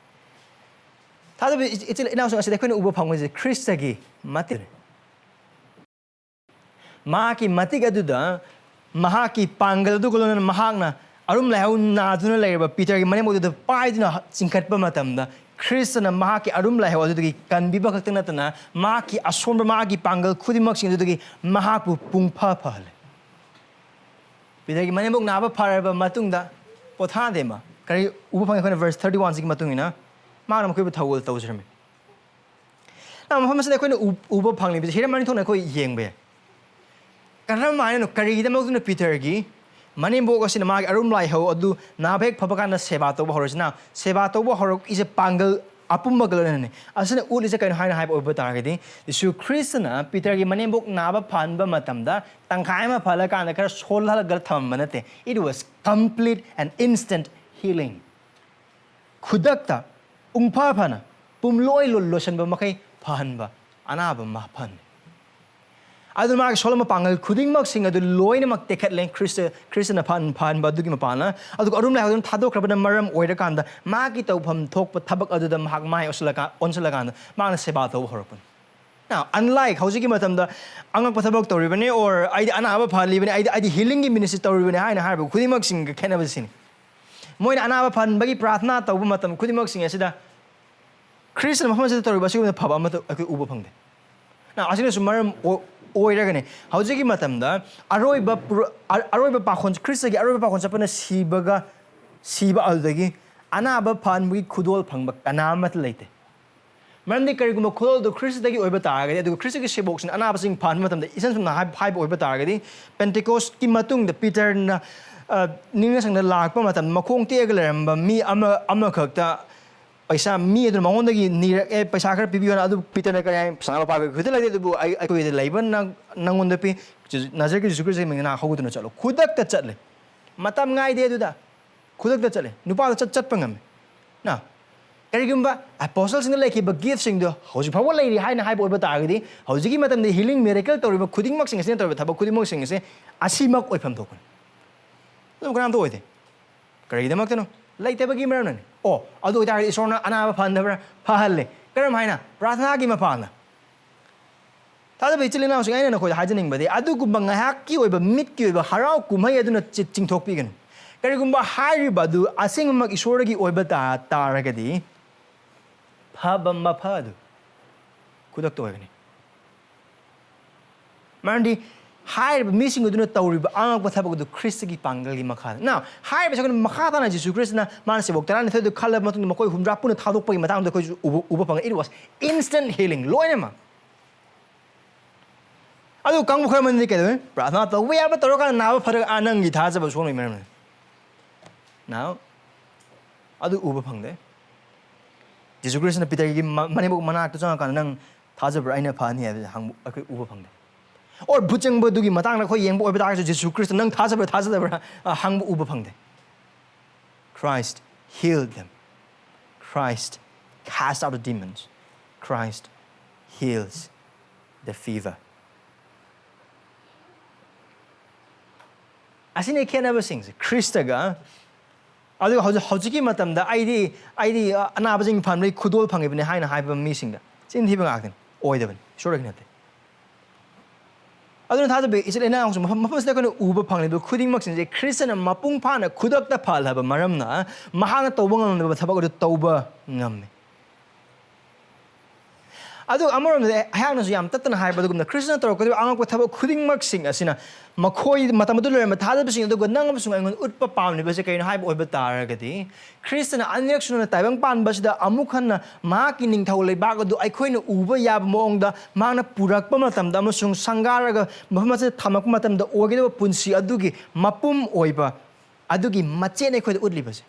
ꯊꯥꯖꯕ ꯏꯆ-, ꯏꯆꯤꯜ ꯏꯅꯥꯎꯁꯤꯡ, ꯑꯁꯤꯗ ꯑꯩꯈꯣꯏꯅ ꯎꯕ ꯐꯪꯕꯁꯦ ꯈ꯭ꯔꯤꯁꯇꯒꯤ ꯃꯇꯤꯛ꯫ ꯃꯍꯥꯛꯀꯤ ꯃꯇꯤꯛ ꯑꯗꯨꯗ ꯃꯍꯥꯛꯀꯤ ꯄꯥꯡꯒꯜ ꯑꯗꯨꯒ ꯂꯣꯏꯅꯅ ꯃꯍꯥꯛꯅ ꯑꯔꯨꯝ ꯂꯥꯏꯍꯧ ꯅꯥꯗꯨꯅ ꯂꯩꯔꯕ ꯄꯤꯇꯔꯒꯤ ꯃꯅꯦꯝꯕꯣꯛ ꯑꯗꯨꯗ ꯄꯥꯏꯗꯨꯅ ꯆꯤꯡꯈꯠꯄ ꯃꯇꯝꯗ, ꯈ꯭ꯔꯤꯁꯇꯅ ꯃꯍꯥꯛꯀꯤ ꯑꯔꯨꯝ ꯂꯥꯏꯍꯧ ꯑꯗꯨꯗꯒꯤ ꯀꯟꯕꯤꯕ ꯈꯛꯇ ꯅꯠꯇꯅ, ꯃꯍꯥꯛꯀꯤ ꯑꯁꯣꯟꯕ, ꯃꯍꯥꯛꯀꯤ ꯄꯥꯡꯒꯜ ꯈꯨꯗꯤꯡꯃꯛꯁꯤꯡ ꯑꯗꯨꯗꯒꯤ ꯃꯍꯥꯛꯄꯨ ꯄꯨꯡꯐ ꯐꯍꯜꯂꯦ꯫ ꯄꯤꯇꯔꯒꯤ ꯃꯅꯦꯝꯕꯣꯛ ꯅꯥꯕ ꯐꯔꯕ ꯃꯇꯨꯡꯗ ꯄꯣꯊꯥꯗꯦ ꯃꯥ꯫ ꯀꯔꯤ ꯎꯕ ꯐꯪꯉꯤ? ꯑꯩꯈꯣꯏꯅ ꯚꯔꯁ ꯊꯥꯔꯇꯤ ꯋꯥꯟꯁꯤꯒꯤ ꯃꯇꯨꯡ ꯏꯟꯅ ꯃꯍꯥꯛꯅ ꯃꯈꯣꯏꯕꯨ ꯊꯧꯒꯜ ꯇꯧꯖꯔꯝꯃꯤ꯫ ꯅ, ꯃꯐꯝ ꯑꯁꯤꯗ ꯑꯩꯈꯣꯏꯅ ꯎ-, ꯎꯕ ꯐꯪꯂꯤꯕꯁꯤ ꯍꯤꯔꯝ ꯑꯅꯤ ꯊꯣꯛꯅ ꯑꯩꯈꯣꯏ ꯌꯦꯡꯕ ꯌꯥꯏ꯫ ꯀꯔꯝ ꯍꯥꯏꯅꯅꯣ? ꯀꯔꯤꯒꯤꯗꯃꯛꯇꯅꯣ ꯄꯤꯇꯔꯒꯤ ꯃꯅꯦꯝꯕꯣꯛ ꯑꯁꯤꯅ ꯃꯥꯒꯤ ꯑꯔꯨꯝ ꯂꯥꯏꯍꯧ ꯑꯗꯨ ꯅꯥꯕ ꯍꯦꯛ ꯐꯕ ꯀꯥꯟꯗ ꯁꯦꯕꯥ ꯇꯧꯕ ꯍꯧꯔꯁꯤꯅ? ꯁꯦꯕꯥ ꯇꯧꯕ ꯍꯧꯔꯛꯏꯁꯦ ꯄꯥꯡꯒꯜ ꯑꯄꯨꯝꯕꯒ ꯂꯣꯏꯅꯅꯅꯤ꯫ ꯑꯁꯤꯅ ꯎꯠꯂꯤꯁꯦ ꯀꯩꯅꯣ ꯍꯥꯏꯅ ꯍꯥꯏꯕ ꯑꯣꯏꯕ ꯇꯥꯔꯒꯗꯤ, ꯖꯤꯁꯨ ꯈ꯭ꯔꯤꯁꯇꯅ ꯄꯤꯇꯔꯒꯤ ꯃꯅꯦꯝꯕꯣꯛ ꯅꯥꯕ ꯐꯍꯟꯕ ꯃꯇꯝꯗ, ꯇꯪꯈꯥꯏ ꯑꯃ ꯐꯍꯜꯂꯀꯥꯟꯗ ꯈꯔ ꯁꯣꯜꯍꯜꯂꯒ ꯊꯝꯕ ꯅꯠꯇꯦ꯫ It was complete and instant healing. ꯈꯨꯗꯛꯇ ꯄꯨꯡꯐ ꯐꯅ ꯄꯨꯝꯂꯣꯏ ꯂꯣ-, ꯂꯣꯏꯁꯤꯟꯕ ꯃꯈꯩ ꯐꯍꯟꯕ꯫ ꯑꯅꯥꯕ ꯃꯥ ꯐꯍꯟꯕ꯫ ꯑꯗꯨ ꯃꯥꯒꯤ ꯁꯣꯜꯂꯝꯕ ꯄꯥꯡꯒꯜ ꯈꯨꯗꯤꯡꯃꯛꯁꯤꯡ ꯑꯗꯨ ꯂꯣꯏꯅꯃꯛ ꯇꯦꯛꯈꯠꯂꯦ꯫ ꯈ꯭ꯔꯤꯁꯇ, ꯈ꯭ꯔꯤꯁꯇꯅ ꯐꯍꯟ-, ꯐꯍꯟꯕ ꯑꯗꯨꯒꯤ ꯃꯄꯥꯟꯅ꯫ ꯑꯗꯨꯒ ꯑꯔꯨꯝ ꯂꯥꯏꯍꯧꯗꯨꯅ ꯊꯥꯗꯣꯛꯈ꯭ꯔꯕꯅ ꯃꯔꯝ ꯑꯣꯏꯔꯀꯥꯟꯗ ꯃꯥꯒꯤ ꯇꯧꯐꯝ ꯊꯣꯛꯄ ꯊꯕꯛ ꯑꯗꯨꯗ ꯃꯍꯥꯛ ꯃꯥꯏ ꯑꯣꯟꯁꯤꯜꯂꯀꯥꯟ-, ꯑꯣꯟꯁꯤꯜꯂꯀꯥꯟꯗ ꯃꯥꯅ ꯁꯦꯕꯥ ꯇꯧꯕ ꯍꯧꯔꯛꯄꯅꯤ꯫ Now, unlike ꯍꯧꯖꯤꯛꯀꯤ ꯃꯇꯝꯗ ꯑꯉꯛꯄ ꯊꯕꯛ ꯇꯧꯔꯤꯕꯅꯤ, or ꯑꯩꯗꯤ ꯑꯅꯥꯕ ꯐꯍꯜꯂꯤꯕꯅꯤ, ꯑꯩꯗꯤ, ꯑꯩꯗꯤ healingꯒꯤ ministry ꯇꯧꯔꯤꯕꯅꯤ ꯍꯥꯏꯅ ꯍꯥꯏꯔꯤꯕ ꯈꯨꯗꯤꯡꯃꯛꯁꯤꯡꯒ ꯈꯦꯠꯅꯕꯁꯤ ꯁꯤꯅꯤ꯫ ꯃꯣꯏꯅ ꯑꯅꯥꯕ ꯐꯍꯟꯕꯒꯤ ꯄ꯭ꯔꯥꯊꯅꯥ ꯇꯧꯕ ꯃꯇꯝ ꯈꯨꯗꯤꯡꯃꯛꯁꯤꯡ ꯑꯁꯤꯗ ꯈ꯭ꯔꯤꯁꯇꯅ ꯃꯐꯝ ꯑꯁꯤꯗ ꯇꯧꯔꯤꯕ ꯑꯁꯤꯒꯨꯝꯕ ꯐꯕ ꯑꯃꯠꯇ ꯑꯩꯈꯣꯏ ꯎꯕ ꯐꯪꯗꯦ꯫ Now, ꯑꯁꯤꯅꯁꯨ ꯃꯔꯝ ꯑꯣ-, ꯑꯣꯏꯔꯒꯅꯤ ꯍꯧꯖꯤꯛꯀꯤ ꯃꯇꯝꯗ ꯑꯔꯣꯏꯕ ꯄꯨꯔ-, ꯑ-, ꯑꯔꯣꯏꯕ ꯄꯥꯈꯣꯟ, ꯈ꯭ꯔꯤꯁꯇꯒꯤ ꯑꯔꯣꯏꯕ ꯄꯥꯈꯣꯟ ꯆꯠꯄꯅ ꯁꯤꯕꯒ, ꯁꯤꯕ ꯑꯗꯨꯗꯒꯤ ꯑꯅꯥꯕ ꯐꯍꯟꯕꯒꯤ ꯈꯨꯗꯣꯜ ꯐꯪꯕ ꯀꯅꯥ ꯑꯃꯠꯇ ꯂꯩꯇꯦ꯫ ꯃꯔꯝꯗꯤ ꯀꯔꯤꯒꯨꯝꯕ ꯈꯨꯗꯣꯜꯗꯨ ꯈ꯭ꯔꯤꯁꯇꯒꯤ ꯑꯣꯏꯕ ꯇꯥꯔꯒꯗꯤ, ꯑꯗꯨꯒ ꯈ꯭ꯔꯤꯁꯇꯒꯤ ꯁꯦꯕꯣꯛꯁꯤꯡ ꯑꯅꯥꯕꯁꯤꯡ ꯐꯍꯟꯕ ꯃꯇꯝꯗ ꯏꯁꯝ ꯁꯝꯅ ꯍꯥꯏ-, ꯍꯥꯏꯕ ꯑꯣꯏꯕ ꯇꯥꯔꯒꯗꯤ, ꯄꯦꯟꯇꯤꯀꯣꯁꯀꯤ ꯃꯇꯨꯡꯗ ꯄꯤꯇꯔꯅ, ꯑ, ꯅꯤꯡꯅꯁꯪꯗ ꯂꯥꯛꯄ ꯃꯇꯝꯗ ꯃꯈꯣꯡ ꯇꯦꯛꯑꯒ ꯂꯩꯔꯝꯕ ꯃꯤ ꯑꯃ, ꯑꯃꯈꯛꯇ ꯄꯩꯁꯥ, ꯃꯤ ꯑꯗꯨꯅ ꯃꯉꯣꯟꯗꯒꯤ ꯅꯤꯔꯛꯑꯦ, "ꯄꯩꯁꯥ ꯈꯔ ꯄꯤꯕꯤꯌꯣꯅ"꯫ ꯑꯗꯨ ꯄꯤꯇꯔꯅ ꯀꯔꯤ ꯍꯥꯏ? "ꯁꯅꯥ ꯂꯨꯄꯥ ꯑꯩꯈꯣꯏ ꯈꯨꯠꯇ ꯂꯩꯇꯦ, ꯑꯗꯨꯕꯨ ꯑꯩ, ꯑꯩꯈꯣꯏꯗ ꯂꯩꯕ ꯅꯪ-, ꯅꯪꯉꯣꯟꯗ ꯄꯤ꯫ ꯅꯥꯖꯔꯦꯠꯀꯤ ꯖꯤꯁꯨ ꯈ꯭ꯔꯤꯁꯇꯒꯤ ꯃꯤꯡꯅ ꯍꯧꯒꯠꯇꯨꯅ ꯆꯠꯂꯣ"꯫ ꯈꯨꯗꯛꯇ ꯆꯠꯂꯦ꯫ ꯃꯇꯝ ꯉꯥꯏꯗꯦ ꯑꯗꯨꯗ꯫ ꯈꯨꯗꯛꯇ ꯆꯠꯂꯦ꯫ ꯅꯨꯄꯥꯗꯣ ꯆꯠ-, ꯆꯠꯄ ꯉꯝꯃꯦ꯫ Now, ꯀꯔꯤꯒꯨꯝꯕ ꯑꯦꯄꯣꯁꯇꯜꯁꯤꯡꯗ ꯂꯩꯈꯤꯕ ꯒꯤꯐꯁꯤꯡꯗꯣ ꯍꯧꯖꯤꯛ ꯐꯥꯎꯕ ꯂꯩꯔꯤ ꯍꯥꯏꯅ ꯍꯥꯏꯕ ꯑꯣꯏꯕ ꯇꯥꯔꯒꯗꯤ, ꯍꯧꯖꯤꯛꯀꯤ ꯃꯇꯝꯗ healing miracle ꯇꯧꯔꯤꯕ ꯈꯨꯗꯤꯡꯃꯛꯁꯤꯡ ꯑꯁꯤꯅ ꯇꯧꯔꯤꯕ ꯊꯕꯛ ꯈꯨꯗꯤꯡꯃꯛꯁꯤꯡ ꯑꯁꯤ ꯑꯁꯤꯃꯛ ꯑꯣꯏꯐꯝ ꯊꯣꯛꯄꯅꯤ꯫ ꯑꯗꯨꯝ ꯀꯅꯥꯝꯇ ꯑꯣꯏꯗꯦ꯫ ꯀꯔꯤꯒꯤꯗꯃꯛꯇꯅꯣ? ꯂꯩꯇꯕꯒꯤ ꯃꯔꯝꯅꯅꯤ꯫ ꯑꯣ, ꯑꯗꯨ ꯑꯣꯏꯇꯥꯔꯒꯗꯤ ꯏꯁꯣꯔꯅ ꯑꯅꯥꯕ ꯐꯍꯟꯗꯕ꯭ꯔꯥ? ꯐꯍꯜꯂꯦ꯫ ꯀꯔꯝ ꯍꯥꯏꯅ? ꯄ꯭ꯔꯥꯊꯅꯥꯒꯤ ꯃꯄꯥꯟꯗ꯫ ꯊꯥꯖꯕ ꯏꯆꯤꯜ ꯏꯅꯥꯎꯁꯤꯡ, ꯑꯩꯅ ꯅꯈꯣꯏꯗ ꯍꯥꯏꯖꯅꯤꯡꯕꯗꯤ, ꯑꯗꯨꯒꯨꯝꯕ ꯉꯥꯏꯍꯥꯛꯀꯤ ꯑꯣꯏꯕ, ꯃꯤꯠꯀꯤ ꯑꯣꯏꯕ ꯍꯔꯥꯎ ꯀꯨꯝꯍꯩ ꯑꯗꯨꯅ ꯆꯤ-, ꯆꯤꯡꯊꯣꯛꯄꯤꯒꯅꯨ꯫ ꯀꯔꯤꯒꯨꯝꯕ ꯍꯥꯏꯔꯤꯕ ꯑꯗꯨ ꯑꯁꯦꯡꯕꯃꯛ ꯏꯁꯣꯔꯗꯒꯤ ꯑꯣꯏꯕ ꯇꯥ-, ꯇꯥꯔꯒꯗꯤ, ꯐꯕ ꯃꯐ ꯑꯗꯨ ꯈꯨꯗꯛꯇ ꯑꯣꯏꯒꯅꯤ꯫ ꯃꯔꯝꯗꯤ ꯍꯥꯏꯔꯤꯕ ꯃꯤꯁꯤꯡ ꯑꯗꯨꯅ ꯇꯧꯔꯤꯕ ꯑꯉꯛꯄ ꯊꯕꯛ ꯑꯗꯨ ꯈ꯭ꯔꯤꯁꯇꯒꯤ ꯄꯥꯡꯒꯜꯒꯤ ꯃꯈꯥꯗ꯫ Now, ꯍꯥꯏꯔꯤꯕꯁꯦ ꯑꯩꯈꯣꯏꯅ ꯃꯈꯥ ꯇꯥꯅ ꯖꯤꯁꯨ ꯈ꯭ꯔꯤꯁꯇꯅ ꯃꯥꯅ ꯁꯦꯕꯣꯛ ꯇꯔꯥꯅꯤꯊꯣꯏꯗꯨ ꯈꯜꯂꯕ ꯃꯇꯨꯡꯗ ꯃꯈꯣꯏ ꯍꯨꯝꯗ꯭ꯔꯥ ꯄꯨꯟꯅ ꯊꯥꯗꯣꯛꯄꯒꯤ ꯃꯇꯥꯡꯗ ꯑꯩꯈꯣꯏꯁꯨ ꯎꯕ, ꯎꯕ ꯐꯪꯉꯦ꯫ It was instant healing, ꯂꯣꯏꯅꯃꯛ꯫ ꯑꯗꯨ ꯀꯥꯡꯕꯨ ꯈꯔ ꯑꯃꯅꯗꯤ ꯀꯩꯗꯧꯋꯤ? ꯄ꯭ꯔꯥꯊꯅꯥ ꯇꯧꯕ ꯌꯥꯕ ꯇꯧꯔꯀꯥꯟꯗ ꯅꯥꯕ ꯐꯔꯒ, "ꯑꯥ, ꯅꯪꯒꯤ ꯊꯥꯖꯕ ꯁꯣꯛꯂꯣꯏ ꯃꯔꯝꯅ"꯫ Now, ꯑꯗꯨ ꯎꯕ ꯐꯪꯗꯦ꯫ ꯖꯤꯁꯨ ꯈ꯭ꯔꯤꯁꯇꯅ ꯄꯤꯇꯔꯒꯤ ꯃ-, ꯃꯅꯦꯝꯕꯣꯛ ꯃꯅꯥꯛꯇ ꯆꯪꯉꯀꯥꯟꯗ, "ꯅꯪ ꯊꯥꯖꯕ꯭ꯔꯥ ꯑꯩꯅ ꯐꯍꯟꯅꯤ?" ꯍꯥꯏꯕꯁꯦ ꯍꯪꯕ ꯑꯩꯈꯣꯏ ꯎꯕ ꯐꯪꯗꯦ꯫ Or ꯚꯨꯠ ꯆꯪꯕꯗꯨꯒꯤ ꯃꯇꯥꯡꯗ ꯑꯩꯈꯣꯏ ꯌꯦꯡꯕ ꯑꯣꯏꯕ ꯇꯥꯔꯒꯁꯨ, ꯖꯤꯁꯨ ꯈ꯭ꯔꯤꯁꯇ, "ꯅꯪ ꯊꯥꯖꯕ꯭ꯔꯥ, ꯊꯥꯖꯗꯕ꯭ꯔꯥ?" ꯑ, ꯍꯪꯕ ꯎꯕ ꯐꯪꯗꯦ꯫ Christ healed them. Christ cast out the demons. Christ heals the fever. ꯑꯁꯤꯅꯤ ꯈꯦꯠꯅꯕꯁꯤꯡꯁꯦ ꯈ꯭ꯔꯤꯁꯇꯒ꯫ ꯑꯗꯨꯒ ꯍꯧꯖꯤꯛ, ꯍꯧꯖꯤꯛꯀꯤ ꯃꯇꯝꯗ ꯑꯩꯗꯤ, ꯑꯩꯗꯤ, ꯑ, ꯑꯅꯥꯕꯁꯤꯡ ꯐꯍꯟꯕꯒꯤ ꯈꯨꯗꯣꯜ ꯐꯪꯉꯤꯕꯅꯤ ꯍꯥꯏꯅ ꯍꯥꯏꯕ ꯃꯤꯁꯤꯡꯗ ꯆꯤꯟ ꯊꯤꯕ ꯉꯥꯛꯇꯅꯤ, ꯑꯣꯏꯗꯕꯅꯤ, ꯏꯁꯣꯔꯒꯤ ꯅꯠꯇꯦ꯫ ꯑꯗꯨꯅ ꯊꯥꯖꯕ ꯏꯆꯤꯜ ꯏꯅꯥꯎꯁꯨ ꯃꯐꯝ, ꯃꯐꯝꯁꯤꯗ ꯑꯩꯈꯣꯏꯅ ꯎꯕ ꯐꯪꯂꯤꯕ ꯈꯨꯗꯤꯡꯃꯛꯁꯤꯡꯁꯦ ꯈ꯭ꯔꯤꯁꯇꯅ ꯃꯄꯨꯡ ꯐꯥꯅ ꯈꯨꯗꯛꯇ ꯐꯍꯜꯂꯕ ꯃꯔꯝꯅ ꯃꯍꯥꯛꯅ ꯇꯧꯕ ꯉꯝꯗꯕ ꯊꯕꯛ ꯑꯗꯨ ꯇꯧꯕ ꯉꯝꯃꯤ꯫ ꯑꯗꯨꯒ ꯑꯃꯔꯣꯝꯗꯗꯤ ꯑꯩꯍꯥꯛꯅꯁꯨ ꯌꯥꯝ ꯇꯠꯇꯅ ꯍꯥꯏꯕ ꯑꯗꯨꯒꯨꯝꯅ ꯈ꯭ꯔꯤꯁꯇꯅ ꯇꯧꯔꯛꯀꯗꯧꯔꯤꯕ ꯑꯉꯛꯄ ꯊꯕꯛ ꯈꯨꯗꯤꯡꯃꯛꯁꯤꯡ ꯑꯁꯤꯅ ꯃꯈꯣꯏ ꯃꯇꯝ ꯑꯗꯨ ꯂꯣꯏꯔꯕ ꯊꯥꯖꯕꯁꯤꯡ ꯑꯗꯨꯒ ꯅꯪ ꯑꯃꯁꯨꯡ ꯑꯩꯉꯣꯟꯗ ꯎꯠꯄ ꯄꯥꯝꯂꯤꯕꯁꯦ ꯀꯔꯤꯅꯣ ꯍꯥꯏꯕ ꯑꯣꯏꯕ ꯇꯥꯔꯒꯗꯤ, ꯈ꯭ꯔꯤꯁꯇꯅ ꯑꯅꯤꯔꯛ ꯁꯨꯅ ꯇꯥꯏꯕꯪ ꯄꯥꯟꯕꯁꯤꯗ ꯑꯃꯨꯛ ꯍꯟꯅ ꯃꯍꯥꯛꯀꯤ ꯅꯤꯡꯊꯧ ꯂꯩꯕꯥꯛ ꯑꯗꯨ ꯑꯩꯈꯣꯏꯅ ꯎꯕ ꯌꯥꯕ ꯃꯑꯣꯡꯗ ꯃꯍꯥꯛꯅ ꯄꯨꯔꯛꯄ ꯃꯇꯝꯗ ꯑꯃꯁꯨꯡ ꯁꯪꯒꯥꯔꯒ ꯃꯐꯝ ꯑꯁꯤꯗ ꯊꯝꯃꯛꯄ ꯃꯇꯝꯗ ꯑꯣꯏꯒꯗꯕ ꯄꯨꯟꯁꯤ ꯑꯗꯨꯒꯤ ꯃꯄꯨꯝ ꯑꯣꯏꯕ ꯑꯗꯨꯒꯤ ꯃꯆꯦꯠꯅ ꯑꯩꯈꯣꯏꯗ ꯎꯠꯂꯤꯕꯁꯦ꯫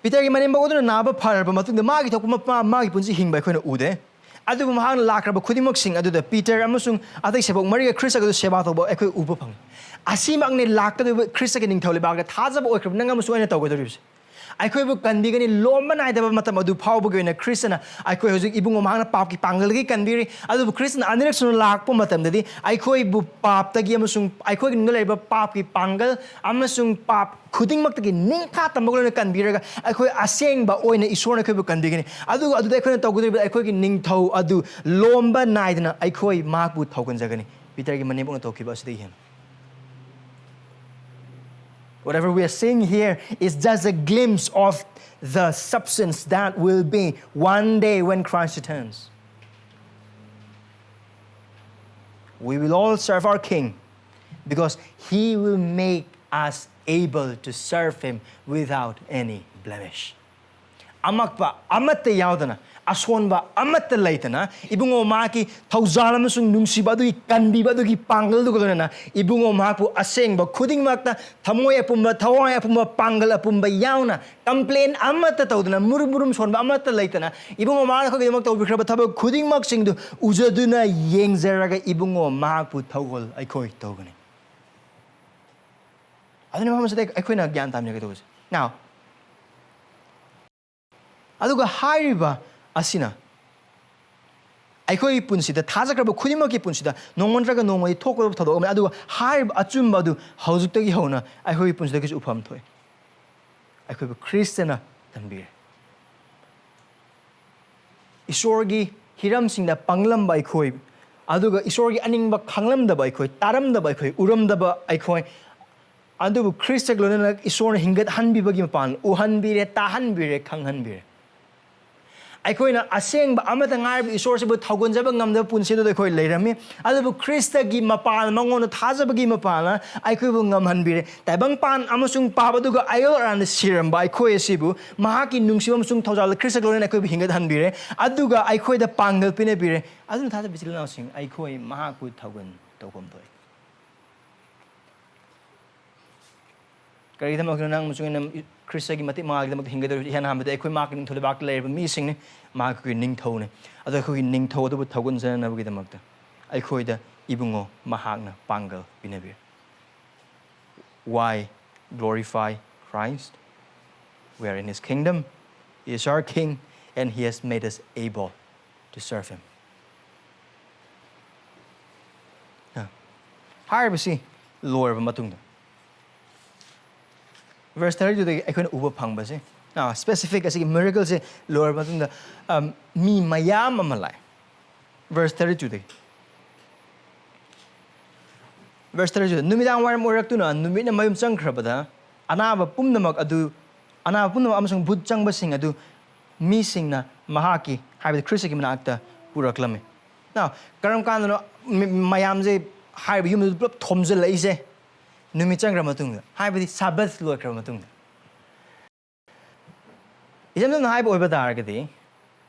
ꯄꯤꯇꯔꯒꯤ ꯃꯅꯦꯝꯕꯣꯛ ꯑꯗꯨꯅ ꯅꯥꯕ ꯐꯔꯕ ꯃꯇꯨꯡꯗ ꯃꯥꯒꯤ ꯊꯣꯛꯄ ꯃꯄꯥ-, ꯃꯥꯒꯤ ꯄꯨꯟꯁꯤ ꯍꯤꯡꯕ ꯑꯩꯈꯣꯏꯅ ꯎꯗꯦ꯫ ꯑꯗꯨꯕꯨ ꯃꯍꯥꯛꯅ ꯂꯥꯛꯈ꯭ꯔꯕ ꯈꯨꯗꯤꯡꯃꯛꯁꯤꯡ ꯑꯗꯨꯗ ꯄꯤꯇꯔ ꯑꯃꯁꯨꯡ ꯑꯇꯩ ꯁꯦꯕꯣꯛ ꯃꯔꯤꯒ ꯈ꯭ꯔꯤꯁꯇ ꯑꯗꯨ ꯁꯦꯕꯥ ꯇꯧꯕ ꯑꯩꯈꯣꯏ ꯎꯕ ꯐꯪꯏ꯫ ꯑꯁꯤꯃꯛꯅꯤ ꯂꯥꯛꯀꯗꯧꯔꯤꯕ ꯈ꯭ꯔꯤꯁꯇꯒꯤ ꯅꯤꯡꯊꯧ ꯂꯩꯕꯥꯛꯇ ꯊꯥꯖꯕ ꯑꯣꯏꯈ꯭ꯔꯕ ꯅꯪ ꯑꯃꯁꯨꯡ ꯑꯩꯅ ꯇꯧꯒꯗꯧꯔꯤꯕꯁꯦ꯫ ꯑꯩꯈꯣꯏꯕꯨ ꯀꯟꯕꯤꯒꯅꯤ, ꯂꯣꯝꯕ ꯅꯥꯏꯗꯕ ꯃꯇꯝ ꯑꯗꯨ ꯐꯥꯎꯕꯒꯤ ꯑꯣꯏꯅ ꯈ꯭ꯔꯤꯁꯇꯅ ꯑꯩꯈꯣꯏ ꯍꯧꯖꯤꯛ ꯏꯕꯨꯡꯉꯣ ꯃꯍꯥꯛꯅ ꯄꯥꯞꯀꯤ ꯄꯥꯡꯒꯜꯗꯒꯤ ꯀꯟꯕꯤꯔꯤ, ꯑꯗꯨꯕꯨ ꯈ꯭ꯔꯤꯁꯇꯅ ꯑꯅꯤꯔꯛ ꯁꯨꯅ ꯂꯥꯛꯄ ꯃꯇꯝꯗꯗꯤ ꯑꯩꯈꯣꯏꯕꯨ ꯄꯥꯞꯇꯒꯤ ꯑꯃꯁꯨꯡ ꯑꯩꯈꯣꯏꯒꯤ ꯃꯅꯨꯡꯗ ꯂꯩꯔꯤꯕ ꯄꯥꯞꯀꯤ ꯄꯥꯡꯒꯜ ꯑꯃꯁꯨꯡ ꯄꯥꯞ ꯈꯨꯗꯤꯡꯃꯛꯇꯒꯤ ꯅꯤꯡꯈꯥ ꯇꯝꯕꯒ ꯂꯣꯏꯅ ꯀꯟꯕꯤꯔꯒ ꯑꯩꯈꯣꯏ ꯑꯁꯦꯡꯕ ꯑꯣꯏꯅ ꯏꯁꯣꯔꯅ ꯑꯩꯈꯣꯏꯕꯨ ꯀꯟꯕꯤꯒꯅꯤ꯫ ꯑꯗꯨꯒ ꯑꯗꯨꯗ ꯑꯩꯈꯣꯏꯅ ꯇꯧꯒꯗꯧꯔꯤꯕ ꯑꯩꯈꯣꯏꯒꯤ ꯅꯤꯡꯊꯧ ꯑꯗꯨ ꯂꯣꯝꯕ ꯅꯥꯏꯗꯅ ꯑꯩꯈꯣꯏ ꯃꯍꯥꯛꯄꯨ ꯊꯧꯒꯟꯖꯒꯅꯤ꯫ ꯄꯤꯇꯔꯒꯤ ꯃꯅꯦꯝꯕꯣꯛꯅ ꯇꯧꯈꯤꯕ ꯑꯁꯤꯗꯒꯤ ꯍꯦꯟꯅ Whatever we are seeing here is just a glimpse of the substance that will be one day when Christ returns. We will all serve our King because He will make us able to serve Him without any blemish. ꯑꯃꯛꯄ ꯑꯃꯠꯇ ꯌꯥꯎꯗꯅ, ꯑꯁꯣꯟꯕ ꯑꯃꯠꯇ ꯂꯩꯇꯅ, ꯏꯕꯨꯡꯉꯣ ꯃꯍꯥꯛꯀꯤ ꯊꯧꯖꯥꯜ ꯑꯃꯁꯨꯡ ꯅꯨꯡꯁꯤꯕ ꯑꯗꯨꯒꯤ ꯀꯟꯕꯤꯕ ꯑꯗꯨꯒꯤ ꯄꯥꯡꯒꯜꯗꯨꯒ ꯂꯣꯏꯅꯅ ꯏꯕꯨꯡꯉꯣ ꯃꯍꯥꯛꯄꯨ ꯑꯁꯦꯡꯕ ꯈꯨꯗꯤꯡꯃꯛꯇ, ꯊꯃꯣꯏ ꯑꯄꯨꯝꯕ, ꯊꯋꯥꯏ ꯑꯄꯨꯝꯕ, ꯄꯥꯡꯒꯜ ꯑꯄꯨꯝꯕ ꯌꯥꯎꯅ, complain ꯑꯃꯠꯇ ꯇꯧꯗꯅ, ꯃꯨꯔꯨꯝ ꯃꯨꯔꯨꯝ ꯁꯣꯟꯕ ꯑꯃꯠꯇ ꯂꯩꯇꯅ, ꯏꯕꯨꯡꯉꯣ ꯃꯍꯥꯛꯅ ꯑꯩꯈꯣꯏꯒꯤꯗꯃꯛ ꯇꯧꯕꯤꯈ꯭ꯔꯕ ꯊꯕꯛ ꯈꯨꯗꯤꯡꯃꯛꯁꯤꯡꯗꯨ ꯎꯖꯗꯨꯅ ꯌꯦꯡꯖꯔꯒ ꯏꯕꯨꯡꯉꯣ ꯃꯍꯥꯛꯄꯨ ꯊꯧꯒꯜ ꯑꯩꯈꯣꯏ ꯇꯧꯒꯅꯤ꯫ ꯑꯗꯨꯅ ꯃꯐꯝ ꯑꯁꯤꯗ ꯑꯩꯈꯣꯏꯅ ꯒ꯭ꯌꯥꯟ ꯇꯥꯃꯤꯟꯅꯒꯗꯧꯕꯁꯦ꯫ Now, ꯑꯗꯨꯒ ꯍꯥꯏꯔꯤꯕ ꯑꯁꯤꯅ ꯑꯩꯈꯣꯏꯒꯤ ꯄꯨꯟꯁꯤꯗ, ꯊꯥꯖꯈ꯭ꯔꯕ ꯈꯨꯗꯤꯡꯃꯛꯀꯤ ꯄꯨꯟꯁꯤꯗ ꯅꯣꯡꯃ ꯅꯠꯇ꯭ꯔꯒ ꯅꯣꯡꯃꯗꯤ ꯊꯣꯛꯀꯗꯕ ꯊꯧꯗꯣꯛ ꯑꯃꯅꯤ꯫ ꯑꯗꯨꯒ ꯍꯥꯏꯔꯤꯕ ꯑꯆꯨꯝꯕ ꯑꯗꯨ ꯍꯧꯖꯤꯛꯇꯒꯤ ꯍꯧꯅ ꯑꯩꯈꯣꯏꯒꯤ ꯄꯨꯟꯁꯤꯗꯒꯤꯁꯨ ꯎꯐꯝ ꯊꯣꯛꯏ꯫ ꯑꯩꯈꯣꯏꯕꯨ ꯈ꯭ꯔꯤꯁꯇꯅ ꯇꯝꯕꯤꯔꯦ꯫ ꯏꯁꯣꯔꯒꯤ ꯍꯤꯔꯝꯁꯤꯡꯗ ꯄꯪꯂꯝꯕ ꯑꯩꯈꯣꯏ, ꯑꯗꯨꯒ ꯏꯁꯣꯔꯒꯤ ꯑꯅꯤꯡꯕ ꯈꯪꯂꯝꯗꯕ ꯑꯩꯈꯣꯏ, ꯇꯥꯔꯝꯗꯕ ꯑꯩꯈꯣꯏ, ꯎꯔꯝꯗꯕ ꯑꯩꯈꯣꯏ, ꯑꯗꯨꯕꯨ ꯈ꯭ꯔꯤꯁꯇꯒ ꯂꯣꯏꯅꯅ ꯏꯁꯣꯔꯅ ꯍꯤꯡꯒꯠꯍꯟꯕꯤꯕꯒꯤ ꯃꯄꯥꯟ ꯎꯍꯟꯕꯤꯔꯦ, ꯇꯥꯍꯟꯕꯤꯔꯦ, ꯈꯪꯍꯟꯕꯤꯔꯦ꯫ ꯑꯩꯈꯣꯏꯅ ꯑꯁꯦꯡꯕ ꯑꯃꯠꯇ ꯉꯥꯏꯔꯕ ꯏꯁꯣꯔꯁꯤꯕꯨ ꯊꯧꯒꯟꯖꯕ ꯉꯝꯗꯕ ꯄꯨꯟꯁꯤ ꯑꯗꯨꯗ ꯑꯩꯈꯣꯏ ꯂꯩꯔꯝꯃꯤ꯫ ꯑꯗꯨꯕꯨ ꯈ꯭ꯔꯤꯁꯇꯒꯤ ꯃꯄꯥꯟ, ꯃꯉꯣꯟꯗ ꯊꯥꯖꯕꯒꯤ ꯃꯄꯥꯟꯅ ꯑꯩꯈꯣꯏꯕꯨ ꯉꯝꯍꯟꯕꯤꯔꯦ꯫ ꯇꯥꯏꯕꯪꯄꯥꯟ ꯑꯃꯁꯨꯡ ꯄꯥꯞ ꯑꯗꯨꯒ ꯑꯌꯦꯜ ꯑꯔꯥꯟꯗ ꯁꯤꯔꯝꯕ ꯑꯩꯈꯣꯏ ꯑꯁꯤꯕꯨ ꯃꯍꯥꯛꯀꯤ ꯅꯨꯡꯁꯤꯕ ꯑꯃꯁꯨꯡ ꯊꯧꯖꯥꯜꯗ ꯈ꯭ꯔꯤꯁꯇꯒ ꯂꯣꯏꯅꯅ ꯑꯩꯈꯣꯏꯕꯨ ꯍꯤꯡꯒꯠꯍꯟꯕꯤꯔꯦ꯫ ꯑꯗꯨꯒ ꯑꯩꯈꯣꯏꯗ ꯄꯥꯡꯒꯜ ꯄꯤꯅꯕꯤꯔꯦ꯫ ꯑꯗꯨꯅ ꯊꯥꯖꯕ ꯏꯆꯤꯜ ꯏꯅꯥꯎꯁꯤꯡ, ꯑꯩꯈꯣꯏ ꯃꯍꯥꯛꯄꯨ ꯊꯧꯒꯟ ꯇꯧꯐꯝ ꯊꯣꯛꯏ꯫ ꯀꯔꯤꯒꯤꯗꯃꯛꯇꯅꯣ ꯅꯪ ꯑꯃꯁꯨꯡ ꯑꯩꯅ ꯈ꯭ꯔꯤꯁꯇꯒꯤ ꯃꯇꯤꯛ ꯃꯉꯥꯒꯤꯗꯃꯛꯇ ꯍꯤꯡꯒꯗꯧꯔꯤꯕꯁꯤ? ꯏꯍꯥꯟ ꯍꯥꯟꯕꯗ ꯑꯩꯈꯣꯏ ꯃꯍꯥꯛꯀꯤ ꯅꯤꯡꯊꯧ ꯂꯩꯕꯥꯛꯇ ꯂꯩꯔꯤꯕ ꯃꯤꯁꯤꯡꯅꯤ, ꯃꯍꯥꯛ ꯑꯩꯈꯣꯏꯒꯤ ꯅꯤꯡꯊꯧꯅꯤ꯫ ꯑꯗꯣ ꯑꯩꯈꯣꯏꯒꯤ ꯅꯤꯡꯊꯧ ꯑꯗꯨꯕꯨ ꯊꯧꯒꯟꯖꯅꯅꯕꯒꯤꯗꯃꯛꯇ ꯑꯩꯈꯣꯏꯗ ꯏꯕꯨꯡꯉꯣ ꯃꯍꯥꯛꯅ ꯄꯥꯡꯒꯜ ꯄꯤꯅꯕꯤꯔꯦ꯫ Why glorify Christ? We are in his kingdom. He is our king and he has made us able to serve him. ꯍꯥꯏꯔꯤꯕꯁꯤ ꯂꯣꯏꯔꯕ ꯃꯇꯨꯡꯗ, verse thirty two ꯗꯒꯤ ꯑꯩꯈꯣꯏꯅ ꯎꯕ ꯐꯪꯕꯁꯦ, specific ꯑꯁꯤꯒꯤ miracleꯁꯦ ꯂꯣꯏꯔꯕ ꯃꯇꯨꯡꯗ, ꯃꯤ ꯃꯌꯥꯝ ꯑꯃ ꯂꯥꯛꯑꯦ꯫ Verse thirty two ꯗꯒꯤ, verse thirty two, ꯅꯨꯃꯤꯗꯥꯡ ꯋꯥꯏꯔꯝ ꯑꯣꯏꯔꯛꯇꯨꯅ ꯅꯨꯃꯤꯠꯅ ꯃꯌꯨꯝ ꯆꯪꯈ꯭ꯔꯕꯗ, ꯑꯅꯥꯕ ꯄꯨꯝꯅꯃꯛ ꯑꯗꯨ, ꯑꯅꯥꯕ ꯄꯨꯝꯅꯃꯛ ꯑꯃꯁꯨꯡ ꯚꯨꯠ ꯆꯪꯕꯁꯤꯡ ꯑꯗꯨ ꯃꯤꯁꯤꯡꯅ ꯃꯍꯥꯛꯀꯤ, ꯍꯥꯏꯕꯗꯤ ꯈ꯭ꯔꯤꯁꯇꯒꯤ ꯃꯅꯥꯛꯇ ꯄꯨꯔꯛꯂꯝꯃꯤ꯫ Now, ꯀꯔꯝ ꯀꯥꯟꯗꯅꯣ ꯃꯌꯥꯝꯁꯦ ꯍꯥꯏꯔꯤꯕ ꯌꯨꯝꯗꯨꯗ ꯄꯨꯂꯞ ꯊꯣꯝꯖꯤꯜꯂꯛꯏꯁꯦ? ꯅꯨꯃꯤꯠ ꯆꯪꯈ꯭ꯔ ꯃꯇꯨꯡꯗ, ꯍꯥꯏꯕꯗꯤ ꯁꯥꯕꯠ ꯂꯣꯏꯈ꯭ꯔꯕ ꯃꯇꯨꯡꯗ꯫ ꯏꯆꯝ ꯆꯝꯅ ꯍꯥꯏꯕ ꯑꯣꯏꯕ ꯇꯥꯔꯒꯗꯤ,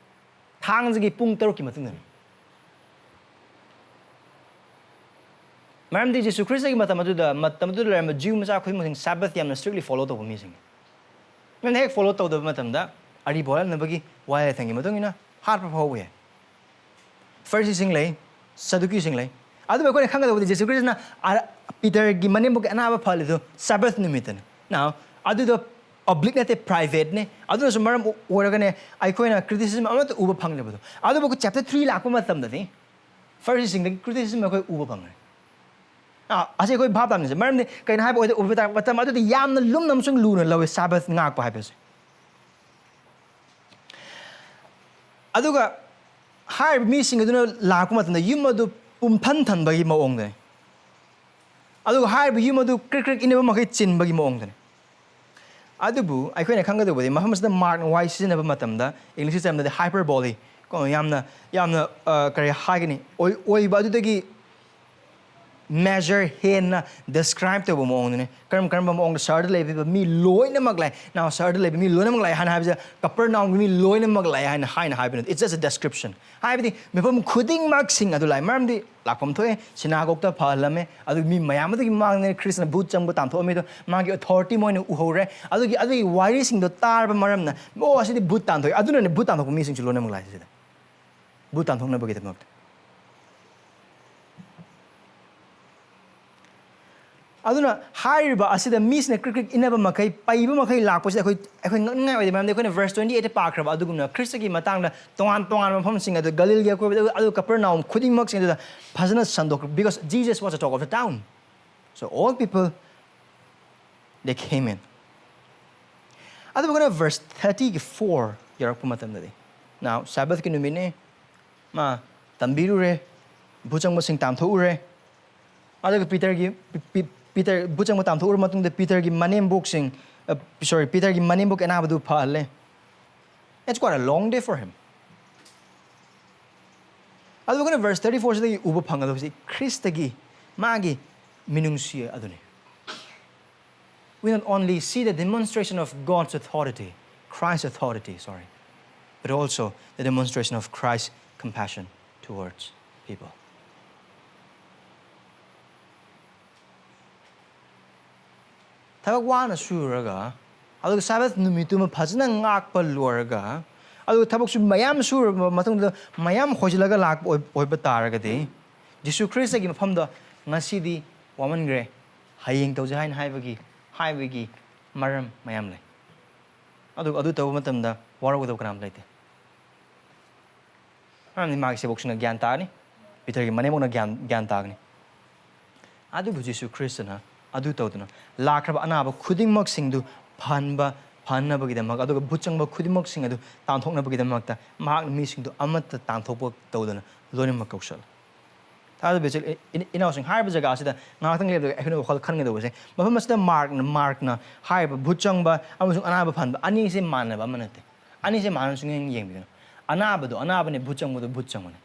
ꯊꯥꯡꯖꯒꯤ ꯄꯨꯡ ꯇꯔꯨꯛꯀꯤ ꯃꯇꯨꯡꯗꯅꯤ꯫ ꯃꯔꯝꯗꯤ ꯖꯤꯁꯨ ꯈ꯭ꯔꯤꯁꯇꯒꯤ ꯃꯇꯝ ꯑꯗꯨꯗ, ꯃꯇꯝ ꯑꯗꯨꯗ ꯂꯩꯔꯝꯕ ꯖꯤꯎ ꯃꯆꯥ ꯈꯨꯗꯤꯡꯃꯛꯁꯤꯡ ꯁꯥꯕꯠ ꯌꯥꯝꯅ strictly follow ꯇꯧꯕ ꯃꯤꯁꯤꯡꯅꯤ꯫ ꯅꯪꯅ ꯍꯦꯛ follow ꯇꯧꯗꯕ ꯃꯇꯝꯗ ꯑꯔꯤꯕ ꯋꯥꯌꯦꯜꯅꯕꯒꯤ ꯋꯥꯌꯦꯜ ꯌꯥꯊꯪꯒꯤ ꯃꯇꯨꯡ ꯏꯟꯅ ꯍꯥꯠꯄ ꯐꯥꯎꯕ ꯌꯥꯏ꯫ ꯐꯔꯤꯁꯤꯁꯤꯡ ꯂꯩ, ꯁꯗꯨꯀꯤꯁꯤꯡ ꯂꯩ꯫ ꯑꯗꯨꯕꯨ ꯑꯩꯈꯣꯏꯅ ꯈꯪꯒꯗꯕꯗꯤ ꯖꯤꯁꯨ ꯈ꯭ꯔꯤꯁꯇꯅ ꯄꯤꯇꯔꯒꯤ ꯃꯅꯦꯝꯕꯣꯛꯀꯤ ꯑꯅꯥꯕ ꯐꯍꯜꯂꯤꯗꯨ ꯁꯥꯕꯠ ꯅꯨꯃꯤꯠꯇꯅꯤ꯫ Now, ꯑꯗꯨꯗꯣ ꯄꯕ꯭ꯂꯤꯛ ꯅꯠꯇꯦ, ꯄ꯭ꯔꯥꯏꯚꯦꯠꯅꯦ꯫ ꯑꯗꯨꯅꯁꯨ ꯃꯔꯝ ꯑꯣꯏꯔꯒꯅꯦ ꯑꯩꯈꯣꯏꯅ ꯀ꯭ꯔꯤꯇꯤꯁꯤꯖꯝ ꯑꯃꯠꯇ ꯎꯕ ꯐꯪꯗꯕꯗꯣ꯫ ꯑꯗꯨꯕꯨ ꯆꯦꯞꯇꯔ ꯊ꯭ꯔꯤ ꯂꯥꯛꯄ ꯃꯇꯝꯗꯗꯤ ꯐꯔꯤꯁꯤꯁꯤꯡꯗꯒꯤ ꯀ꯭ꯔꯤꯇꯤꯁꯤꯖꯝ ꯑꯩꯈꯣꯏ ꯎꯕ ꯐꯪꯉꯦ꯫ ꯑꯥ, ꯑꯁꯤ ꯑꯩꯈꯣꯏ ꯚꯥꯞ ꯇꯥꯃꯤꯟꯅꯁꯦ꯫ ꯃꯔꯝꯗꯤ ꯀꯩꯅꯣ ꯍꯥꯏꯕ ꯑꯣꯏꯗ ꯎꯕ ꯇꯥꯔꯛꯄ ꯃꯇꯝ ꯑꯗꯨꯗꯤ ꯌꯥꯝꯅ ꯂꯨꯝꯅ ꯑꯃꯁꯨꯡ ꯂꯨꯅ ꯂꯧꯋꯦ ꯁꯥꯕꯠ ꯉꯥꯛꯄ ꯍꯥꯏꯕꯁꯦ꯫ ꯑꯗꯨꯒ ꯍꯥꯏꯔꯤꯕ ꯃꯤꯁꯤꯡ ꯑꯗꯨꯅ ꯂꯥꯛꯄ ꯃꯇꯝꯗ ꯌꯨꯝ ꯑꯗꯨ ꯄꯨꯝꯊꯟ ꯊꯟꯕꯒꯤ ꯃꯑꯣꯡꯗꯅꯤ꯫ ꯑꯗꯨꯒ ꯍꯥꯏꯔꯤꯕ ꯌꯨꯝ ꯑꯗꯨ ꯀ꯭ꯔꯤꯛ ꯀ꯭ꯔꯤꯛ ꯏꯟꯅꯕ ꯃꯈꯩ ꯆꯤꯟꯕꯒꯤ ꯃꯑꯣꯡꯗꯅꯤ꯫ ꯑꯗꯨꯕꯨ ꯑꯩꯈꯣꯏꯅ ꯈꯪꯒꯗꯧꯕꯗꯤ ꯃꯐꯝ ꯑꯁꯤꯗ ꯃꯥꯔꯛꯅ ꯋꯥꯏ ꯁꯤꯖꯤꯟꯅꯕ ꯃꯇꯝꯗ ꯏꯪꯂꯤꯁꯀꯤ ꯇꯔꯝꯗꯗꯤ ꯍꯥꯏꯄꯔꯕꯣꯂꯤ ꯀꯣ, ꯌꯥꯝꯅ, ꯌꯥꯝꯅ, ꯑ, ꯀꯔꯤ ꯍꯥꯏꯒꯅꯤ, ꯑꯣꯏ-, ꯑꯣꯏꯕ ꯑꯗꯨꯗꯒꯤ ꯃꯦꯖꯔ ꯍꯦꯟꯅ ꯗꯤꯁꯀ꯭ꯔꯥꯏꯕ ꯇꯧꯕ ꯃꯑꯣꯡꯗꯨꯅꯤ꯫ ꯀꯔꯝ ꯀꯔꯝꯕ ꯃꯑꯣꯡꯗ ꯁꯍꯔꯗ ꯂꯩꯕꯤꯕ ꯃꯤ ꯂꯣꯏꯅꯃꯛ ꯂꯥꯛꯑꯦ, ꯅꯥꯎ ꯁꯍꯔꯗ ꯂꯩꯕ ꯃꯤ ꯂꯣꯏꯅꯃꯛ ꯂꯥꯛꯑꯦ ꯍꯥꯏꯅ ꯍꯥꯏꯕꯁꯦ, ꯀꯄꯔꯅꯥꯎꯝꯒꯤ ꯃꯤ ꯂꯣꯏꯅꯃꯛ ꯂꯥꯛꯑꯦ ꯍꯥꯏꯅ, ꯍꯥꯏꯅ ꯍꯥꯏꯕ ꯅꯠꯇꯦ꯫ It's just a description. ꯍꯥꯏꯕꯗꯤ ꯃꯤꯐꯝ ꯈꯨꯗꯤꯡꯃꯛꯁꯤꯡ ꯑꯗꯨ ꯂꯥꯛꯑꯦ꯫ ꯃꯔꯝꯗꯤ ꯂꯥꯛꯐꯝ ꯊꯣꯛꯑꯦ, ꯁꯤꯅꯥꯒꯣꯛꯇ ꯐꯍꯜꯂꯝꯃꯦ, ꯑꯗꯨꯒꯤ ꯃꯤ ꯃꯌꯥꯝ ꯑꯗꯨꯒꯤ ꯃꯃꯥꯡꯗ ꯈ꯭ꯔꯤꯁꯅ ꯚꯨꯠ ꯆꯪꯕ ꯇꯥꯟꯊꯣꯛꯑꯝꯃꯤꯗꯣ ꯃꯥꯒꯤ ꯑꯣꯊꯣꯔꯤꯇꯤ ꯃꯣꯏꯅ ꯎꯍꯧꯔꯦ꯫ ꯑꯗꯨꯒꯤ, ꯑꯗꯨꯒꯤ ꯋꯥꯔꯤꯁꯤꯡꯗꯣ ꯇꯥꯔꯕ ꯃꯔꯝꯅ, "ꯑꯣ, ꯑꯁꯤꯗꯤ ꯚꯨꯠ ꯇꯥꯟꯊꯣꯛꯑꯦ"꯫ ꯑꯗꯨꯅꯅꯦ ꯚꯨꯠ ꯇꯥꯟꯊꯣꯛꯄ ꯃꯤꯁꯤꯡꯁꯨ ꯂꯣꯏꯅꯃꯛ ꯂꯥꯛꯑꯦ ꯁꯤꯗ, ꯚꯨꯠ ꯇꯥꯟꯊꯣꯛꯅꯕꯒꯤꯗꯃꯛꯇ꯫ ꯑꯗꯨꯅ ꯍꯥꯏꯔꯤꯕ ꯑꯁꯤꯗ ꯃꯤꯁꯤꯅ ꯀ꯭ꯔꯤꯛ ꯀ꯭ꯔꯤꯛ ꯏꯟꯅꯕ ꯃꯈꯩ, ꯄꯩꯕ ꯃꯈꯩ ꯂꯥꯛꯄꯁꯤꯗ ꯑꯩꯈꯣꯏ, ꯑꯩꯈꯣꯏ ꯉꯛꯅꯤꯡꯉꯥꯏ ꯑꯣꯏꯗꯦ꯫ ꯃꯔꯝꯗꯤ ꯑꯩꯈꯣꯏꯅ ꯚꯔꯁ ꯇ꯭ꯋꯦꯟꯇꯤ ꯑꯩꯠꯇ ꯄꯥꯈ꯭ꯔꯕ ꯑꯗꯨꯒꯨꯝꯅ ꯈ꯭ꯔꯤꯁꯇꯒꯤ ꯃꯇꯥꯡꯗ ꯇꯣꯉꯥꯟ ꯇꯣꯉꯥꯟꯕ ꯃꯐꯝꯁꯤꯡ ꯑꯗꯨ, ꯒꯂꯤꯜꯒꯤ ꯑꯀꯣꯏꯕꯗ, ꯑꯗꯨ, ꯑꯗꯨ ꯀꯄꯔꯅꯥꯎꯝ ꯈꯨꯗꯤꯡꯃꯛꯁꯤꯡ ꯑꯗꯨꯗ ꯐꯖꯅ ꯁꯟꯗꯣꯛꯈ꯭ꯔꯦ, because Jesus was the talk of the town. So all people, they came in. ꯑꯗꯨꯕꯨ ꯑꯩꯈꯣꯏꯅ ꯚꯔꯁ ꯊꯥꯔꯇꯤꯒꯤ ꯐꯣꯔ ꯌꯧꯔꯛꯄ ꯃꯇꯝꯗꯗꯤ, now, ꯁꯥꯕꯠꯀꯤ ꯅꯨꯃꯤꯠꯅꯤ, ꯃꯥ ꯇꯝꯕꯤꯔꯨꯔꯦ, ꯚꯨꯠ ꯆꯪꯕꯁꯤꯡ ꯇꯥꯟꯊꯣꯛꯎꯔꯦ, ꯑꯗꯨꯒ ꯄꯤꯇꯔꯒꯤ, ꯄꯤ-, ꯄꯤ-, ꯄꯤꯇꯔ, ꯚꯨꯠ ꯆꯪꯕ ꯇꯥꯟꯊꯣꯛꯎꯔ ꯃꯇꯨꯡꯗ ꯄꯤꯇꯔꯒꯤ ꯃꯅꯦꯝꯕꯣꯛꯁꯤꯡ, ꯑ, sorry, ꯄꯤꯇꯔꯒꯤ ꯃꯅꯦꯝꯕꯣꯛꯀꯤ ꯑꯅꯥꯕꯗꯨ ꯐꯍꯜꯂꯦ꯫ It's quite a long day for him. ꯑꯗꯨꯒ ꯚꯔꯁ ꯊꯥꯔꯇꯤ ꯐꯣꯔꯁꯤꯗꯒꯤ ꯎꯕ ꯐꯪꯒꯗꯕꯁꯤ ꯈ꯭ꯔꯤꯁꯇꯒꯤ ꯃꯥꯒꯤ ꯃꯤꯅꯨꯡꯁꯤ ꯑꯗꯨꯅꯤ꯫ We not only see the demonstration of God's authority, Christ's authority, sorry, but also the demonstration of Christ's compassion towards people. ꯊꯕꯛ ꯋꯥꯅ ꯁꯨꯔꯒ, ꯑꯗꯨꯒ ꯁꯥꯕꯠ ꯅꯨꯃꯤꯠꯇꯨꯃ ꯐꯖꯅ ꯉꯥꯛꯄ ꯂꯣꯏꯔꯒ, ꯑꯗꯨꯒ ꯊꯕꯛꯁꯨ ꯃꯌꯥꯝ ꯁꯨꯔꯕ ꯃꯇꯨꯡꯗ ꯃꯌꯥꯝ ꯍꯣꯏꯖꯤꯜꯂꯒ ꯂꯥꯛꯄ ꯑꯣꯏ-, ꯑꯣꯏꯕ ꯇꯥꯔꯒꯗꯤ, ꯖꯤꯁꯨ ꯈ꯭ꯔꯤꯁꯇꯒꯤ ꯃꯐꯝꯗ ꯉꯁꯤꯗꯤ ꯋꯥꯃꯟꯈ꯭ꯔꯦ, ꯍꯌꯦꯡ ꯇꯧꯁꯦ ꯍꯥꯏꯅ ꯍꯥꯏꯕꯒꯤ, ꯍꯥꯏꯕꯒꯤ ꯃꯔꯝ ꯃꯌꯥꯝ ꯂꯩ꯫ ꯑꯗꯨ ꯑꯗꯨ ꯇꯧꯕ ꯃꯇꯝꯗ ꯋꯥꯔꯧꯒꯗꯕ ꯀꯅꯥꯝ ꯂꯩꯇꯦ꯫ ꯃꯔꯝꯗꯤ ꯃꯥꯒꯤ ꯁꯦꯕꯣꯛꯁꯤꯡꯅ ꯒ꯭ꯌꯥꯟ ꯇꯥꯒꯅꯤ, ꯄꯤꯇꯔꯒꯤ ꯃꯅꯦꯝꯕꯣꯛꯅ ꯒ꯭ꯌꯥꯟ ꯒ꯭ꯌꯥꯟ ꯇꯥꯒꯅꯤ꯫ ꯑꯗꯨꯕꯨ ꯖꯤꯁꯨ ꯈ꯭ꯔꯤꯁꯇꯅ ꯑꯗꯨ ꯇꯧꯗꯅ ꯂꯥꯛꯈ꯭ꯔꯕ ꯑꯅꯥꯕ ꯈꯨꯗꯤꯡꯃꯛꯁꯤꯡꯗꯨ ꯐꯍꯟꯕ, ꯐꯍꯟꯅꯕꯒꯤꯗꯃꯛ, ꯑꯗꯨꯒ ꯕꯨꯠ ꯆꯪꯕ ꯈꯨꯗꯤꯡꯃꯛꯁꯤꯡ ꯑꯗꯨ ꯇꯥꯟꯊꯣꯛꯅꯕꯒꯤꯗꯃꯛꯇ ꯃꯍꯥꯛꯅ ꯃꯤꯁꯤꯡꯗꯨ ꯑꯃꯠꯇ ꯇꯥꯟꯊꯣꯛꯄ ꯇꯧꯗꯅ ꯂꯣꯏꯅꯃꯛ ꯀꯧꯁꯜꯂꯤ꯫ ꯊꯥꯖꯕ ꯏꯆꯤꯜ ꯏ-, ꯏ-, ꯏꯅꯥꯎꯁꯤꯡ, ꯍꯥꯏꯔꯤꯕ ꯖꯒꯥ ꯑꯁꯤꯗ ꯉꯥꯏꯍꯥꯛꯇꯪ ꯂꯦꯞꯂꯒ ꯑꯩꯈꯣꯏꯅ ꯋꯥꯈꯜ ꯈꯟꯒꯗꯧꯕꯁꯦ, ꯃꯐꯝ ꯑꯁꯤꯗ ꯃꯥꯔꯛꯅ, ꯃꯥꯔꯛꯅ ꯍꯥꯏꯔꯤꯕ ꯚꯨꯠ ꯆꯪꯕ ꯑꯃꯁꯨꯡ ꯑꯅꯥꯕ ꯐꯍꯟꯕ ꯑꯅꯤꯁꯦ ꯃꯥꯟꯅꯕ ꯑꯃ ꯅꯠꯇꯦ꯫ ꯑꯅꯤꯁꯦ ꯃꯥꯟꯅꯕ ꯁꯨꯡꯌꯦꯡ ꯌꯦꯡꯕꯤꯒꯅꯨ꯫ ꯑꯅꯥꯕꯗꯣ ꯑꯅꯥꯕꯅꯦ, ꯚꯨꯠ ꯆꯪꯕꯗꯣ ꯚꯨꯠ ꯆꯪꯕꯅꯦ꯫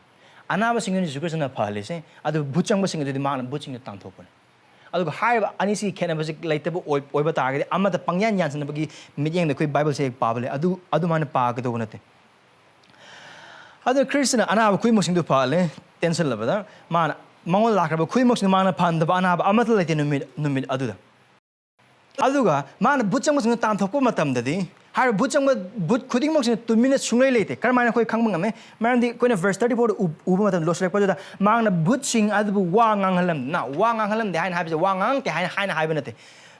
ꯑꯅꯥꯕꯁꯤꯡꯗꯨꯅ ꯖꯤꯁꯨ ꯈ꯭ꯔꯤꯁꯇꯅ ꯐꯍꯜꯂꯤꯁꯦ, ꯑꯗꯨ ꯚꯨꯠ ꯆꯪꯕꯁꯤꯡ ꯑꯗꯨꯗꯤ ꯃꯥꯅ ꯚꯨꯠꯁꯤꯡꯗꯣ ꯇꯥꯟꯊꯣꯛꯄꯅꯦ꯫ ꯑꯗꯨꯒ ꯍꯥꯏꯔꯤꯕ ꯑꯅꯤꯁꯤꯒꯤ ꯈꯦꯠꯅꯕꯁꯤ ꯂꯩꯇꯕ ꯑꯣꯏ-, ꯑꯣꯏꯕ ꯇꯥꯔꯒꯗꯤ ꯑꯃꯗ ꯄꯪꯌꯥꯟ ꯌꯥꯟꯁꯤꯟꯅꯕꯒꯤ ꯃꯤꯠꯌꯦꯡꯗ ꯑꯩꯈꯣꯏ ꯕꯥꯏꯕꯜꯁꯦ ꯍꯦꯛ ꯄꯥꯕ ꯂꯩ꯫ ꯑꯗꯨ, ꯑꯗꯨꯃꯥꯏꯅ ꯄꯥꯒꯗꯧꯕ ꯅꯠꯇꯦ꯫ ꯑꯗꯨꯅ ꯈ꯭ꯔꯤꯁꯇꯅ ꯑꯅꯥꯕ ꯈꯨꯗꯤꯡꯃꯛꯁꯤꯡꯗꯨ ꯐꯍꯜꯂꯦ, ꯇꯦꯟꯁꯤꯜꯂꯕꯗ ꯃꯥꯅ, ꯃꯉꯣꯟꯗ ꯂꯥꯛꯈ꯭ꯔꯕ ꯈꯨꯗꯤꯡꯃꯛꯁꯤꯡꯗꯨ ꯃꯥꯅ ꯐꯍꯟꯗꯕ ꯑꯅꯥꯕ ꯑꯃꯠꯇ ꯂꯩꯇꯦ ꯅꯨꯃꯤꯠ, ꯅꯨꯃꯤꯠ ꯑꯗꯨꯗ꯫ ꯑꯗꯨꯒ ꯃꯥꯅ ꯚꯨꯠ ꯆꯪꯕꯁꯤꯡꯗꯨ ꯇꯥꯟꯊꯣꯛꯄ ꯃꯇꯝꯗꯗꯤ, ꯍꯥꯏꯔꯤꯕ ꯚꯨꯠ ꯆꯪꯕ, ꯚꯨꯠ ꯈꯨꯗꯤꯡꯃꯛꯁꯤꯅ ꯇꯨꯃꯤꯟꯅ ꯁꯨꯡꯂꯩ ꯂꯩꯇꯦ꯫ ꯀꯔꯝꯍꯥꯏꯅ ꯑꯩꯈꯣꯏ ꯈꯪꯕ ꯉꯝꯃꯦ? ꯃꯔꯝꯗꯤ ꯑꯩꯈꯣꯏꯅ verse thirty fourꯗ ꯎ-, ꯎꯕ ꯃꯇꯝꯗ, ꯂꯣꯏꯁꯤꯜꯂꯛꯄꯗꯨꯗ, "ꯃꯍꯥꯛꯅ ꯚꯨꯠꯁꯤꯡ ꯑꯗꯨꯕꯨ ꯋꯥ ꯉꯥꯡꯍꯜꯂꯝꯗꯅ", ꯋꯥ ꯉꯥꯡꯍꯜꯂꯝꯗꯦ ꯍꯥꯏꯅ ꯍꯥꯏꯕꯁꯦ ꯋꯥ ꯉꯥꯡꯉꯛꯇꯦ ꯍꯥꯏꯅ, ꯍꯥꯏꯅ ꯍꯥꯏꯕ ꯅꯠꯇꯦ꯫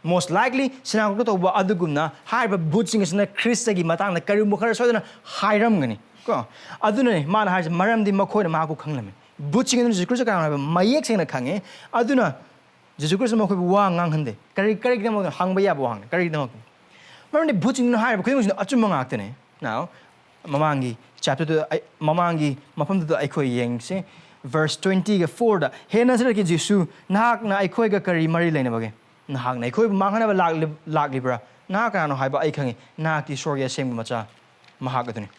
Most likely ꯁꯤꯅꯥꯒꯣꯒꯇ ꯇꯧꯕ ꯑꯗꯨꯒꯨꯝꯅ ꯍꯥꯏꯔꯤꯕ ꯚꯨꯠꯁꯤꯡ ꯑꯁꯤꯅ ꯈ꯭ꯔꯤꯁꯇꯒꯤ ꯃꯇꯥꯡꯗ ꯀꯔꯤꯒꯨꯝꯕ ꯈꯔ ꯁꯣꯏꯗꯅ ꯍꯥꯏꯔꯝꯒꯅꯤ ꯀꯣ꯫ ꯑꯗꯨꯅꯅꯦ ꯃꯥꯅ ꯍꯥꯏꯔꯤꯁꯦ, "ꯃꯔꯝꯗꯤ ꯃꯈꯣꯏꯅ ꯃꯍꯥꯛꯄꯨ ꯈꯪꯂꯝꯃꯤ"꯫ ꯚꯨꯠꯁꯤꯡ ꯑꯗꯨꯅ ꯖꯤꯁꯨ ꯈ꯭ꯔꯤꯁꯇ ꯀꯅꯥꯅꯣ ꯍꯥꯏꯕ ꯃꯌꯦꯛ ꯁꯦꯡꯅ ꯈꯪꯉꯦ꯫ ꯑꯗꯨꯅ ꯖꯤꯁꯨ ꯈ꯭ꯔꯤꯁꯇ ꯃꯈꯣꯏꯕꯨ ꯋꯥ ꯉꯥꯡꯍꯟꯗꯦ꯫ ꯀꯔꯤ, ꯀꯔꯤꯒꯤꯗꯃꯛꯇ? ꯍꯪꯕ ꯌꯥꯕ ꯋꯥꯍꯪꯅꯤ꯫ ꯀꯔꯤꯒꯤꯗꯃꯛꯇ? ꯃꯔꯝꯗꯤ ꯚꯨꯠꯁꯤꯡꯗꯨꯅ ꯍꯥꯏꯔꯤꯕ ꯈꯨꯗꯤꯡꯃꯛꯁꯤꯡꯗꯣ ꯑꯆꯨꯝꯕ ꯉꯥꯛꯇꯅꯦ꯫ Now, ꯃꯃꯥꯡꯒꯤ chapterꯗꯨꯗ ꯑꯩ, ꯃꯃꯥꯡꯒꯤ ꯃꯐꯝꯗꯨꯗ ꯑꯩꯈꯣꯏ ꯌꯦꯡꯁꯤ꯫ Verse twentyꯒ fourꯗ, "ꯍꯦ ꯅꯥꯖꯔꯦꯠꯀꯤ ꯖꯤꯁꯨ, ꯅꯍꯥꯛꯅ ꯑꯩꯈꯣꯏꯒ ꯀꯔꯤ ꯃꯔꯤ ꯂꯩꯅꯕꯒꯦ? ꯅꯍꯥꯛꯅ ꯑꯩꯈꯣꯏꯕꯨ ꯃꯥꯡꯍꯟꯅꯕ ꯂꯥꯛꯂꯤ-, ꯂꯥꯛꯂꯤꯕ꯭ꯔꯥ? ꯅꯍꯥꯛ ꯀꯅꯥꯅꯣ ꯍꯥꯏꯕ ꯑꯩ ꯈꯪꯉꯤ꯫ ꯅꯍꯥꯛꯇꯤ ꯏꯁꯣꯔꯒꯤ ꯑꯁꯦꯡꯕ ꯃꯆꯥ ꯃꯍꯥꯛ ꯑꯗꯨꯅꯤ"꯫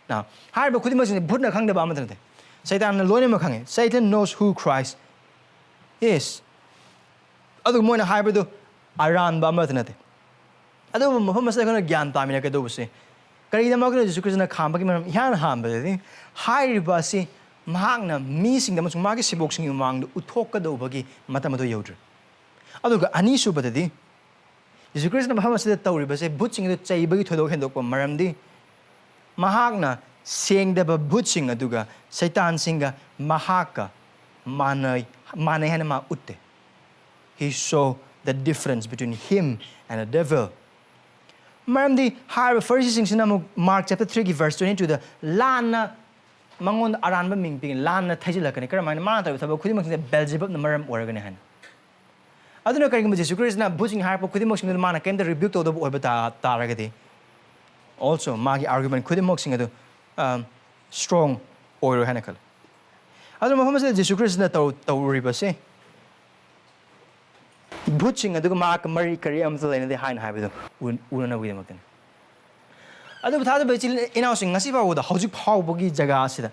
Now, ꯍꯥꯏꯔꯤꯕ ꯈꯨꯗꯤꯡꯃꯛꯁꯤꯡꯁꯦ ꯚꯨꯠꯅ ꯈꯪꯗꯕ ꯑꯃꯠꯇ ꯅꯠꯇꯦ꯫ ꯁꯩꯇꯥꯟꯅ ꯂꯣꯏꯅꯃꯛ ꯈꯪꯉꯤ꯫ Satan knows who Christ is꯫ ꯑꯗꯨꯒ ꯃꯣꯏꯅ ꯍꯥꯏꯕꯗꯨ ꯑꯔꯥꯟꯕ ꯑꯃꯠꯇ ꯅꯠꯇꯦ꯫ ꯑꯗꯨꯕꯨ ꯃꯐꯝ ꯑꯁꯤꯗ ꯑꯩꯈꯣꯏꯅ ꯒ꯭ꯌꯥꯟ ꯇꯥꯃꯤꯟꯅꯒꯗꯧꯕꯁꯦ, ꯀꯔꯤꯒꯤꯗꯃꯛꯇꯅꯣ ꯖꯤꯁꯨ ꯈ꯭ꯔꯤꯁꯇꯅ ꯈꯥꯝꯕꯒꯤ ꯃꯔꯝ? ꯏꯍꯥꯟ ꯍꯥꯟꯕꯗꯗꯤ ꯍꯥꯏꯔꯤꯕ ꯑꯁꯤ ꯃꯍꯥꯛꯅ ꯃꯤꯁꯤꯡꯗ ꯑꯃꯁꯨꯡ ꯃꯥꯒꯤ ꯁꯦꯕꯣꯛꯁꯤꯡꯒꯤ ꯃꯃꯥꯡꯗ ꯎꯠꯊꯣꯛꯀꯗꯧꯕꯒꯤ ꯃꯇꯝ ꯑꯗꯨ ꯌꯧꯗ꯭ꯔꯤ꯫ ꯑꯗꯨꯒ ꯑꯅꯤꯁꯨꯕꯗꯗꯤ, ꯖꯤꯁꯨ ꯈ꯭ꯔꯤꯁꯇꯅ ꯃꯐꯝ ꯑꯁꯤꯗ ꯇꯧꯔꯤꯕꯁꯦ ꯚꯨꯠꯁꯤꯡ ꯑꯗꯨ ꯆꯩꯕꯒꯤ ꯊꯣꯏꯗꯣꯛ ꯍꯦꯟꯗꯣꯛꯄ ꯃꯔꯝꯗꯤ ꯃꯍꯥꯛꯅ ꯁꯦꯡꯗꯕ ꯚꯨꯠꯁꯤꯡ ꯑꯗꯨꯒ ꯁꯩꯇꯥꯟꯁꯤꯡꯒ ꯃꯍꯥꯛꯀ ꯃꯥꯟꯅꯩ, ꯃꯥꯟꯅꯩ ꯍꯥꯏꯅ ꯃꯥ ꯎꯠꯇꯦ꯫ He show the difference between him and a devil꯫ ꯃꯔꯝꯗꯤ ꯍꯥꯏꯔꯤꯕ ꯐꯔꯤꯁꯤꯁꯤꯡꯁꯤꯅ ꯑꯃꯨꯛ Mark chapter three ꯒꯤ verse twenty two ꯗ ꯂꯥꯟꯅ ꯃꯉꯣꯟꯗ ꯑꯔꯥꯟꯕ ꯃꯤꯡ ꯄꯤꯒꯅꯤ, ꯂꯥꯟꯅ ꯊꯩꯖꯤꯜꯂꯛꯀꯅꯤ꯫ ꯀꯔꯝꯍꯥꯏꯅ? ꯃꯥꯅ ꯇꯧꯔꯤꯕ ꯊꯕꯛ ꯈꯨꯗꯤꯡꯃꯛꯁꯤꯡꯁꯦ ꯕꯦꯜꯖꯤꯕꯨꯞꯅ ꯃꯔꯝ ꯑꯣꯏꯔꯒꯅꯤ ꯍꯥꯏꯅ꯫ ꯑꯗꯨꯅ ꯀꯔꯤꯒꯨꯝꯕ ꯖꯤꯁꯨ ꯈ꯭ꯔꯤꯁꯇꯅ ꯚꯨꯠꯁꯤꯡ ꯍꯥꯏꯔꯛꯄ ꯈꯨꯗꯤꯡꯃꯛꯁꯤꯡꯗꯨꯗ ꯃꯥꯅ ꯀꯩꯝꯇ rebuke ꯇꯧꯗꯕ ꯑꯣꯏꯕ ꯇꯥ-, ꯇꯥꯔꯒꯗꯤ, also ꯃꯥꯒꯤ argument ꯈꯨꯗꯤꯡꯃꯛꯁꯤꯡ ꯑꯗꯨ, ꯑ, strong ꯑꯣꯏꯔꯣꯏ ꯍꯥꯏꯅ ꯈꯜꯂꯤ꯫ ꯑꯗꯨꯅ ꯃꯐꯝ ꯑꯁꯤꯗ ꯖꯤꯁꯨ ꯈ꯭ꯔꯤꯁꯇꯅ ꯇꯧ-, ꯇꯧꯔꯤꯕꯁꯦ ꯚꯨꯠꯁꯤꯡ ꯑꯗꯨꯒ ꯃꯍꯥꯛꯀ ꯃꯔꯤ ꯀꯔꯤ ꯑꯃꯠꯇ ꯂꯩꯅꯗꯦ ꯍꯥꯏꯅ ꯍꯥꯏꯕꯗꯨ ꯎ-, ꯎꯅꯅꯕꯒꯤꯗꯃꯛꯇꯅꯤ꯫ ꯑꯗꯨꯕꯨ ꯊꯥꯖꯕ ꯏꯆꯤꯜ ꯏꯅꯥꯎꯁꯤꯡ, ꯉꯁꯤ ꯐꯥꯎꯕꯗ, ꯍꯧꯖꯤꯛ ꯐꯥꯎꯕꯒꯤ ꯖꯒꯥ ꯑꯁꯤꯗ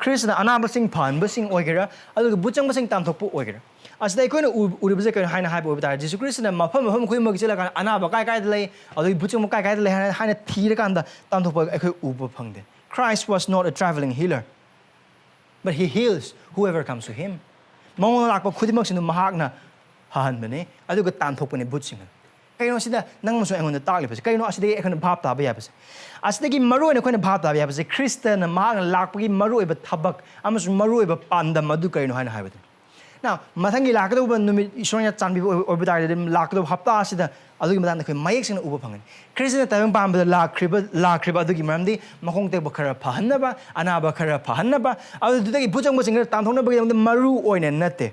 ꯈ꯭ꯔꯤꯁꯇꯅ ꯑꯅꯥꯕꯁꯤꯡ ꯐꯍꯟꯕꯁꯤꯡ ꯑꯣꯏꯒꯦꯔꯥ, ꯑꯗꯨꯒ ꯚꯨꯠ ꯆꯪꯕꯁꯤꯡ ꯇꯥꯟꯊꯣꯛꯄ ꯑꯣꯏꯒꯦꯔꯥ, ꯑꯁꯤꯗ ꯑꯩꯈꯣꯏꯅ ꯎ-, ꯎꯔꯤꯕꯁꯦ ꯀꯔꯤꯅꯣ ꯍꯥꯏꯅ ꯍꯥꯏꯕ ꯑꯣꯏꯕ ꯇꯥꯔꯗꯤ, ꯖꯤꯁꯨ ꯈ꯭ꯔꯤꯁꯇꯅ ꯃꯐꯝ ꯃꯐꯝ ꯈꯨꯗꯤꯡꯃꯛ ꯆꯠꯂꯀꯥꯟꯗ ꯑꯅꯥꯕ ꯀꯥꯏ ꯀꯥꯏꯗ ꯂꯩ, ꯑꯗꯨꯒꯤ ꯚꯨꯠ ꯆꯪꯕ ꯀꯥꯏ ꯀꯥꯏꯗ ꯂꯩ ꯍꯥꯏꯅ, ꯍꯥꯏꯅ ꯊꯤꯔꯀꯥꯟꯗ ꯇꯥꯟꯊꯣꯛꯄ ꯑꯩꯈꯣꯏ ꯎꯕ ꯐꯪꯗꯦ꯫ Christ was not a traveling healer, but he heals whoever comes to him. ꯃꯉꯣꯟꯗ ꯂꯥꯛꯄ ꯈꯨꯗꯤꯡꯃꯛꯁꯤꯡꯗꯨ ꯃꯍꯥꯛꯅ ꯐꯍꯟꯕꯅꯤ, ꯑꯗꯨꯒ ꯇꯥꯟꯊꯣꯛꯄꯅꯤ ꯚꯨꯠꯁꯤꯡ ꯑꯗꯨ꯫ ꯀꯩꯅꯣ ꯑꯁꯤꯗ ꯅꯪꯅꯁꯨ ꯑꯩꯉꯣꯟꯗ ꯇꯥꯛꯂꯤꯕꯁꯦ? ꯀꯩꯅꯣ ꯑꯁꯤꯗꯒꯤ ꯑꯩꯈꯣꯏꯅ ꯚꯥꯞ ꯇꯥꯕ ꯌꯥꯕꯁꯦ? ꯑꯁꯤꯗꯒꯤ ꯃꯔꯨꯑꯣꯏꯅ ꯑꯩꯈꯣꯏꯅ ꯚꯥꯞ ꯇꯥꯕ ꯌꯥꯕꯁꯦ, ꯈ꯭ꯔꯤꯁꯇꯅ ꯃꯍꯥꯛꯅ ꯂꯥꯛꯄꯒꯤ ꯃꯔꯨꯑꯣꯏꯕ ꯊꯕꯛ ꯑꯃꯁꯨꯡ ꯃꯔꯨꯑꯣꯏꯕ ꯄꯥꯟꯗꯝ ꯑꯗꯨ ꯀꯔꯤꯅꯣ ꯍꯥꯏꯅ ꯍꯥꯏꯕꯗꯨꯅꯤ꯫ Now, ꯃꯊꯪꯒꯤ ꯂꯥꯛꯀꯗꯧꯕ ꯅꯨꯃꯤꯠ, ꯏꯁꯣꯔꯅ ꯆꯥꯟꯕꯤꯕ ꯑꯣꯏ-, ꯑꯣꯏꯕ ꯇꯥꯔꯒꯗꯤ, ꯑꯗꯨꯝ ꯂꯥꯛꯀꯗꯧꯕ ꯍꯞꯇꯥ ꯑꯁꯤꯗ ꯑꯗꯨꯒꯤ ꯃꯇꯥꯡꯗ ꯑꯩꯈꯣꯏ ꯃꯌꯦꯛ ꯁꯦꯡꯅ ꯎꯕ ꯐꯪꯒꯅꯤ꯫ ꯈ꯭ꯔꯤꯁꯇꯅ ꯇꯥꯏꯕꯪ ꯄꯥꯟꯕꯗ ꯂꯥꯛꯈ꯭ꯔꯤꯕ, ꯂꯥꯛꯈ꯭ꯔꯤꯕ ꯑꯗꯨꯒꯤ ꯃꯔꯝꯗꯤ ꯃꯈꯣꯡ ꯇꯦꯛꯄ ꯈꯔ ꯐꯍꯟꯅꯕ, ꯑꯅꯥꯕ ꯈꯔ ꯐꯍꯟꯅꯕ, ꯑꯗꯨꯗꯒꯤ ꯚꯨꯠ ꯆꯪꯕꯁꯤꯡ ꯈꯔ ꯇꯥꯟꯊꯣꯛꯅꯕꯒꯤꯗꯃꯛꯇ ꯃꯔꯨ ꯑꯣꯏꯅ ꯅꯠꯇꯦ꯫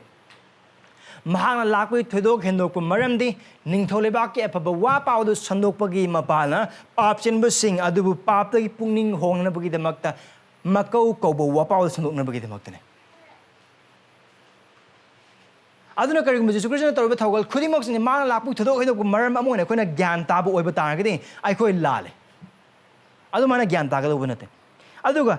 ꯃꯍꯥꯛꯅ ꯂꯥꯛꯄꯒꯤ ꯊꯣꯏꯗꯣꯛ ꯍꯦꯟꯗꯣꯛꯄ ꯃꯔꯝꯗꯤ ꯅꯤꯡꯊꯧ ꯂꯩꯕꯥꯛꯀꯤ ꯑꯐꯕ ꯋꯥ ꯄꯥꯎꯗꯨ ꯁꯟꯗꯣꯛꯄꯒꯤ ꯃꯄꯥꯜꯅ ꯄꯥꯞ ꯆꯦꯟꯕꯁꯤꯡ ꯑꯗꯨꯕꯨ ꯄꯥꯞꯇꯒꯤ ꯄꯨꯛꯅꯤꯡ ꯍꯣꯡꯅꯕꯒꯤꯗꯃꯛꯇ ꯃꯀꯧ ꯀꯧꯕ ꯋꯥꯄꯥꯎꯗꯨ ꯁꯟꯗꯣꯛꯅꯕꯒꯤꯗꯃꯛꯇꯅꯤ꯫ ꯑꯗꯨꯅ ꯀꯔꯤꯒꯨꯝꯕ ꯖꯤꯁꯨ ꯈ꯭ꯔꯤꯁꯇꯅ ꯇꯧꯔꯤꯕ ꯊꯧꯒꯜ ꯈꯨꯗꯤꯡꯃꯛꯁꯤꯅꯤ ꯃꯥꯅ ꯂꯥꯛꯄꯒꯤ ꯊꯣꯏꯗꯣꯛ ꯍꯦꯟꯗꯣꯛꯄ ꯃꯔꯝ ꯑꯃ ꯑꯣꯏꯅ ꯑꯩꯈꯣꯏꯅ ꯒ꯭ꯌꯥꯟ ꯇꯥꯕ ꯑꯣꯏꯕ ꯇꯥꯔꯒꯗꯤ ꯑꯩꯈꯣꯏ ꯂꯥꯜꯂꯦ꯫ ꯑꯗꯨꯃꯥꯏꯅ ꯒ꯭ꯌꯥꯟ ꯇꯥꯒꯗꯧꯕ ꯅꯠꯇꯦ꯫ ꯑꯗꯨꯒ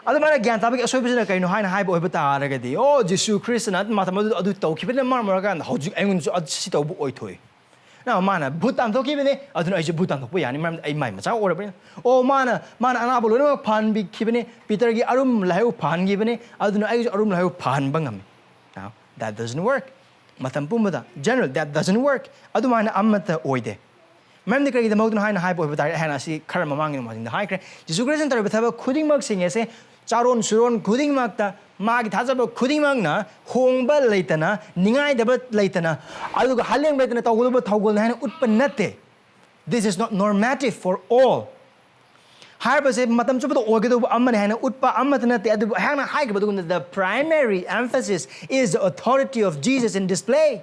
ꯑꯗꯨꯃꯥꯏꯅ ꯒ꯭ꯌꯥꯟ ꯇꯥꯕꯒꯤ ꯑꯁꯣꯏꯕꯁꯤꯅ ꯀꯩꯅꯣ ꯍꯥꯏꯅ ꯍꯥꯏꯕ ꯑꯣꯏꯕ ꯇꯥꯔꯒꯗꯤ, ꯑꯣ, ꯖꯤꯁꯨ ꯈ꯭ꯔꯤꯁꯇꯅ ꯃꯇꯝ ꯑꯗꯨꯗ ꯑꯗꯨ ꯇꯧꯈꯤꯕꯅ ꯃꯔꯝ ꯑꯣꯏꯔꯀꯥꯟꯗ ꯍꯧꯖꯤꯛ ꯑꯩꯉꯣꯟꯗꯁꯨ ꯑꯗꯨ ꯁꯤ ꯇꯧꯕ ꯑꯣꯏꯊꯣꯛꯏ꯫ ꯅ, ꯃꯥꯅ ꯚꯨꯠ ꯇꯥꯟꯊꯣꯛꯈꯤꯕꯅꯦ, ꯑꯗꯨꯅ ꯑꯩꯁꯨ ꯚꯨꯠ ꯇꯥꯟꯊꯣꯛꯄ ꯌꯥꯅꯤ, ꯃꯔꯝꯗꯤ ꯑꯩ ꯃꯥꯏ ꯃꯆꯥ ꯑꯣꯏꯔꯕꯅꯤꯅ꯫ ꯑꯣ, ꯃꯥꯅ, ꯃꯥꯅ ꯑꯅꯥꯕ ꯂꯣꯏꯅꯃꯛ ꯐꯍꯟꯕꯤꯈꯤꯕꯅꯦ, ꯄꯤꯇꯔꯒꯤ ꯑꯔꯨꯝ ꯂꯥꯏꯍꯧ ꯐꯍꯟꯈꯤꯕꯅꯦ, ꯑꯗꯨꯅ ꯑꯩꯁꯨ ꯑꯔꯨꯝ ꯂꯥꯏꯍꯧ ꯐꯍꯟꯕ ꯉꯝꯃꯤ꯫ Now, that doesn't work. ꯃꯇꯝ ꯄꯨꯝꯕꯗ, general, that doesn't work. ꯑꯗꯨꯃꯥꯏꯅ ꯑꯃꯠꯇ ꯑꯣꯏꯗꯦ꯫ ꯃꯔꯝꯗꯤ ꯀꯔꯤꯒꯤꯗꯃꯛꯇꯅꯣ ꯍꯥꯏꯅ ꯍꯥꯏꯕ ꯑꯣꯏꯕ ꯇꯥꯔꯗꯤ, ꯑꯩꯅ ꯑꯁꯤ ꯈꯔ ꯃꯃꯥꯡꯒꯤ ꯅꯣꯡꯃꯥꯏꯖꯤꯡꯗ ꯍꯥꯏꯈ꯭ꯔꯦ, ꯖꯤꯁꯨ ꯈ꯭ꯔꯤꯁꯇꯅ ꯇꯧꯔꯤꯕ ꯊꯕꯛ ꯈꯨꯗꯤꯡꯃꯛꯁꯤꯡ ꯑꯁꯦ ꯆꯥꯔꯣꯟ ꯁꯨꯔꯣꯟ ꯈꯨꯗꯤꯡꯃꯛꯇ ꯃꯥꯒꯤ ꯊꯥꯖꯕ ꯈꯨꯗꯤꯡꯃꯛꯅ ꯍꯣꯡꯕ ꯂꯩꯇꯅ, ꯅꯤꯡꯉꯥꯏꯗꯕ ꯂꯩꯇꯅ, ꯑꯗꯨꯒ ꯍꯂꯦꯡ ꯂꯩꯇꯅ ꯇꯧꯒꯗꯧꯕ ꯊꯧꯒꯜꯅꯤ ꯍꯥꯏꯅ ꯎꯠꯄ ꯅꯠꯇꯦ꯫ This is not normative for all. ꯍꯥꯏꯔꯤꯕꯁꯦ ꯃꯇꯝ ꯆꯨꯞꯄꯗ ꯑꯣꯏꯒꯗꯧꯕ ꯑꯃꯅꯤ ꯍꯥꯏꯅ ꯎꯠꯄ ꯑꯃꯠꯇ ꯅꯠꯇꯦ, ꯑꯗꯨꯕꯨ ꯑꯩꯍꯥꯛꯅ ꯍꯥꯏꯈꯤꯕ ꯑꯗꯨꯒꯨꯝꯅ, the primary emphasis is the authority of Jesus in display.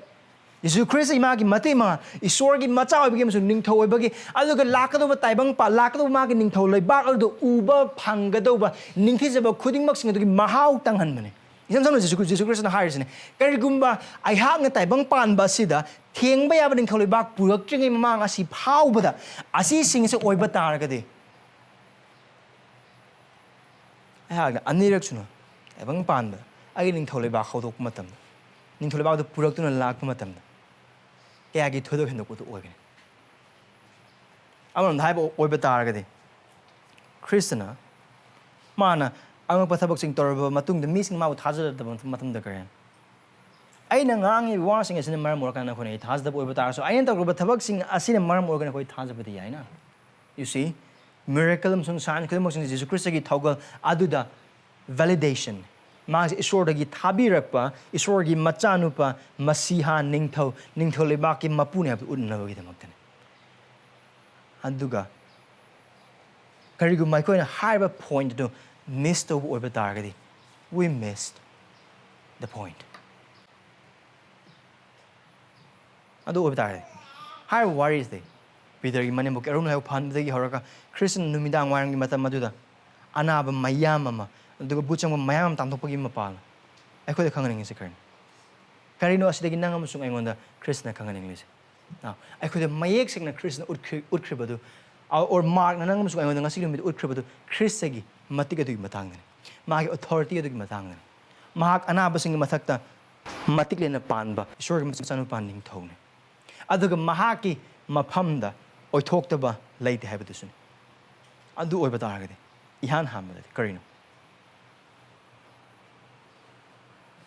Yesu Christ ꯃꯥꯒꯤ ꯃꯇꯩ ꯃꯉꯥ, ꯏꯁꯣꯔꯒꯤ ꯃꯆꯥ ꯑꯣꯏꯕꯒꯤ ꯑꯃꯁꯨꯡ ꯅꯤꯡꯊꯧ ꯑꯣꯏꯕꯒꯤ, ꯑꯗꯨꯒ ꯂꯥꯛꯀꯗꯧꯕ ꯇꯥꯏꯕꯪꯄꯥꯟ, ꯂꯥꯛꯀꯗꯧꯕ ꯃꯥꯒꯤ ꯅꯤꯡꯊꯧ ꯂꯩꯕꯥꯛ ꯑꯗꯨꯗ ꯎꯕ ꯐꯪꯒꯗꯧꯕ ꯅꯤꯡꯊꯤꯖꯕ ꯈꯨꯗꯤꯡꯃꯛꯁꯤꯡ ꯑꯗꯨꯒꯤ ꯃꯍꯥꯎ ꯇꯪꯍꯟꯕꯅꯤ꯫ ꯏꯁꯝ ꯁꯝꯅ ꯌꯦꯁꯨ, ꯌꯦꯁꯨ ꯈ꯭ꯔꯤꯁꯇꯅ ꯍꯥꯏꯔꯤꯁꯤꯅꯦ, "ꯀꯔꯤꯒꯨꯝꯕ ꯑꯩꯍꯥꯛꯅ ꯇꯥꯏꯕꯪ ꯄꯥꯟꯕ ꯑꯁꯤꯗ ꯊꯦꯡꯕ ꯌꯥꯕ ꯅꯤꯡꯊꯧ ꯂꯩꯕꯥꯛ ꯄꯨꯔꯛꯇ꯭ꯔꯤꯉꯩ ꯃꯃꯥꯡ ꯑꯁꯤ ꯐꯥꯎꯕꯗ ꯑꯁꯤꯁꯤꯡꯁꯦ ꯑꯣꯏꯕ ꯇꯥꯔꯒꯗꯤ, ꯑꯩꯍꯥꯛꯅ ꯑꯅꯤꯔꯛ ꯁꯨꯅ ꯇꯥꯏꯕꯪ ꯄꯥꯟꯕꯗ ꯑꯩꯒꯤ ꯅꯤꯡꯊꯧ ꯂꯩꯕꯥꯛ ꯍꯧꯗꯣꯛꯄ ꯃꯇꯝꯗ, ꯅꯤꯡꯊꯧ ꯂꯩꯕꯥꯛꯇ ꯄꯨꯔꯛꯇꯨꯅ ꯂꯥꯛꯄ ꯃꯇꯝꯗ ꯀꯌꯥꯒꯤ ꯊꯣꯏꯗꯣꯛ ꯍꯦꯟꯗꯣꯛꯄꯗꯨ ꯑꯣꯏꯒꯅꯤ?" ꯑꯃꯔꯣꯝꯗ ꯍꯥꯏꯕ ꯑꯣꯏꯕ ꯇꯥꯔꯒꯗꯤ, ꯈ꯭ꯔꯤꯁꯇꯅ ꯃꯥꯅ ꯑꯉꯛꯄ ꯊꯕꯛꯁꯤꯡ ꯇꯧꯔꯕ ꯃꯇꯨꯡꯗ ꯃꯤꯁꯤꯡ ꯃꯥꯕꯨ ꯊꯥꯖꯔꯗꯕ ꯃꯇꯝꯗ ꯀꯔꯤ? ꯑꯩꯅ ꯉꯥꯡꯉꯤꯕ ꯋꯥꯁꯤꯡ ꯑꯁꯤꯅ ꯃꯔꯝ ꯑꯣꯏꯔꯀꯥꯟꯗ ꯑꯩꯈꯣꯏꯅ ꯑꯩ ꯊꯥꯖꯗꯕ ꯑꯣꯏꯕ ꯇꯥꯔꯁꯨ, ꯑꯩꯅ ꯇꯧꯔꯕ ꯊꯕꯛꯁꯤꯡ ꯑꯁꯤꯅ ꯃꯔꯝ ꯑꯣꯏꯔꯒꯅ ꯑꯩꯈꯣꯏ ꯊꯥꯖꯕꯗꯤ ꯌꯥꯏꯅ꯫ You see, miracle ꯑꯃꯁꯨꯡ sign ꯈꯨꯗꯤꯡꯃꯛꯁꯤꯡ ꯖꯤꯁꯨ ꯈ꯭ꯔꯤꯁꯇꯒꯤ ꯊꯧꯒꯜ ꯑꯗꯨꯗ validation, ꯃꯥꯁꯦ ꯏꯁꯣꯔꯗꯒꯤ ꯊꯥꯕꯤꯔꯛꯄ, ꯏꯁꯣꯔꯒꯤ ꯃꯆꯥꯅꯨꯄꯥ, ꯃꯁꯤꯍꯥ, ꯅꯤꯡꯊꯧ, ꯅꯤꯡꯊꯧ ꯂꯩꯕꯥꯛꯀꯤ ꯃꯄꯨꯅꯦ ꯍꯥꯏꯕꯗꯨ ꯎꯠꯅꯕꯒꯤꯗꯃꯛꯇꯅꯤ꯫ ꯑꯗꯨꯒ ꯀꯔꯤꯒꯨꯝꯕ ꯑꯩꯈꯣꯏꯅ ꯍꯥꯏꯔꯤꯕ point ꯑꯗꯨ miss ꯇꯧꯕ ꯑꯣꯏꯕ ꯇꯥꯔꯒꯗꯤ, we missed the point. ꯑꯗꯨ ꯑꯣꯏꯕ ꯇꯥꯔꯒꯗꯤ, ꯍꯥꯏꯔꯤꯕ ꯋꯥꯔꯤꯁꯤꯗꯤ ꯄꯤꯇꯔꯒꯤ ꯃꯅꯦꯝꯕꯣꯛꯀꯤ ꯑꯔꯨꯝ ꯂꯥꯏꯍꯧ ꯐꯍꯟꯕꯗꯒꯤ ꯍꯧꯔꯒ ꯈ꯭ꯔꯤꯁꯇꯅ ꯅꯨꯃꯤꯗꯥꯡ ꯋꯥꯏꯔꯝꯒꯤ ꯃꯇꯝ ꯑꯗꯨꯗ ꯑꯅꯥꯕ ꯃꯌꯥꯝ ꯑꯃ, ꯑꯗꯨꯒ ꯚꯨꯠ ꯆꯪꯕ ꯃꯌꯥꯝ ꯑꯃ ꯇꯥꯟꯊꯣꯛꯄꯒꯤ ꯃꯄꯥꯜ ꯑꯩꯈꯣꯏꯗ ꯈꯪꯍꯟꯅꯤꯡꯉꯤꯁꯦ ꯀꯔꯤꯅꯣ? ꯀꯔꯤꯅꯣ ꯑꯁꯤꯗꯒꯤ ꯅꯪ ꯑꯃꯁꯨꯡ ꯑꯩꯉꯣꯟꯗ ꯈ꯭ꯔꯤꯁꯇꯅ ꯈꯪꯍꯟꯅꯤꯡꯂꯤꯁꯦ? ꯑꯥ, ꯑꯩꯈꯣꯏꯗ ꯃꯌꯦꯛ ꯁꯦꯡꯅ ꯈ꯭ꯔꯤꯁꯇꯅ ꯎꯠꯈ꯭ꯔꯤ-, ꯎꯠꯈ꯭ꯔꯤꯕꯗꯨ, ꯑꯣꯔ ꯃꯥꯔꯛꯅ ꯅꯪ ꯑꯃꯁꯨꯡ ꯑꯩꯉꯣꯟꯗ ꯉꯁꯤꯒꯤ ꯅꯨꯃꯤꯠꯇ ꯎꯠꯈ꯭ꯔꯤꯕꯗꯨ ꯈ꯭ꯔꯤꯁꯇꯒꯤ ꯃꯇꯤꯛ ꯑꯗꯨꯒꯤ ꯃꯇꯥꯡꯗꯅꯤ, ꯃꯥꯒꯤ authority ꯑꯗꯨꯒꯤ ꯃꯇꯥꯡꯗꯅꯤ꯫ ꯃꯍꯥꯛ ꯑꯅꯥꯕꯁꯤꯡꯒꯤ ꯃꯊꯛꯇ ꯃꯇꯤꯛ ꯂꯩꯅ ꯄꯥꯟꯕ ꯏꯁꯣꯔꯒꯤ ꯃꯆꯥꯅꯨꯄꯥ ꯅꯤꯡꯊꯧꯅꯤ꯫ ꯑꯗꯨꯒ ꯃꯍꯥꯛꯀꯤ ꯃꯐꯝꯗ ꯑꯣꯏꯊꯣꯛꯇꯕ ꯂꯩꯇꯦ ꯍꯥꯏꯕꯗꯨꯁꯨꯅꯤ꯫ ꯑꯗꯨ ꯑꯣꯏꯕ ꯇꯥꯔꯒꯗꯤ ꯏꯍꯥꯟ ꯍꯥꯟꯕꯗꯗꯤ ꯀꯔꯤꯅꯣ?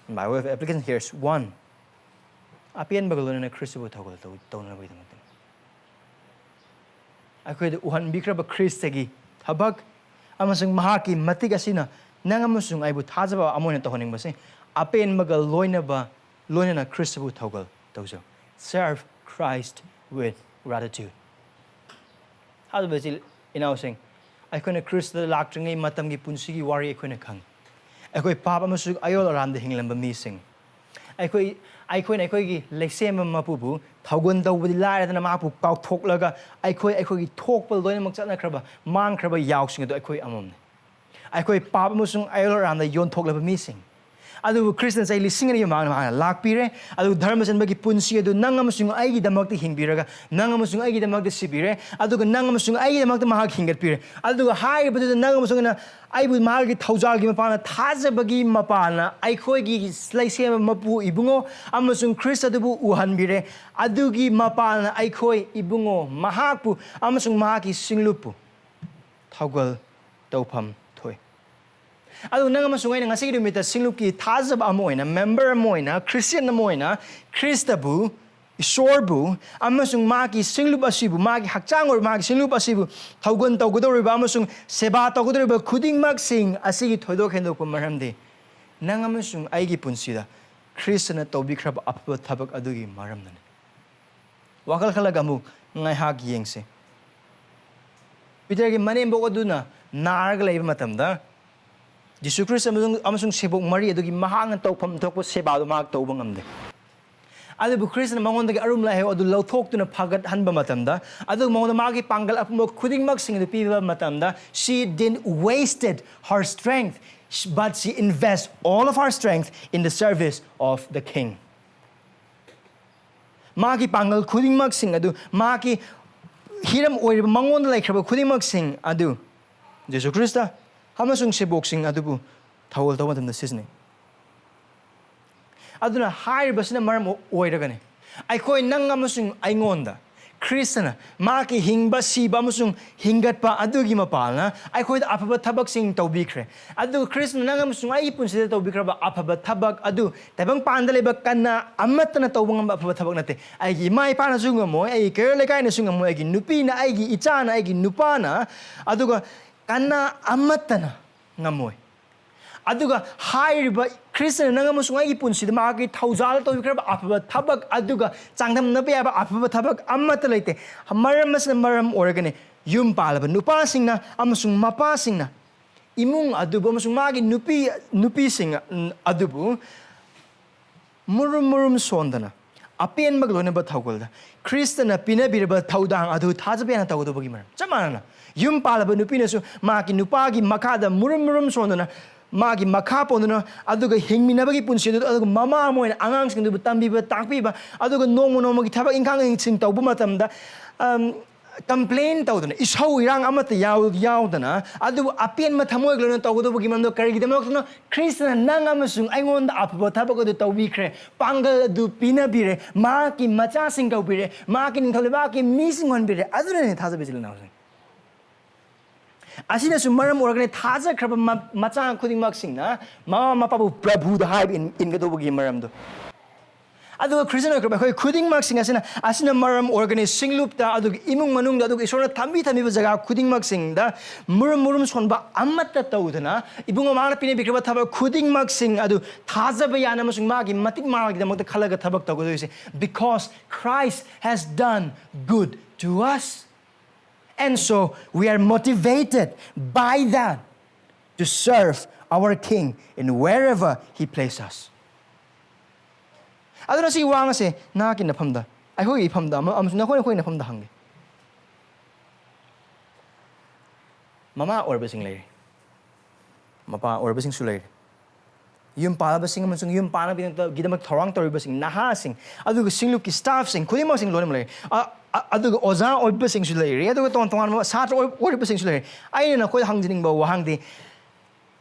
By way of application, here's one. ꯑꯄꯦꯟꯕꯒ ꯂꯣꯏꯅꯅ ꯈ꯭ꯔꯤꯁꯇꯕꯨ ꯊꯧꯒꯜ ꯇꯧ-, ꯇꯧꯅꯕꯒꯤꯗꯃꯛꯇꯅꯤ꯫ ꯑꯩꯈꯣꯏꯗ ꯎꯍꯟꯕꯤꯈ꯭ꯔꯕ ꯈ꯭ꯔꯤꯁꯇꯒꯤ ꯊꯕꯛ ꯑꯃꯁꯨꯡ ꯃꯍꯥꯛꯀꯤ ꯃꯇꯤꯛ ꯑꯁꯤꯅ ꯅꯪ ꯑꯃꯁꯨꯡ ꯑꯩꯕꯨ ꯊꯥꯖꯕ ꯑꯃ ꯑꯣꯏꯅ ꯇꯧꯍꯟꯅꯤꯡꯕꯁꯤ, ꯑꯄꯦꯟꯕꯒ ꯂꯣꯏꯅꯕ, ꯂꯣꯏꯅꯅ ꯈ꯭ꯔꯤꯁꯇꯕꯨ ꯊꯧꯒꯜ ꯇꯧꯖꯧ꯫ Serve Christ with gratitude. ꯑꯗꯨꯕꯨ ꯏꯆꯤꯜ ꯏꯅꯥꯎꯁꯤꯡ, ꯑꯩꯈꯣꯏꯅ ꯈ꯭ꯔꯤꯁꯇꯗ ꯂꯥꯛꯇ꯭ꯔꯤꯉꯩ ꯃꯇꯝꯒꯤ ꯄꯨꯟꯁꯤꯒꯤ ꯋꯥꯔꯤ ꯑꯩꯈꯣꯏꯅ ꯈꯪꯉꯤ꯫ ꯑꯩꯈꯣꯏ ꯄꯥꯞ ꯑꯃꯁꯨꯡ ꯑꯌꯣꯜ ꯑꯔꯥꯟꯗ ꯍꯤꯡꯂꯝꯕ ꯃꯤꯁꯤꯡ꯫ ꯑꯩꯈꯣꯏ, ꯑꯩꯈꯣꯏꯅ ꯑꯩꯈꯣꯏꯒꯤ ꯂꯩꯁꯦꯝꯕ ꯃꯄꯨꯕꯨ ꯊꯧꯒꯜ ꯇꯧꯕꯗꯤ ꯂꯥꯏꯔꯗꯅ, ꯃꯍꯥꯛꯄꯨ ꯀꯥꯎꯊꯣꯛꯂꯒ ꯑꯩꯈꯣꯏ, ꯑꯩꯈꯣꯏꯒꯤ ꯊꯣꯛꯄ ꯂꯣꯏꯅꯃꯛ ꯆꯠꯅꯈ꯭ꯔꯕ, ꯃꯥꯡꯈ꯭ꯔꯕ ꯌꯥꯎꯁꯤꯡ ꯑꯗꯨ ꯑꯩꯈꯣꯏ ꯑꯃꯃꯝꯅꯤ꯫ ꯑꯩꯈꯣꯏ ꯄꯥꯞ ꯑꯃꯁꯨꯡ ꯑꯌꯣꯜ ꯑꯔꯥꯟꯗ ꯌꯣꯟꯊꯣꯛꯂꯕ ꯃꯤꯁꯤꯡ꯫ ꯑꯗꯨꯕꯨ ꯈ꯭ꯔꯤꯁꯇꯅ ꯆꯍꯤ ꯂꯤꯁꯤꯡ ꯑꯅꯤ ꯃꯃꯥꯡꯗ ꯃꯍꯥꯛꯅ ꯂꯥꯛꯄꯤꯔꯦ, ꯑꯗꯨꯒ ꯙꯔꯃ ꯆꯟꯕꯒꯤ ꯄꯨꯟꯁꯤ ꯑꯗꯨ ꯅꯪ ꯑꯃꯁꯨꯡ ꯑꯩꯒꯤꯗꯃꯛꯇ ꯍꯤꯡꯕꯤꯔꯒ, ꯅꯪ ꯑꯃꯁꯨꯡ ꯑꯩꯒꯤꯗꯃꯛꯇ ꯁꯤꯕꯤꯔꯦ, ꯑꯗꯨꯒ ꯅꯪ ꯑꯃꯁꯨꯡ ꯑꯩꯒꯤꯗꯃꯛꯇ ꯃꯍꯥꯛ ꯍꯤꯡꯒꯠꯄꯤꯔꯦ꯫ ꯑꯗꯨꯒ ꯍꯥꯏꯔꯤꯕꯗꯨꯗ ꯅꯪ ꯑꯃꯁꯨꯡ ꯑꯩꯅ, ꯑꯩꯕꯨ ꯃꯍꯥꯛꯀꯤ ꯊꯧꯖꯥꯜꯒꯤ ꯃꯄꯥꯟꯅ ꯊꯥꯖꯕꯒꯤ ꯃꯄꯥꯟꯅ ꯑꯩꯈꯣꯏꯒꯤ ꯂꯩꯁꯦꯝꯕ ꯃꯄꯨ ꯏꯕꯨꯡꯉꯣ ꯑꯃꯁꯨꯡ ꯈ꯭ꯔꯤꯁꯇ ꯑꯗꯨꯕꯨ ꯎꯍꯟꯕꯤꯔꯦ꯫ ꯑꯗꯨꯒꯤ ꯃꯄꯥꯟꯅ ꯑꯩꯈꯣꯏ ꯏꯕꯨꯡꯉꯣ ꯃꯍꯥꯛꯄꯨ ꯑꯃꯁꯨꯡ ꯃꯍꯥꯛꯀꯤ ꯁꯤꯡꯂꯨꯞꯄꯨ ꯊꯧꯒꯜ ꯇꯧꯐꯝ ꯊꯣꯛꯏ꯫ ꯑꯗꯨ ꯅꯪ ꯑꯃꯁꯨꯡ ꯑꯩꯅ ꯉꯁꯤꯒꯤ ꯅꯨꯃꯤꯠꯇ ꯁꯤꯡꯂꯨꯞꯀꯤ ꯊꯥꯖꯕ ꯑꯃ ꯑꯣꯏꯅ, ꯃꯦꯝꯕꯔ ꯑꯃ ꯑꯣꯏꯅ, ꯈ꯭ꯔꯤꯁꯇꯤꯌꯟ ꯑꯃ ꯑꯣꯏꯅ, ꯈ꯭ꯔꯤꯁꯇꯕꯨ, ꯏꯁꯣꯔꯕꯨ, ꯑꯃꯁꯨꯡ ꯃꯥꯒꯤ ꯁꯤꯡꯂꯨꯞ ꯑꯁꯤꯕꯨ, ꯃꯥꯒꯤ ꯍꯛꯆꯥꯡ ꯑꯣꯏꯔꯕ ꯃꯥꯒꯤ ꯁꯤꯡꯂꯨꯞ ꯑꯁꯤꯕꯨ ꯊꯧꯒꯜ ꯇꯧꯒꯗꯧꯔꯤꯕ ꯑꯃꯁꯨꯡ ꯁꯦꯕꯥ ꯇꯧꯒꯗꯧꯔꯤꯕ ꯈꯨꯗꯤꯡꯃꯛꯁꯤꯡ ꯑꯁꯤꯒꯤ ꯊꯣꯏꯗꯣꯛ ꯍꯦꯟꯗꯣꯛꯄ ꯃꯔꯝꯗꯤ ꯅꯪ ꯑꯃꯁꯨꯡ ꯑꯩꯒꯤ ꯄꯨꯟꯁꯤꯗ ꯈ꯭ꯔꯤꯁꯇꯅ ꯇꯧꯕꯤꯈ꯭ꯔꯕ ꯑꯐꯕ ꯊꯕꯛ ꯑꯗꯨꯒꯤ ꯃꯔꯝꯅꯅꯤ꯫ ꯋꯥꯈꯜ ꯈꯜꯂꯒ ꯑꯃꯨꯛ ꯉꯥꯏꯍꯥꯛ ꯌꯦꯡꯁꯤ꯫ ꯄꯤꯇꯔꯒꯤ ꯃꯅꯦꯝꯕꯣꯛ ꯑꯗꯨꯅ ꯅꯥꯔꯒ ꯂꯩꯕ ꯃꯇꯝꯗ, ꯖꯤꯁꯨ ꯈ꯭ꯔꯤꯁꯇ ꯑꯃꯁꯨꯡ, ꯑꯃꯁꯨꯡ ꯁꯦꯕꯣꯛ ꯃꯔꯤ ꯑꯗꯨꯒꯤ ꯃꯍꯥꯛꯅ ꯇꯧꯐꯝ ꯊꯣꯛꯄ ꯁꯦꯕꯥꯗꯨ ꯃꯍꯥꯛ ꯇꯧꯕ ꯉꯝꯗꯦ꯫ ꯑꯗꯨꯕꯨ ꯈ꯭ꯔꯤꯁꯇꯅ ꯃꯉꯣꯟꯗꯒꯤ ꯑꯔꯨꯝ ꯂꯥꯏꯍꯧ ꯑꯗꯨ ꯂꯧꯊꯣꯛꯇꯨꯅ ꯐꯒꯠꯍꯟꯕ ꯃꯇꯝꯗ, ꯑꯗꯨꯒ ꯃꯉꯣꯟꯗ ꯃꯥꯒꯤ ꯄꯥꯡꯒꯜ ꯑꯄꯨꯝꯕ ꯈꯨꯗꯤꯡꯃꯛꯁꯤꯡ ꯑꯗꯨ ꯄꯤꯕ ꯃꯇꯝꯗ, she didn't wasted her strength, but she invest all of her strength in the service of the king. ꯃꯥꯒꯤ ꯄꯥꯡꯒꯜ ꯈꯨꯗꯤꯡꯃꯛꯁꯤꯡ ꯑꯗꯨ, ꯃꯥꯒꯤ ꯍꯤꯔꯝ ꯑꯣꯏꯔꯤꯕ ꯃꯉꯣꯟꯗ ꯂꯩꯈ꯭ꯔꯕ ꯈꯨꯗꯤꯡꯃꯛꯁꯤꯡ ꯑꯗꯨ ꯖꯤꯁꯨ ꯈ꯭ꯔꯤꯁꯇ ꯑꯃꯁꯨꯡ ꯁꯦꯕꯣꯛꯁꯤꯡ ꯑꯗꯨꯕꯨ ꯊꯧꯒꯜ ꯇꯧꯕ ꯃꯇꯝꯗ ꯁꯤꯖꯤꯟꯅꯩ꯫ ꯑꯗꯨꯅ ꯍꯥꯏꯔꯤꯕꯁꯤꯅ ꯃꯔꯝ ꯑꯣꯏꯔꯒꯅꯤ ꯑꯩꯈꯣꯏ, ꯅꯪ ꯑꯃꯁꯨꯡ ꯑꯩꯉꯣꯟꯗ ꯈ꯭ꯔꯤꯁꯇꯅ ꯃꯍꯥꯛꯀꯤ ꯍꯤꯡꯕ, ꯁꯤꯕ ꯑꯃꯁꯨꯡ ꯍꯤꯡꯒꯠꯄ ꯑꯗꯨꯒꯤ ꯃꯄꯥꯜꯅ ꯑꯩꯈꯣꯏꯗ ꯑꯐꯕ ꯊꯕꯛꯁꯤꯡ ꯇꯧꯕꯤꯈ꯭ꯔꯦ꯫ ꯑꯗꯨꯒ ꯈ꯭ꯔꯤꯁꯇꯅ ꯅꯪ ꯑꯃꯁꯨꯡ ꯑꯩꯒꯤ ꯄꯨꯟꯁꯤꯗ ꯇꯧꯕꯤꯈ꯭ꯔꯕ ꯑꯐꯕ ꯊꯕꯛ ꯑꯗꯨ ꯇꯥꯏꯕꯪꯄꯥꯟꯗ ꯂꯩꯕ ꯀꯅꯥ ꯑꯃꯠꯇꯅ ꯇꯧꯕ ꯉꯝꯕ ꯑꯐꯕ ꯊꯕꯛ ꯅꯠꯇꯦ꯫ ꯑꯩꯒꯤ ꯏꯃꯥ ꯏꯄꯥꯅꯁꯨ ꯉꯝꯃꯣꯏ, ꯑꯩꯒꯤ ꯀꯩꯔꯣꯜ ꯂꯩꯀꯥꯏꯅꯁꯨ ꯉꯝꯃꯣꯏ, ꯑꯩꯒꯤ ꯅꯨꯄꯤꯅ, ꯑꯩꯒꯤ ꯏꯆꯥꯅ, ꯑꯩꯒꯤ ꯅꯨꯄꯥꯅ, ꯑꯗꯨꯒ ꯀꯅꯥ ꯑꯃꯠꯇꯅ ꯉꯝꯃꯣꯏ꯫ ꯑꯗꯨꯒ ꯍꯥꯏꯔꯤꯕ ꯈ꯭ꯔꯤꯁꯇꯅ ꯅꯪ ꯑꯃꯁꯨꯡ ꯑꯩꯒꯤ ꯄꯨꯟꯁꯤꯗ ꯃꯍꯥꯛꯀꯤ ꯊꯧꯖꯥꯜ ꯇꯧꯕꯤꯈ꯭ꯔꯕ ꯑꯐꯕ ꯊꯕꯛ ꯑꯗꯨꯒ ꯆꯥꯡꯗꯝꯅꯕ ꯌꯥꯕ ꯑꯐꯕ ꯊꯕꯛ ꯑꯃꯠꯇ ꯂꯩꯇꯦ꯫ ꯃꯔꯝ ꯑꯁꯤꯅ ꯃꯔꯝ ꯑꯣꯏꯔꯒꯅꯤ ꯌꯨꯝ ꯄꯥꯜꯂꯕ ꯅꯨꯄꯥꯁꯤꯡꯅ ꯑꯃꯁꯨꯡ ꯃꯄꯥꯁꯤꯡꯅ ꯏꯃꯨꯡ ꯑꯗꯨꯕꯨ ꯑꯃꯁꯨꯡ ꯃꯥꯒꯤ ꯅꯨꯄꯤ, ꯅꯨꯄꯤꯁꯤꯡ ꯑꯗꯨꯕꯨ ꯃꯨꯔꯨꯝ ꯃꯨꯔꯨꯝ ꯁꯣꯟꯗꯅ ꯑꯄꯦꯟꯕꯒ ꯂꯣꯏꯅꯕ ꯊꯧꯒꯜꯗ ꯈ꯭ꯔꯤꯁꯇꯅ ꯄꯤꯅꯕꯤꯔꯕ ꯊꯧꯗꯥꯡ ꯑꯗꯨ ꯊꯥꯖꯕ ꯌꯥꯅ ꯇꯧꯒꯗꯧꯕꯒꯤ ꯃꯔꯝ꯫ ꯆꯞ ꯃꯥꯟꯅꯅ ꯌꯨꯝ ꯄꯥꯜꯂꯕ ꯅꯨꯄꯤꯅꯁꯨ ꯃꯍꯥꯛꯀꯤ ꯅꯨꯄꯥꯒꯤ ꯃꯈꯥꯗ ꯃꯨꯔꯨꯝ ꯃꯨꯔꯨꯝ ꯁꯣꯟꯗꯅ ꯃꯥꯒꯤ ꯃꯈꯥ ꯄꯣꯟꯗꯨꯅ ꯑꯗꯨꯒ ꯍꯤꯡꯃꯤꯟꯅꯕꯒꯤ ꯄꯨꯟꯁꯤ ꯑꯗꯨ, ꯑꯗꯨꯒ ꯃꯃꯥ ꯑꯃ ꯑꯣꯏꯅ ꯑꯉꯥꯡꯁꯤꯡꯗꯨꯕꯨ ꯇꯝꯕꯤꯕ, ꯇꯥꯛꯄꯤꯕ, ꯑꯗꯨꯒ ꯅꯣꯡꯃ ꯅꯣꯡꯃꯒꯤ ꯊꯕꯛ ꯏꯪꯈꯥꯡꯁꯤꯡ ꯇꯧꯕ ꯃꯇꯝꯗ, ꯑꯝ, complain ꯇꯧꯗꯅ, ꯏꯁꯧ ꯏꯔꯥꯡ ꯑꯃꯠꯇ ꯌꯥꯎ-, ꯌꯥꯎꯗꯅ, ꯑꯗꯨꯕꯨ ꯑꯄꯦꯟꯕ ꯊꯃꯣꯏꯒ ꯂꯣꯏꯅ ꯇꯧꯒꯗꯧꯕꯒꯤ ꯃꯔꯝꯗꯣ ꯀꯔꯤꯒꯤꯗꯃꯛꯇꯅꯣ? ꯈ꯭ꯔꯤꯁꯇꯅ ꯅꯪ ꯑꯃꯁꯨꯡ ꯑꯩꯉꯣꯟꯗ ꯑꯐꯕ ꯊꯕꯛ ꯑꯗꯨ ꯇꯧꯕꯤꯈ꯭ꯔꯦ, ꯄꯥꯡꯒꯜ ꯑꯗꯨ ꯄꯤꯅꯕꯤꯔꯦ, ꯃꯍꯥꯛꯀꯤ ꯃꯆꯥꯁꯤꯡ ꯇꯧꯕꯤꯔꯦ, ꯃꯍꯥꯛꯀꯤ ꯅꯤꯡꯊꯧ ꯂꯩꯕꯥꯛꯀꯤ ꯃꯤꯁꯤꯡ ꯑꯣꯟꯕꯤꯔꯦ꯫ ꯑꯗꯨꯅꯅꯦ, ꯊꯥꯖꯕ ꯏꯆꯤꯜ ꯏꯅꯥꯎꯁꯤꯡ꯫ ꯑꯁꯤꯅꯁꯨ ꯃꯔꯝ ꯑꯣꯏꯔꯒꯅꯤ ꯊꯥꯖꯈ꯭ꯔꯕ ꯃ-, ꯃꯆꯥ ꯈꯨꯗꯤꯡꯃꯛꯁꯤꯡꯅ ꯃꯃꯥ ꯃꯄꯥꯕꯨ ꯄ꯭ꯔꯚꯨꯗ ꯍꯥꯏꯕ ꯏꯟ-, ꯏꯟꯒꯗꯧꯕꯒꯤ ꯃꯔꯝꯗꯣ꯫ ꯑꯗꯨꯒ ꯈ꯭ꯔꯤꯁꯇꯤꯌꯟ ꯑꯣꯏꯈ꯭ꯔꯕ ꯑꯩꯈꯣꯏ ꯈꯨꯗꯤꯡꯃꯛꯁꯤꯡ ꯑꯁꯤꯅ, ꯑꯁꯤꯅ ꯃꯔꯝ ꯑꯣꯏꯔꯒꯅꯤ ꯁꯤꯡꯂꯨꯞꯇ, ꯑꯗꯨꯒ ꯏꯃꯨꯡ ꯃꯅꯨꯡꯗ, ꯑꯗꯨꯒ ꯏꯁꯣꯔꯅ ꯊꯝꯕꯤ ꯊꯝꯕꯤꯕ ꯖꯒꯥ ꯈꯨꯗꯤꯡꯃꯛꯁꯤꯡꯗ ꯃꯨꯔꯨꯝ ꯃꯨꯔꯨꯝ ꯁꯣꯟꯕ ꯑꯃꯠꯇ ꯇꯧꯗꯅ, ꯏꯕꯨꯡ ꯑꯃꯅ ꯄꯤꯅꯕꯤꯈ꯭ꯔꯕ ꯊꯕꯛ ꯈꯨꯗꯤꯡꯃꯛꯁꯤꯡ ꯑꯗꯨ ꯊꯥꯖꯕ ꯌꯥꯅ ꯑꯃꯁꯨꯡ ꯃꯥꯒꯤ ꯃꯇꯤꯛ ꯃꯥꯒꯤꯗꯃꯛꯇ ꯈꯜꯂꯒ ꯊꯕꯛ ꯇꯧꯒꯗꯣꯏꯁꯦ꯫ Because Christ has done good to us. And so we are motivated by that to serve our King in wherever He places us. ꯑꯗꯨꯅ ꯁꯤ ꯋꯥ ꯑꯁꯦ ꯅꯍꯥꯛꯀꯤ ꯅꯐꯝꯗ, ꯑꯩꯈꯣꯏꯒꯤ ꯏꯐꯝꯗ, ꯑꯃ-, ꯑꯃꯁꯨꯡ ꯅꯈꯣꯏ, ꯅꯈꯣꯏ ꯅꯐꯝꯗ ꯍꯪꯒꯦ꯫ ꯃꯃꯥ ꯑꯣꯏꯔꯕꯁꯤꯡ ꯂꯩꯔꯦ, ꯃꯄꯥ ꯑꯣꯏꯔꯕꯁꯤꯡꯁꯨ ꯂꯩꯔꯦ꯫ ꯌꯨꯝ ꯄꯥꯜꯂꯕꯁꯤꯡ ꯑꯃꯁꯨꯡ ꯌꯨꯝ ꯄꯥꯟꯅꯕꯒꯤꯗꯃꯛꯇ ꯊꯧꯔꯥꯡ ꯇꯧꯔꯤꯕꯁꯤꯡ, ꯅꯍꯥꯁꯤꯡ, ꯑꯗꯨꯒ ꯁꯤꯡꯂꯨꯞꯀꯤ staffꯁꯤꯡ ꯈꯨꯗꯤꯡꯃꯛꯁꯤꯡ ꯂꯣꯏꯅꯃꯛ ꯂꯩꯔꯦ꯫ ꯑ-, ꯑ-, ꯑꯗꯨꯒ ꯑꯣꯖꯥ ꯑꯣꯏꯕꯁꯤꯡꯁꯨ ꯂꯩꯔꯦ, ꯑꯗꯨꯒ ꯇꯣꯉꯥꯟ ꯇꯣꯉꯥꯟꯕ ꯁꯥꯇ꯭ꯔ ꯑꯣꯏ-, ꯑꯣꯏꯔꯤꯕꯁꯤꯡꯁꯨ ꯂꯩꯔꯦ꯫ ꯑꯩꯅ ꯅꯈꯣꯏꯗ ꯍꯪꯖꯅꯤꯡꯕ ꯋꯥꯍꯪꯗꯤ,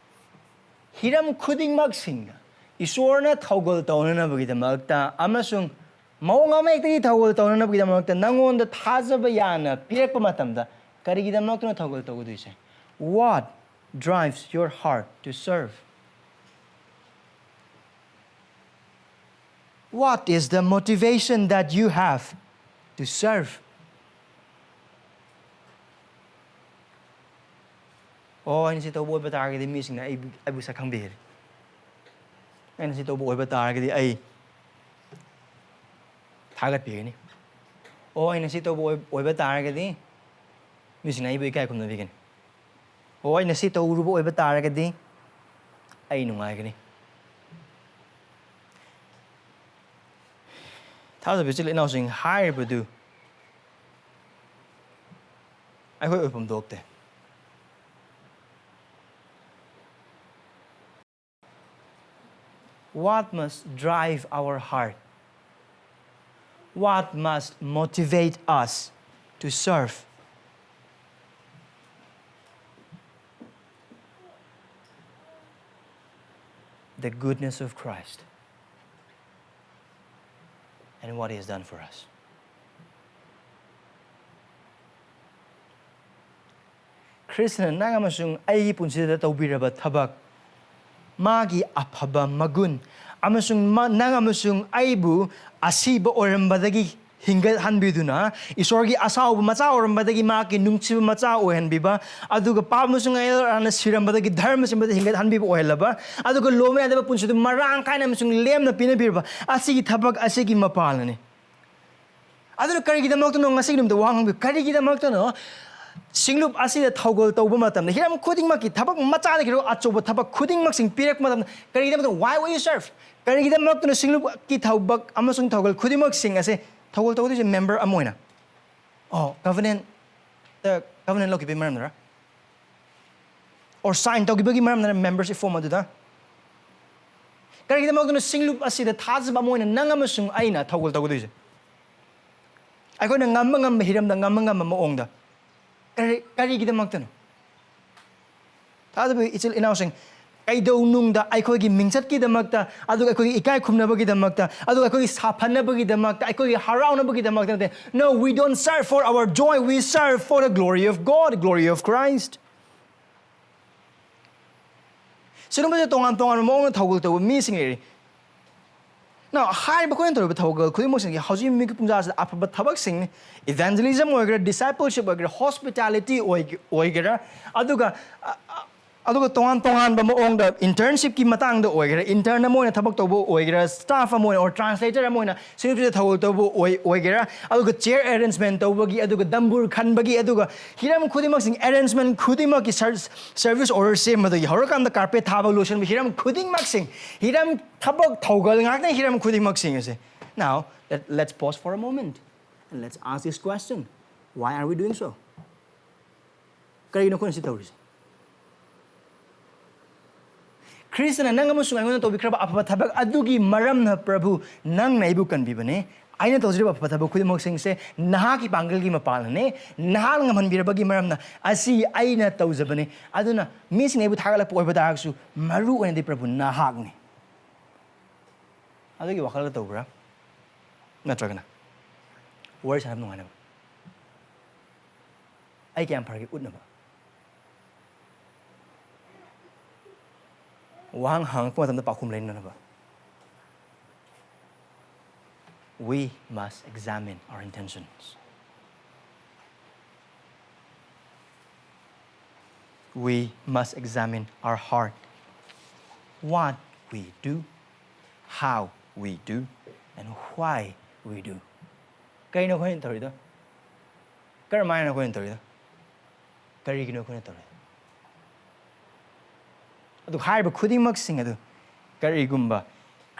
ꯍꯤꯔꯝ ꯈꯨꯗꯤꯡꯃꯛꯁꯤꯡꯗ ꯏꯁꯣꯔꯅ ꯊꯧꯒꯜ ꯇꯧꯅꯅꯕꯒꯤꯗꯃꯛꯇ ꯑꯃꯁꯨꯡ ꯃꯑꯣꯡ ꯑꯃꯍꯦꯛꯇꯒꯤ ꯊꯧꯒꯜ ꯇꯧꯅꯅꯕꯒꯤꯗꯃꯛꯇ ꯅꯪꯉꯣꯟꯗ ꯊꯥꯖꯕ ꯌꯥꯅ ꯄꯤꯔꯛꯄ ꯃꯇꯝꯗ ꯀꯔꯤꯒꯤꯗꯃꯛꯇꯅꯣ ꯊꯧꯒꯜ ꯇꯧꯒꯗꯣꯏꯁꯦ? What drives your heart to serve? What is the motivation that you have to serve? ꯑꯣ, ꯑꯩꯅ ꯁꯤ ꯇꯧꯕ ꯑꯣꯏꯕ ꯇꯥꯔꯒꯗꯤ ꯃꯤꯁꯤꯡꯅ ꯑꯩꯕꯨ, ꯑꯩꯕꯨ ꯁꯛ ꯈꯪꯕꯤꯒꯅꯤ꯫ ꯑꯩꯅ ꯁꯤ ꯇꯧꯕ ꯑꯣꯏꯕ ꯇꯥꯔꯒꯗꯤ ꯑꯩ ꯊꯥꯒꯠꯄꯤꯒꯅꯤ꯫ ꯑꯣ, ꯑꯩꯅ ꯁꯤ ꯇꯧꯕ ꯑꯣꯏ-, ꯑꯣꯏꯕ ꯇꯥꯔꯒꯗꯤ ꯃꯤꯁꯤꯡꯅ ꯑꯩꯕꯨ ꯏꯀꯥꯏ ꯈꯨꯝꯅꯕꯤꯒꯅꯤ꯫ ꯑꯣ, ꯑꯩꯅ ꯁꯤ ꯇꯧꯔꯨꯕ ꯑꯣꯏꯕ ꯇꯥꯔꯒꯗꯤ ꯑꯩ ꯅꯨꯡꯉꯥꯏꯒꯅꯤ꯫ ꯊꯥꯖꯕ ꯏꯆꯤꯜ ꯏꯅꯥꯎꯁꯤꯡ, ꯍꯥꯏꯔꯤꯕꯗꯨ ꯑꯩꯈꯣꯏ ꯑꯣꯏꯐꯝ ꯊꯣꯛꯇꯦ꯫ What must drive our heart? What must motivate us to serve? The goodness of Christ and what He has done for us. ꯈ꯭ꯔꯤꯁꯇꯅ ꯅꯪ ꯑꯃꯁꯨꯡ ꯑꯩꯒꯤ ꯄꯨꯟꯁꯤꯗ ꯇꯧꯕꯤꯔꯕ ꯊꯕꯛ, ꯃꯥꯒꯤ ꯑꯐꯕ ꯃꯒꯨꯟ, ꯑꯃꯁꯨꯡ ꯃꯥ-, ꯅꯪ ꯑꯃꯁꯨꯡ ꯑꯩꯕꯨ ꯑꯁꯤꯕ ꯑꯣꯏꯔꯝꯕꯗꯒꯤ ꯍꯤꯡꯒꯠꯍꯟꯕꯤꯗꯨꯅ, ꯏꯁꯣꯔꯒꯤ ꯑꯁꯥꯎꯕ ꯃꯆꯥ ꯑꯣꯏꯔꯝꯕꯗꯒꯤ ꯃꯍꯥꯛꯀꯤ ꯅꯨꯡꯁꯤꯕ ꯃꯆꯥ ꯑꯣꯏꯍꯟꯕꯤꯕ, ꯑꯗꯨꯒ ꯄꯥꯞ ꯑꯃꯁꯨꯡ ꯑꯌꯦꯜ ꯑꯔꯥꯟꯅ ꯁꯤꯔꯝꯕꯗꯒꯤ ꯙꯔꯃ ꯁꯦꯝꯕꯗ ꯍꯤꯡꯒꯠꯍꯟꯕꯤꯕ ꯑꯣꯏꯍꯜꯂꯕ, ꯑꯗꯨꯒ ꯂꯣꯝꯕ ꯌꯥꯗꯕ ꯄꯨꯟꯁꯤꯗꯨ ꯃꯔꯥꯡ ꯀꯥꯏꯅ ꯑꯃꯁꯨꯡ ꯂꯦꯝꯅ ꯄꯤꯅꯕꯤꯔꯕ, ꯑꯁꯤꯒꯤ ꯊꯕꯛ ꯑꯁꯤꯒꯤ ꯃꯄꯥꯜꯅꯤ꯫ ꯑꯗꯨꯅ ꯀꯔꯤꯒꯤꯗꯃꯛꯇꯅꯣ ꯉꯁꯤꯒꯤ ꯅꯨꯃꯤꯠꯇ ꯋꯥ ꯉꯥꯡꯕꯤꯌꯨ? ꯀꯔꯤꯒꯤꯗꯃꯛꯇꯅꯣ ꯁꯤꯡꯂꯨꯞ ꯑꯁꯤꯗ ꯊꯧꯒꯜ ꯇꯧꯕ ꯃꯇꯝꯗ ꯍꯤꯔꯝ ꯈꯨꯗꯤꯡꯃꯛꯀꯤ ꯊꯕꯛ ꯃꯆꯥꯗꯒꯤ ꯍꯧꯔꯒ ꯑꯆꯧꯕ ꯊꯕꯛ ꯈꯨꯗꯤꯡꯃꯛꯁꯤꯡ ꯄꯤꯔꯛꯄ ꯃꯇꯝꯗ ꯀꯔꯤꯒꯤꯗꯃꯛꯇ, why will you serve? ꯀꯔꯤꯒꯤꯗꯃꯛꯇꯅꯣ ꯁꯤꯡꯂꯨꯞꯀꯤ ꯊꯕꯛ ꯑꯃꯁꯨꯡ ꯊꯧꯒꯜ ꯈꯨꯗꯤꯡꯃꯛꯁꯤꯡ ꯑꯁꯦ ꯊꯧꯒꯜ ꯇꯧꯒꯗꯣꯏꯁꯦ member ꯑꯃ ꯑꯣꯏꯅ? ꯑꯣ, covenant, covenant ꯂꯧꯈꯤꯕꯒꯤ ꯃꯔꯝꯗꯔ? Or sign ꯇꯧꯈꯤꯕꯒꯤ ꯃꯔꯝꯗꯅ membership form ꯑꯗꯨꯗ? ꯀꯔꯤꯒꯤꯗꯃꯛꯇꯅꯣ ꯁꯤꯡꯂꯨꯞ ꯑꯁꯤꯗ ꯊꯥꯖꯕ ꯑꯃ ꯑꯣꯏꯅ ꯅꯪ ꯑꯃꯁꯨꯡ ꯑꯩꯅ ꯊꯧꯒꯜ ꯇꯧꯒꯗꯣꯏꯁꯦ? ꯑꯩꯈꯣꯏꯅ ꯉꯝꯕ ꯉꯝꯕ ꯍꯤꯔꯝꯗ, ꯉꯝꯕ ꯉꯝꯕ ꯃꯑꯣꯡꯗ꯫ ꯀꯔꯤ, ꯀꯔꯤꯒꯤꯗꯃꯛꯇꯅꯣ? ꯊꯥꯖꯕ ꯏꯆꯤꯜ ꯏꯅꯥꯎꯁꯤꯡ, ꯀꯩꯗꯧꯅꯨꯡꯗ ꯑꯩꯈꯣꯏꯒꯤ ꯃꯤꯡꯆꯠꯀꯤꯗꯃꯛꯇ, ꯑꯗꯨꯒ ꯑꯩꯈꯣꯏꯒꯤ ꯏꯀꯥꯏ ꯈꯨꯝꯅꯕꯒꯤꯗꯃꯛꯇ, ꯑꯗꯨꯒ ꯑꯩꯈꯣꯏꯒꯤ ꯁꯥꯐꯅꯕꯒꯤꯗꯃꯛꯇ, ꯑꯩꯈꯣꯏꯒꯤ ꯍꯔꯥꯎꯅꯕꯒꯤꯗꯃꯛꯇ ꯅꯠꯇꯦ꯫ No, we don't serve for our joy, we serve for the glory of God, glory of Christ. ꯁꯤꯒꯨꯝꯕꯁꯦ ꯇꯣꯉꯥꯟ ꯇꯣꯉꯥꯟꯕ ꯃꯑꯣꯡꯗ ꯊꯧꯒꯜ ꯇꯧꯕ ꯃꯤꯁꯤꯡ ꯂꯩꯔꯤ꯫ Now, ꯍꯥꯏꯔꯤꯕ ꯑꯩꯈꯣꯏꯅ ꯇꯧꯔꯤꯕ ꯊꯧꯒꯜ ꯈꯨꯗꯤꯡꯃꯛꯁꯤꯡꯁꯦ ꯍꯧꯖꯤꯛ ꯃꯤꯀꯨꯞ ꯄꯨꯡꯖꯥꯁꯤꯗ ꯑꯐꯕ ꯊꯕꯛꯁꯤꯡꯅꯤ꯫ Evangelism ꯑꯣꯏꯒꯦꯔꯥ, discipleship ꯑꯣꯏꯒꯦꯔꯥ, hospitality ꯑꯣꯏꯒ-, ꯑꯣꯏꯒꯦꯔꯥ, ꯑꯗꯨꯒ, ꯑ, ꯑ, ꯑꯗꯨꯒ ꯇꯣꯉꯥꯟ ꯇꯣꯉꯥꯟꯕ ꯃꯑꯣꯡꯗ internshipꯀꯤ ꯃꯇꯥꯡꯗ ꯑꯣꯏꯒꯦꯔꯥ, intern ꯑꯃ ꯑꯣꯏꯅ ꯊꯕꯛ ꯇꯧꯕ ꯑꯣꯏꯒꯦꯔꯥ, staff ꯑꯃ ꯑꯣꯏꯅ, or translator ꯑꯃ ꯑꯣꯏꯅ ꯁꯤꯡꯅꯨꯄꯤꯗ ꯊꯧꯒꯜ ꯇꯧꯕ ꯑꯣꯏ ꯑꯣꯏꯒꯦꯔꯥ, ꯑꯗꯨꯒ chair arrangementꯇꯧꯕꯒꯤ, ꯑꯗꯨꯒ ꯗꯝꯕꯨꯔ ꯈꯟꯕꯒꯤ, ꯑꯗꯨꯒ ꯍꯤꯔꯝ ꯈꯨꯗꯤꯡꯃꯛꯁꯤꯡ, arrangementꯈꯨꯗꯤꯡꯃꯛꯀꯤ service order ꯁꯦꯝꯕꯗꯒꯤ ꯍꯧꯔꯀꯥꯟꯗ carpet ꯊꯥꯕ ꯂꯣꯏꯁꯤꯟꯕ, ꯍꯤꯔꯝ ꯈꯨꯗꯤꯡꯃꯛꯁꯤꯡ, ꯍꯤꯔꯝ ꯊꯕꯛ ꯊꯧꯒꯜ ꯉꯥꯛꯇꯅꯤ ꯍꯤꯔꯝ ꯈꯨꯗꯤꯡꯃꯛꯁꯤꯡ ꯑꯁꯦ. Now, let, let's pause for a moment and let's ask this question. Why are we doing so? ꯀꯔꯤꯒꯤꯅꯣ ꯑꯩꯈꯣꯏꯅ ꯁꯤ ꯇꯧꯔꯤꯁꯦ? ꯈ꯭ꯔꯤꯁꯇꯅ ꯅꯪ ꯑꯃꯁꯨꯡ ꯑꯩꯉꯣꯟꯗ ꯇꯧꯕꯤꯈ꯭ꯔꯕ ꯑꯐꯕ ꯊꯕꯛ ꯑꯗꯨꯒꯤ ꯃꯔꯝꯅ ꯄ꯭ꯔꯚꯨ, ꯅꯪꯅ ꯑꯩꯕꯨ ꯀꯟꯕꯤꯕꯅꯦ꯫ ꯑꯩꯅ ꯇꯧꯖꯔꯤꯕ ꯑꯐꯕ ꯊꯕꯛ ꯈꯨꯗꯤꯡꯃꯛꯁꯤꯡꯁꯦ ꯅꯍꯥꯛꯀꯤ ꯄꯥꯡꯒꯜꯒꯤ ꯃꯄꯥꯜꯅꯅꯦ, ꯅꯍꯥꯛꯅ ꯉꯝꯍꯟꯕꯤꯔꯕꯒꯤ ꯃꯔꯝꯅ꯫ ꯑꯁꯤ ꯑꯩꯅ ꯇꯧꯖꯕꯅꯦ꯫ ꯑꯗꯨꯅ ꯃꯤꯁꯤꯡꯅ ꯑꯩꯕꯨ ꯊꯥꯒꯠꯂꯛꯄ ꯑꯣꯏꯕ ꯇꯥꯔꯒꯁꯨ, ꯃꯔꯨ ꯑꯣꯏꯅꯗꯤ ꯄ꯭ꯔꯚꯨ ꯅꯍꯥꯛꯅꯤ꯫ ꯑꯗꯨꯒꯤ ꯋꯥꯈꯜꯗ ꯇꯧꯕ꯭ꯔꯥ? ꯅꯠꯇ꯭ꯔꯒꯅ ꯋꯥꯔꯤ ꯁꯥꯟꯅꯕ ꯅꯨꯡꯉꯥꯏꯅꯕ? ꯑꯩ ꯀꯌꯥꯝ ꯐꯔꯒꯦ ꯎꯠꯅꯕ? ꯋꯥꯍꯪ ꯍꯪꯉꯛꯄ ꯃꯇꯝꯗ ꯄꯥꯎꯈꯨꯝ ꯂꯩꯅꯅꯕ? We must examine our intentions. We must examine our heart. What we do, how we do, and why we do. ꯀꯩꯅꯣ ꯑꯩꯈꯣꯏꯅ ꯇꯧꯔꯤꯗꯣ? ꯀꯔꯝꯍꯥꯏꯅ ꯑꯩꯈꯣꯏꯅ ꯇꯧꯔꯤꯗꯣ? ꯀꯔꯤꯒꯤꯅꯣ ꯑꯩꯈꯣꯏꯅ ꯇꯧꯔꯤꯗꯣ? ꯑꯗꯨ ꯍꯥꯏꯔꯤꯕ ꯈꯨꯗꯤꯡꯃꯛꯁꯤꯡ ꯑꯗꯨ ꯀꯔꯤꯒꯨꯝꯕ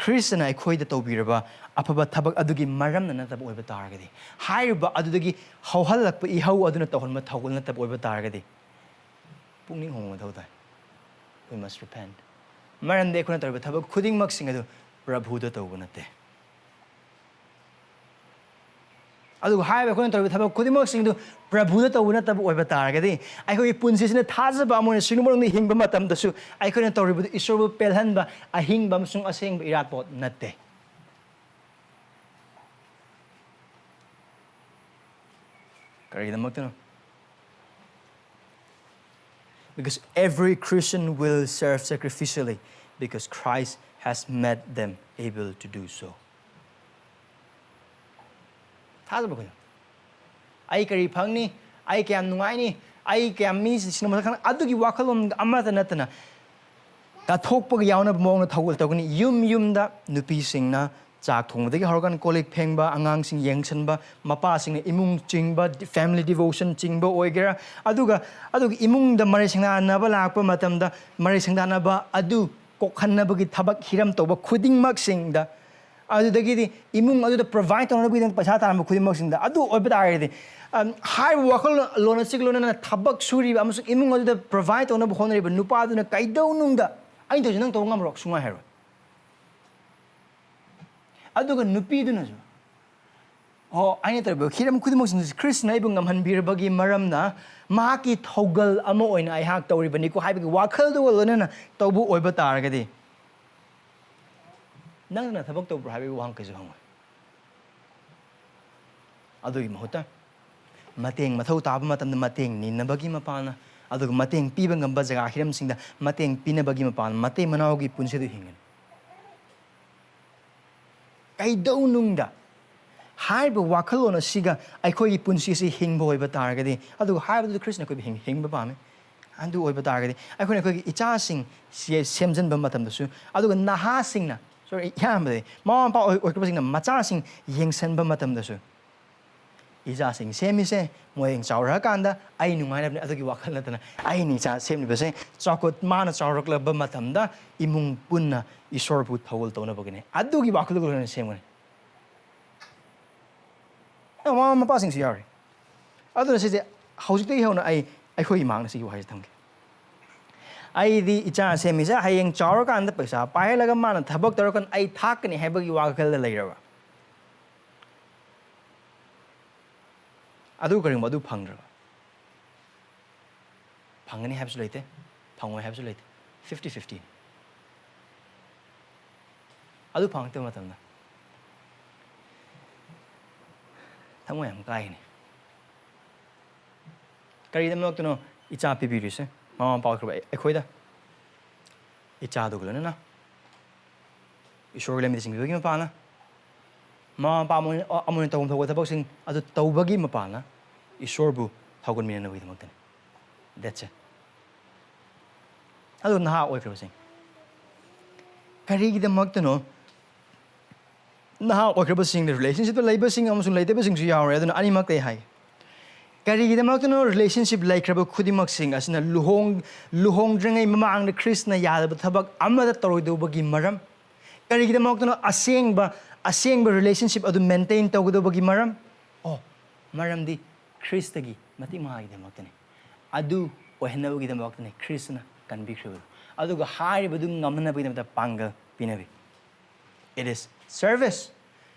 ꯈ꯭ꯔꯤꯁꯇꯅ ꯑꯩꯈꯣꯏꯗ ꯇꯧꯕꯤꯔꯕ ꯑꯐꯕ ꯊꯕꯛ ꯑꯗꯨꯒꯤ ꯃꯔꯝꯅ ꯅꯠꯇꯕ ꯑꯣꯏꯕ ꯇꯥꯔꯒꯗꯤ, ꯍꯥꯏꯔꯤꯕ ꯑꯗꯨꯗꯒꯤ ꯍꯧꯍꯜꯂꯛꯄ ꯏꯍꯧ ꯑꯗꯨꯅ ꯇꯧꯍꯟꯕ ꯊꯧꯒꯜ ꯅꯠꯇꯕ ꯑꯣꯏꯕ ꯇꯥꯔꯒꯗꯤ, ꯄꯨꯛꯅꯤꯡ ꯍꯣꯡꯕ ꯃꯊꯧ ꯇꯥꯏ꯫ We must repent. ꯃꯔꯝꯗꯤ ꯑꯩꯈꯣꯏꯅ ꯇꯧꯔꯤꯕ ꯊꯕꯛ ꯈꯨꯗꯤꯡꯃꯛꯁꯤꯡ ꯑꯗꯨ ꯄ꯭ꯔꯚꯨꯗ ꯇꯧꯕ ꯅꯠꯇꯦ꯫ ꯑꯗꯨꯒ ꯍꯥꯏꯔꯤꯕ ꯑꯩꯈꯣꯏꯅ ꯇꯧꯔꯤꯕ ꯊꯕꯛ ꯈꯨꯗꯤꯡꯃꯛꯁꯤꯡꯗꯨ ꯄ꯭ꯔꯚꯨꯗ ꯇꯧꯕ ꯅꯠꯇꯕ ꯑꯣꯏꯕ ꯇꯥꯔꯒꯗꯤ, ꯑꯩꯈꯣꯏꯒꯤ ꯄꯨꯟꯁꯤꯁꯤꯅ ꯊꯥꯖꯕ ꯑꯃ ꯑꯣꯏꯅ ꯁꯤꯡꯅꯨ ꯃꯅꯨꯡꯗ ꯍꯤꯡꯕ ꯃꯇꯝꯗꯁꯨ ꯑꯩꯈꯣꯏꯅ ꯇꯧꯔꯤꯕꯗꯨ ꯏꯁꯣꯔꯕꯨ ꯄꯦꯜꯍꯟꯕ, ꯑꯍꯤꯡꯕ ꯑꯃꯁꯨꯡ ꯑꯁꯦꯡꯕ ꯏꯔꯥꯠꯄꯣꯠ ꯅꯠꯇꯦ꯫ ꯀꯔꯤꯒꯤꯗꯃꯛꯇꯅꯣ? Because every Christian will serve sacrificially because Christ has made them able to do so. ꯊꯥꯖꯕ ꯑꯩꯈꯣꯏꯅ, ꯑꯩ ꯀꯔꯤ ꯐꯪꯅꯤ? ꯑꯩ ꯀꯌꯥꯝ ꯅꯨꯡꯉꯥꯏꯅꯤ? ꯑꯩ ꯀꯌꯥꯝ ꯃꯤ ꯁꯤꯅ ꯃꯁꯛ ꯈꯪ-, ꯑꯗꯨꯒꯤ ꯋꯥꯈꯜꯂꯣꯟ ꯑꯃꯠꯇ ꯅꯠꯇꯅ ꯀꯠꯊꯣꯛꯄꯒ ꯌꯥꯎꯅꯕ ꯃꯑꯣꯡꯗ ꯊꯧꯒꯜ ꯇꯧꯒꯅꯤ꯫ ꯌꯨꯝ ꯌꯨꯝꯗ ꯅꯨꯄꯤꯁꯤꯡꯅ ꯆꯥꯛ ꯊꯣꯡꯕꯗꯒꯤ ꯍꯧꯔꯀꯥꯟꯗ ꯀꯣꯜ ꯂꯤꯛ ꯐꯦꯡꯕ, ꯑꯉꯥꯡꯁꯤꯡ ꯌꯦꯡꯁꯤꯟꯕ, ꯃꯄꯥꯁꯤꯡꯅ ꯏꯃꯨꯡ ꯆꯤꯡꯕ, family devotion ꯆꯤꯡꯕ ꯑꯣꯏꯒꯦꯔꯥ, ꯑꯗꯨꯒ, ꯑꯗꯨꯒ ꯏꯃꯨꯡꯗ ꯃꯔꯩ ꯁꯪꯗꯥꯅꯕ ꯂꯥꯛꯄ ꯃꯇꯝꯗ ꯃꯔꯩ ꯁꯪꯗꯥꯅꯕ ꯑꯗꯨ ꯀꯣꯛꯍꯟꯅꯕꯒꯤ ꯊꯕꯛ ꯍꯤꯔꯝ ꯇꯧꯕ ꯈꯨꯗꯤꯡꯃꯛꯁꯤꯡꯗ, ꯑꯗꯨꯗꯒꯤꯗꯤ ꯏꯃꯨꯡ ꯑꯗꯨꯗ provide ꯇꯧꯅꯕꯒꯤꯗꯃꯛ ꯄꯩꯁꯥ ꯇꯥꯟꯕ ꯈꯨꯗꯤꯡꯃꯛꯁꯤꯡꯗ, ꯑꯗꯨ ꯑꯣꯏꯕ ꯇꯥꯔꯒꯗꯤ, ꯑꯝ, ꯍꯥꯏꯔꯤꯕ ꯋꯥꯈꯜꯂꯣꯟ ꯑꯁꯤꯒ ꯂꯣꯏꯅꯅ ꯊꯕꯛ ꯁꯨꯔꯤꯕ ꯑꯃꯁꯨꯡ ꯏꯃꯨꯡ ꯑꯗꯨꯗ provide ꯇꯧꯅꯕ ꯍꯣꯠꯅꯔꯤꯕ ꯅꯨꯄꯥꯗꯨꯅ ꯀꯩꯗꯧꯅꯨꯡꯗ "ꯑꯩꯅ ꯇꯧꯔꯤꯁꯦ ꯅꯪ ꯇꯧꯕ ꯉꯝꯃꯔꯣꯏ" ꯁꯨꯡꯍꯥꯏ ꯍꯥꯏꯔꯣꯏ꯫ ꯑꯗꯨꯒ ꯅꯨꯄꯤꯗꯨꯅꯁꯨ, "ꯑꯣ, ꯑꯩꯅ ꯇꯧꯔꯤꯕ ꯍꯤꯔꯝ ꯈꯨꯗꯤꯡꯃꯛꯁꯤꯡꯁꯤ ꯈ꯭ꯔꯤꯁꯅ ꯑꯩꯕꯨ ꯉꯝꯍꯟꯕꯤꯔꯕꯒꯤ ꯃꯔꯝꯅ ꯃꯍꯥꯛꯀꯤ ꯊꯧꯒꯜ ꯑꯃ ꯑꯣꯏꯅ ꯑꯩꯍꯥꯛ ꯇꯧꯔꯤꯕꯅꯤꯀꯣ" ꯍꯥꯏꯕꯒꯤ ꯋꯥꯈꯜꯗꯨꯒ ꯂꯣꯏꯅꯅ ꯇꯧꯕ ꯑꯣꯏꯕ ꯇꯥꯔꯒꯗꯤ, "ꯅꯪꯅ ꯊꯕꯛ ꯇꯧꯕ꯭ꯔꯣ?" ꯍꯥꯏꯕꯒꯤ ꯋꯥꯍꯪ ꯀꯩꯁꯨ ꯍꯪꯉꯣꯏ꯫ ꯑꯗꯨꯒꯤ ꯃꯍꯨꯠꯇ, ꯃꯇꯦꯡ ꯃꯊꯧ ꯇꯥꯕ ꯃꯇꯝꯗ ꯃꯇꯦꯡ ꯅꯤꯅꯕꯒꯤ ꯃꯄꯥꯟꯅ, ꯑꯗꯨꯒ ꯃꯇꯦꯡ ꯄꯤꯕ ꯉꯝꯕ ꯖꯒꯥ ꯍꯤꯔꯝꯁꯤꯡꯗ ꯃꯇꯦꯡ ꯄꯤꯅꯕꯒꯤ ꯃꯄꯥꯟꯅ ꯃꯇꯩ ꯃꯅꯥꯎꯒꯤ ꯄꯨꯟꯁꯤꯗꯨ ꯍꯤꯡꯒꯅꯤ꯫ ꯀꯩꯗꯧꯅꯨꯡꯗ ꯍꯥꯏꯔꯤꯕ ꯋꯥꯈꯜꯂꯣꯟ ꯑꯁꯤꯒ ꯑꯩꯈꯣꯏꯒꯤ ꯄꯨꯟꯁꯤꯁꯤ ꯍꯤꯡꯕ ꯑꯣꯏꯕ ꯇꯥꯔꯒꯗꯤ, ꯑꯗꯨꯒ ꯍꯥꯏꯕꯗꯨ ꯈ꯭ꯔꯤꯁꯅ ꯑꯩꯈꯣꯏꯕꯨ ꯍꯤꯡ-, ꯍꯤꯡꯕ ꯄꯥꯝꯃꯤ꯫ ꯑꯗꯨ ꯑꯣꯏꯕ ꯇꯥꯔꯒꯗꯤ ꯑꯩꯈꯣꯏꯅ ꯑꯩꯈꯣꯏꯒꯤ ꯏꯆꯥꯁꯤꯡ ꯁꯦ-, ꯁꯦꯝꯖꯤꯟꯕ ꯃꯇꯝꯗꯁꯨ, ꯑꯗꯨꯒ ꯅꯍꯥꯁꯤꯡꯅ, sorry, ꯑꯌꯥꯝꯕꯗꯤ ꯃꯃꯥ ꯃꯄꯥ ꯑꯣꯏ-, ꯑꯣꯏꯈ꯭ꯔꯕꯁꯤꯡꯅ ꯃꯆꯥꯁꯤꯡ ꯌꯦꯡꯁꯤꯟꯕ ꯃꯇꯝꯗꯁꯨ, ꯏꯆꯥꯁꯤꯡ ꯁꯦꯝꯃꯤꯁꯦ ꯃꯣꯏ ꯍꯌꯦꯡ ꯆꯥꯎꯔꯛꯑꯀꯥꯟꯗ ꯑꯩ ꯅꯨꯡꯉꯥꯏꯅꯕꯅꯦ, ꯑꯗꯨꯒꯤ ꯋꯥꯈꯜ ꯅꯠꯇꯅ, ꯑꯩꯅ ꯏꯆꯥ ꯁꯦꯝꯂꯤꯕꯁꯦ ꯆꯥꯎꯈꯠ-, ꯃꯥꯅ ꯆꯥꯎꯔꯛꯂꯕ ꯃꯇꯝꯗ ꯏꯃꯨꯡ ꯄꯨꯟꯅ ꯏꯁꯣꯔꯕꯨ ꯊꯧꯒꯜ ꯇꯧꯅꯕꯒꯤꯅꯦ, ꯑꯗꯨꯒꯤ ꯋꯥꯈꯜꯗꯨꯒ ꯂꯣꯏꯅꯅ ꯁꯦꯝꯒꯅꯤ꯫ ꯃꯃꯥ ꯃꯄꯥꯁꯤꯡꯁꯨ ꯌꯥꯎꯔꯤ꯫ ꯑꯗꯨꯅ ꯁꯤꯁꯦ ꯍꯧꯖꯤꯛꯇꯒꯤ ꯍꯧꯅ ꯑꯩ ꯑꯩꯈꯣꯏꯒꯤ ꯃꯥꯡꯗ ꯁꯤꯒꯤ ꯋꯥꯍꯩꯁꯦ ꯊꯝꯒꯦ꯫ ꯑꯩꯗꯤ ꯏꯆꯥ ꯁꯦꯝꯃꯤꯁꯦ ꯍꯌꯦꯡ ꯆꯥꯎꯔꯀꯥꯟꯗ ꯄꯩꯁꯥ ꯄꯥꯏꯍꯜꯂꯒ ꯃꯥꯅ ꯊꯕꯛ ꯇꯧꯔꯀꯥꯟꯗ ꯑꯩ ꯊꯥꯛꯀꯅꯤ ꯍꯥꯏꯕꯒꯤ ꯋꯥꯈꯜꯗ ꯂꯩꯔꯕ꯫ ꯑꯗꯨ ꯀꯔꯤꯒꯨꯝꯕ ꯑꯗꯨ ꯐꯪꯗ꯭ꯔꯕ? ꯐꯪꯒꯅꯤ ꯍꯥꯏꯕꯁꯨ ꯂꯩꯇꯦ, ꯐꯪꯉꯣꯏ ꯍꯥꯏꯕꯁꯨ ꯂꯩꯇꯦ, fifty fifty꯫ ꯑꯗꯨ ꯐꯪꯉꯛꯇꯕ ꯃꯇꯝꯗ ꯊꯃꯣꯏ ꯌꯥꯝ ꯀꯥꯏꯒꯅꯤ꯫ ꯀꯔꯤꯗꯃꯛꯇꯅꯣ ꯏꯆꯥ ꯄꯤꯕꯤꯔꯤꯁꯦ? ꯃꯃꯥ ꯃꯄꯥ ꯑꯣꯏꯈ꯭ꯔꯕ ꯑꯩꯈꯣꯏꯗ ꯏꯆꯥꯗꯨꯒ ꯂꯣꯏꯅꯅ ꯏꯁꯣꯔꯒꯤ ꯂꯝꯕꯤꯗ ꯆꯤꯡꯕꯤꯕꯒꯤ ꯃꯄꯥꯅ, ꯃꯃꯥ ꯃꯄꯥ ꯑꯃ ꯑꯣꯏꯅ, ꯑꯃ ꯑꯣꯏꯅ ꯇꯧꯐꯝ ꯊꯣꯛꯄ ꯊꯕꯛꯁꯤꯡ ꯑꯗꯨ ꯇꯧꯕꯒꯤ ꯃꯄꯥꯅ ꯏꯁꯣꯔꯕꯨ ꯊꯧꯒꯠꯃꯤꯟꯅꯅꯕꯒꯤꯗꯃꯛꯇꯅꯤ꯫ That's it. ꯑꯗꯨ ꯅꯍꯥ ꯑꯣꯏꯈ꯭ꯔꯕꯁꯤꯡ, ꯀꯔꯤꯒꯤꯗꯃꯛꯇꯅꯣ ꯅꯍꯥ ꯑꯣꯏꯈ꯭ꯔꯕꯁꯤꯡꯗ, relationshipꯇ ꯂꯩꯕꯁꯤꯡ ꯑꯃꯁꯨꯡ ꯂꯩꯇꯕꯁꯤꯡꯁꯨ ꯌꯥꯎꯔꯦ, ꯑꯗꯨꯅ ꯑꯅꯤꯃꯛꯇ ꯑꯩ ꯍꯥꯏ꯫ ꯀꯔꯤꯒꯤꯗꯃꯛꯇꯅꯣ relationship ꯂꯩꯈ꯭ꯔꯕ ꯈꯨꯗꯤꯡꯃꯛꯁꯤꯡ ꯑꯁꯤꯅ ꯂꯨꯍꯣꯡ ꯂꯨꯍꯣꯡꯗ꯭ꯔꯤꯉꯩ ꯃꯃꯥꯡꯗ ꯈ꯭ꯔꯤꯁꯅ ꯌꯥꯗꯕ ꯊꯕꯛ ꯑꯃꯗ ꯇꯧꯔꯣꯏꯗꯧꯕꯒꯤ ꯃꯔꯝ? ꯀꯔꯤꯒꯤꯗꯃꯛꯇꯅꯣ ꯑꯁꯦꯡꯕ ꯑꯁꯦꯡꯕ relationship ꯑꯗꯨ maintain ꯇꯧꯒꯗꯧꯕꯒꯤ ꯃꯔꯝ? ꯑꯣ, ꯃꯔꯝꯗꯤ ꯈ꯭ꯔꯤꯁꯇꯒꯤ ꯃꯇꯤꯛ ꯃꯍꯥꯒꯤꯗꯃꯛꯇꯅꯤ꯫ ꯑꯗꯨ ꯑꯣꯏꯍꯟꯅꯕꯒꯤꯗꯃꯛꯇꯅꯤ ꯈ꯭ꯔꯤꯁꯇꯅ ꯀꯟꯕꯤꯈ꯭ꯔꯤꯕꯗꯨ꯫ ꯑꯗꯨꯒ ꯍꯥꯏꯔꯤꯕꯗꯨ ꯉꯝꯅꯕꯒꯤꯗꯃꯛꯇ ꯄꯥꯡꯒꯜ ꯄꯤꯅꯕꯤ꯫ It is service.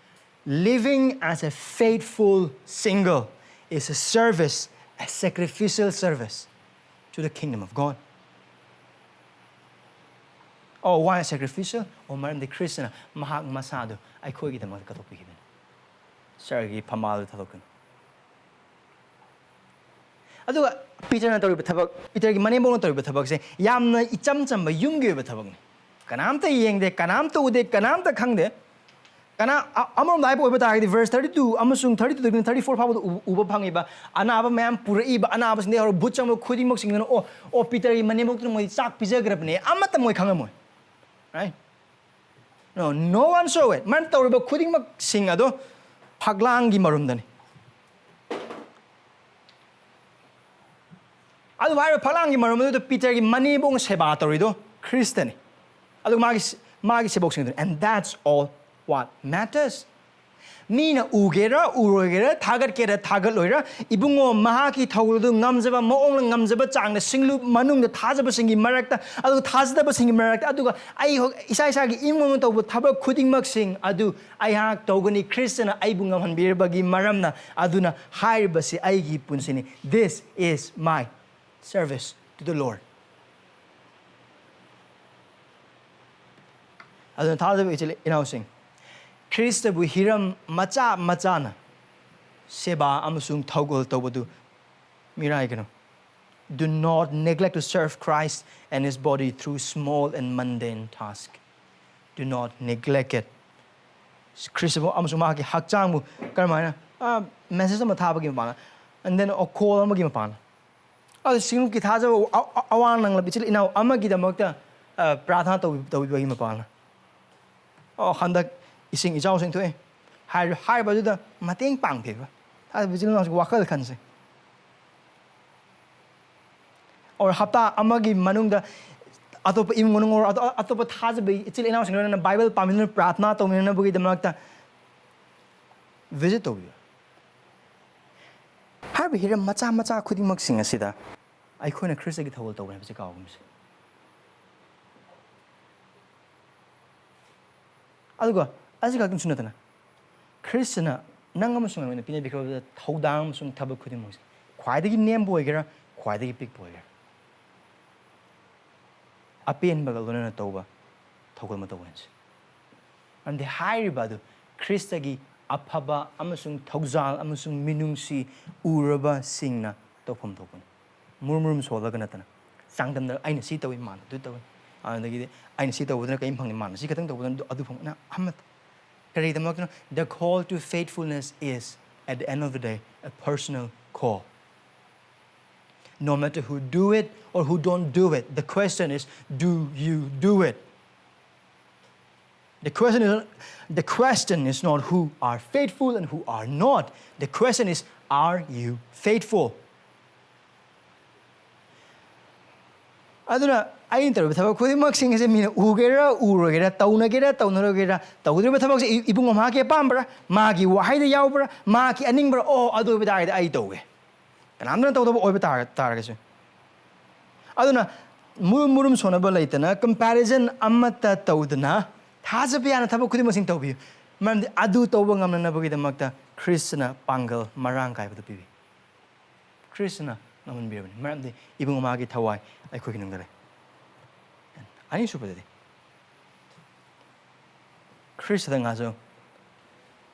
Living as a faithful single is a service, a sacrificial service to the kingdom of God. Oh, why sacrificial? Oh, ꯃꯔꯝꯗꯤ ꯈ꯭ꯔꯤꯁꯇꯅ ꯃꯍꯥꯛ ꯃꯁꯥꯗꯨ ꯑꯩꯈꯣꯏꯒꯤꯗꯃꯛꯇ ꯀꯠꯊꯣꯛꯄꯤꯈꯤꯕꯅꯤ꯫ ꯁꯍꯔꯒꯤ ꯐꯝꯕꯥꯜꯗ ꯊꯥꯗꯣꯛꯀꯅꯤ꯫ ꯑꯗꯨꯒ ꯄꯤꯇꯔꯅ ꯇꯧꯔꯤꯕ ꯊꯕꯛ, ꯄꯤꯇꯔꯒꯤ ꯃꯅꯦꯝꯕꯣꯛꯅ ꯇꯧꯔꯤꯕ ꯊꯕꯛꯁꯦ ꯌꯥꯝꯅ ꯏꯆꯝ ꯆꯝꯕ ꯌꯨꯝꯒꯤ ꯑꯣꯏꯕ ꯊꯕꯛꯅꯤ꯫ ꯀꯅꯥꯝꯇ ꯌꯦꯡꯗꯦ, ꯀꯅꯥꯝꯇ ꯎꯗꯦ, ꯀꯅꯥꯝꯇ ꯈꯪꯗꯦ꯫ ꯀꯅꯥ, ꯑ-, ꯑꯃꯔꯣꯝꯗ ꯍꯥꯏꯕ ꯑꯣꯏꯕ ꯇꯥꯔꯒꯗꯤ verse thirty two ꯑꯃꯁꯨꯡ thirty two ꯗꯒꯤꯅ thirty four ꯐꯥꯎꯕꯗ ꯎ-, ꯎꯕ ꯐꯪꯉꯤꯕ ꯑꯅꯥꯕ ꯃꯌꯥꯝ ꯄꯨꯔꯛꯏꯕ, ꯑꯅꯥꯕꯁꯤꯡꯗꯒꯤ ꯍꯧꯔꯒ ꯚꯨꯠ ꯆꯪꯕ ꯈꯨꯗꯤꯡꯃꯛꯁꯤꯡꯗꯨꯅ, "ꯑꯣ, ꯑꯣ, ꯄꯤꯇꯔꯒꯤ ꯃꯅꯦꯝꯕꯣꯛꯇꯨꯅ ꯃꯣꯏ ꯆꯥꯛ ꯄꯤꯖꯈ꯭ꯔꯕꯅꯦ", ꯑꯃꯠꯇ ꯃꯣꯏ ꯈꯪꯉꯝꯃꯣꯏ꯫ Right? No, no one saw it. ꯃꯥꯅ ꯇꯧꯔꯤꯕ ꯈꯨꯗꯤꯡꯃꯛꯁꯤꯡ ꯑꯗꯣ ꯐꯛꯂꯥꯡꯒꯤ ꯃꯔꯨꯝꯗꯅꯤ꯫ ꯑꯗꯨ ꯍꯥꯏꯔꯤꯕ ꯐꯛꯂꯥꯡꯒꯤ ꯃꯔꯨꯝ ꯑꯗꯨꯗ ꯄꯤꯇꯔꯒꯤ ꯃꯅꯦꯝꯕꯣꯛꯅ ꯁꯦꯕꯥ ꯇꯧꯔꯤꯗꯣ ꯈ꯭ꯔꯤꯁꯇꯅꯤ꯫ ꯑꯗꯨꯒ ꯃꯥꯒꯤ, ꯃꯥꯒꯤ ꯁꯦꯕꯣꯛꯁꯤꯡꯗꯨꯅꯤ꯫ And that's all what matters. ꯃꯤꯅ ꯎꯒꯦꯔꯥ ꯎꯔꯣꯏꯒꯦꯔꯥ, ꯊꯥꯒꯠꯀꯦꯔꯥ ꯊꯥꯒꯠꯂꯣꯏꯔꯥ, ꯏꯕꯨꯡꯉꯣ ꯃꯍꯥꯛꯀꯤ ꯊꯧꯒꯜꯗꯨ ꯉꯝꯖꯕ ꯃꯑꯣꯡꯗ, ꯉꯝꯖꯕ ꯆꯥꯡꯗ ꯁꯤꯡꯂꯨ, ꯃꯅꯨꯡꯗ ꯊꯥꯖꯕꯁꯤꯡꯒꯤ ꯃꯔꯛꯇ, ꯑꯗꯨꯒ ꯊꯥꯖꯗꯕꯁꯤꯡꯒꯤ ꯃꯔꯛꯇ, ꯑꯗꯨꯒ ꯑꯩ ꯍꯧ-, ꯏꯁꯥ ꯏꯁꯥꯒꯤ ꯏꯃꯨꯡ ꯃꯅꯨꯡ ꯇꯧꯕ ꯊꯕꯛ ꯈꯨꯗꯤꯡꯃꯛꯁꯤꯡ ꯑꯗꯨ ꯑꯩꯍꯥꯛ ꯇꯧꯒꯅꯤ, ꯈ꯭ꯔꯤꯁꯇꯅ ꯑꯩꯕꯨ ꯉꯝꯍꯟꯕꯤꯔꯕꯒꯤ ꯃꯔꯝꯅ꯫ ꯑꯗꯨꯅ ꯍꯥꯏꯔꯤꯕꯁꯤ ꯑꯩꯒꯤ ꯄꯨꯟꯁꯤꯅꯤ꯫ This is my service to the Lord. ꯑꯗꯨꯅ ꯊꯥꯖꯕ ꯏꯆꯤꯜ ꯏꯅꯥꯎꯁꯤꯡ, ꯈ꯭ꯔꯤꯁꯇꯕꯨ ꯍꯤꯔꯝ ꯃꯆꯥ ꯃꯆꯥꯅ ꯁꯦꯕꯥ ꯑꯃꯁꯨꯡ ꯊꯧꯒꯜ ꯇꯧꯕꯗꯨ ꯃꯤꯔꯥꯏꯒꯅꯨ꯫ Do not neglect to serve Christ and his body through small and mundane task. Do not neglect it. ꯈ꯭ꯔꯤꯁꯇꯕꯨ ꯑꯃꯁꯨꯡ ꯃꯍꯥꯛꯀꯤ ꯍꯛꯆꯥꯡꯕꯨ ꯀꯔꯝꯍꯥꯏꯅ, ꯑ, message ꯑꯃ ꯊꯥꯕꯒꯤ ꯃꯄꯥꯟꯗ, and then a call ꯑꯃꯒꯤ ꯃꯄꯥꯟꯗ, ꯑꯗꯨ ꯁꯤꯡꯂꯨꯞꯀꯤ ꯊꯥꯖꯕ ꯑ-, ꯑ-, ꯑꯋꯥꯡ ꯅꯪꯂꯕ ꯏꯆꯤꯜ ꯏꯅꯥꯎ ꯑꯃꯒꯤꯗꯃꯛꯇ, ꯑ, ꯄ꯭ꯔꯥꯊꯅꯥ ꯇꯧꯕꯤ-, ꯇꯧꯕꯤꯕꯒꯤ ꯃꯄꯥꯜꯅ꯫ "ꯑꯣ, ꯍꯟꯗꯛ ꯏꯁꯤꯡ ꯏꯆꯥꯎꯁꯤꯡ ꯊꯣꯛꯑꯦ" ꯍꯥꯏꯔ-, ꯍꯥꯏꯕꯗꯨꯗ ꯃꯇꯦꯡ ꯄꯥꯡꯕꯤꯕ꯫ ꯊꯥꯖꯕ ꯏꯆꯤꯜ ꯏꯅꯥꯎꯁꯤꯡ ꯋꯥꯈꯜ ꯈꯟꯁꯦ꯫ Or ꯍꯞꯇꯥ ꯑꯃꯒꯤ ꯃꯅꯨꯡꯗ ꯑꯇꯣꯞꯄ ꯏꯃꯨꯡ ꯃꯅꯨꯡ or ꯑꯇꯣ-, ꯑꯇꯣꯞꯄ ꯊꯥꯖꯕ ꯏꯆꯤꯜ ꯏꯅꯥꯎꯁꯤꯡ ꯂꯣꯏꯅꯅ ꯕꯥꯏꯕꯜ ꯄꯥꯃꯤꯟꯅꯅ ꯄ꯭ꯔꯥꯊꯅꯥ ꯇꯧꯃꯤꯟꯅꯅꯕꯒꯤꯗꯃꯛꯇ visit ꯇꯧꯕꯤꯌꯨ꯫ ꯍꯥꯏꯔꯤꯕ ꯍꯤꯔꯝ ꯃꯆꯥ ꯃꯆꯥ ꯈꯨꯗꯤꯡꯃꯛꯁꯤꯡ ꯑꯁꯤꯗ ꯑꯩꯈꯣꯏꯅ ꯈ꯭ꯔꯤꯁꯇꯒꯤ ꯊꯧꯒꯜ ꯇꯧꯕꯅꯦ ꯍꯥꯏꯕꯁꯤ ꯀꯥꯎꯒꯨꯝꯁꯦ꯫ ꯑꯗꯨꯒ ꯑꯁꯤ ꯈꯛꯇꯪꯁꯨ ꯅꯠꯇꯅ, ꯈ꯭ꯔꯤꯁꯇꯅ ꯅꯪ ꯑꯃꯁꯨꯡ ꯑꯩꯉꯣꯟꯗ ꯄꯤꯅꯕꯤꯈ꯭ꯔꯕ ꯊꯧꯗꯥꯡ ꯑꯃꯁꯨꯡ ꯊꯕꯛ ꯈꯨꯗꯤꯡꯃꯛꯁꯦ, ꯈ꯭ꯋꯥꯏꯗꯒꯤ ꯅꯦꯝꯕ ꯑꯣꯏꯒꯦꯔꯥ, ꯈ꯭ꯋꯥꯏꯗꯒꯤ ꯄꯤꯛꯄ ꯑꯣꯏꯒꯦꯔꯥ, ꯑꯄꯦꯟꯕꯒ ꯂꯣꯏꯅꯅ ꯇꯧꯕ ꯊꯧꯒꯜ ꯑꯃ ꯇꯧꯍꯟꯁꯤ꯫ ꯃꯔꯝꯗꯤ ꯍꯥꯏꯔꯤꯕ ꯑꯗꯨ ꯈ꯭ꯔꯤꯁꯇꯒꯤ ꯑꯐꯕ ꯑꯃꯁꯨꯡ ꯊꯧꯖꯥꯜ ꯑꯃꯁꯨꯡ ꯃꯤꯅꯨꯡꯁꯤ ꯎꯔꯕꯁꯤꯡꯅ ꯇꯧꯐꯝ ꯊꯣꯛꯄꯅꯤ꯫ ꯃꯨꯔꯨꯝ ꯃꯨꯔꯨꯝ ꯁꯣꯜꯂꯒ ꯅꯠꯇꯅ, ꯆꯥꯡꯗꯝꯅ, "ꯑꯩꯅ ꯁꯤ ꯇꯧꯏ, ꯃꯥꯅ ꯑꯗꯨ ꯇꯧꯏ", ꯑꯗꯒꯤꯗꯤ "ꯑꯩꯅ ꯁꯤ ꯇꯧꯕꯗꯨꯅ ꯀꯔꯤꯝ ꯐꯪꯗꯦ, ꯃꯥꯅ ꯁꯤ ꯈꯛꯇꯪ ꯇꯧꯕꯗꯨꯅ ꯑꯗꯨ, ꯑꯗꯨ ꯐꯪꯕꯅ ꯑꯃꯠꯇ"꯫ ꯀꯔꯤꯒꯤꯗꯃꯛꯇꯅꯣ? The call to faithfulness is, at the end of the day, a personal call. No matter who do it or who don't do it, the question is, do you do it? The question is, the question is not who are faithful and who are not. The question is, are you faithful? ꯑꯗꯨꯅ ꯑꯩꯅ ꯇꯧꯔꯤꯕ ꯊꯕꯛ ꯈꯨꯗꯤꯡꯃꯛꯁꯤꯡ ꯑꯁꯦ ꯃꯤꯅ ꯎꯒꯦꯔꯥ ꯎꯔꯣꯏꯒꯦꯔꯥ, ꯇꯧꯅꯒꯦꯔꯥ ꯇꯧꯅꯔꯣꯏꯒꯦꯔꯥ, ꯇꯧꯗ꯭ꯔꯤꯕ ꯊꯕꯛꯁꯦ ꯏ-, ꯏꯕꯨꯡꯉꯣ ꯃꯍꯥꯛꯀꯤ ꯑꯄꯥꯝꯕꯔꯥ, ꯃꯥꯒꯤ ꯋꯥꯍꯩꯗ ꯌꯥꯎꯕ꯭ꯔꯥ, ꯃꯍꯥꯛꯀꯤ ꯑꯅꯤꯡꯕꯔꯥ, ꯑꯣ, ꯑꯗꯨ ꯑꯣꯏꯕ ꯇꯥꯔꯒꯗꯤ ꯑꯩ ꯇꯧꯒꯦ꯫ ꯀꯅꯥꯝꯇꯅ ꯇꯧꯗꯕ ꯑꯣꯏꯕ ꯇꯥꯔ-, ꯇꯥꯔꯒꯁꯨ꯫ ꯑꯗꯨꯅ ꯃꯨꯔꯨꯝ ꯃꯨꯔꯨꯝ ꯁꯣꯟꯅꯕ ꯂꯩꯇꯅ, comparison ꯑꯃꯠꯇ ꯇꯧꯗꯅ, ꯊꯥꯖꯕ ꯌꯥꯅ ꯊꯕꯛ ꯈꯨꯗꯤꯡꯃꯛꯁꯤꯡ ꯇꯧꯕꯤꯌꯨ꯫ ꯃꯔꯝꯗꯤ ꯑꯗꯨ ꯇꯧꯕ ꯉꯝꯅꯅꯕꯒꯤꯗꯃꯛꯇ ꯈ꯭ꯔꯤꯁꯇꯅ ꯄꯥꯡꯒꯜ ꯃꯔꯥꯡ ꯀꯥꯏꯕꯗꯨ ꯄꯤꯕꯤ꯫ ꯈ꯭ꯔꯤꯁꯇꯅ ꯉꯝꯍꯟꯕꯤꯔꯕꯅꯤ, ꯃꯔꯝꯗꯤ ꯏꯕꯨꯡ ꯃꯥꯒꯤ ꯊꯋꯥꯏ ꯑꯩꯈꯣꯏꯒꯤ ꯅꯨꯡꯗ ꯂꯩ꯫ ꯑꯅꯤꯁꯨꯕꯗꯗꯤ, ꯈ꯭ꯔꯤꯁꯇꯗ ꯉꯥꯖꯧ,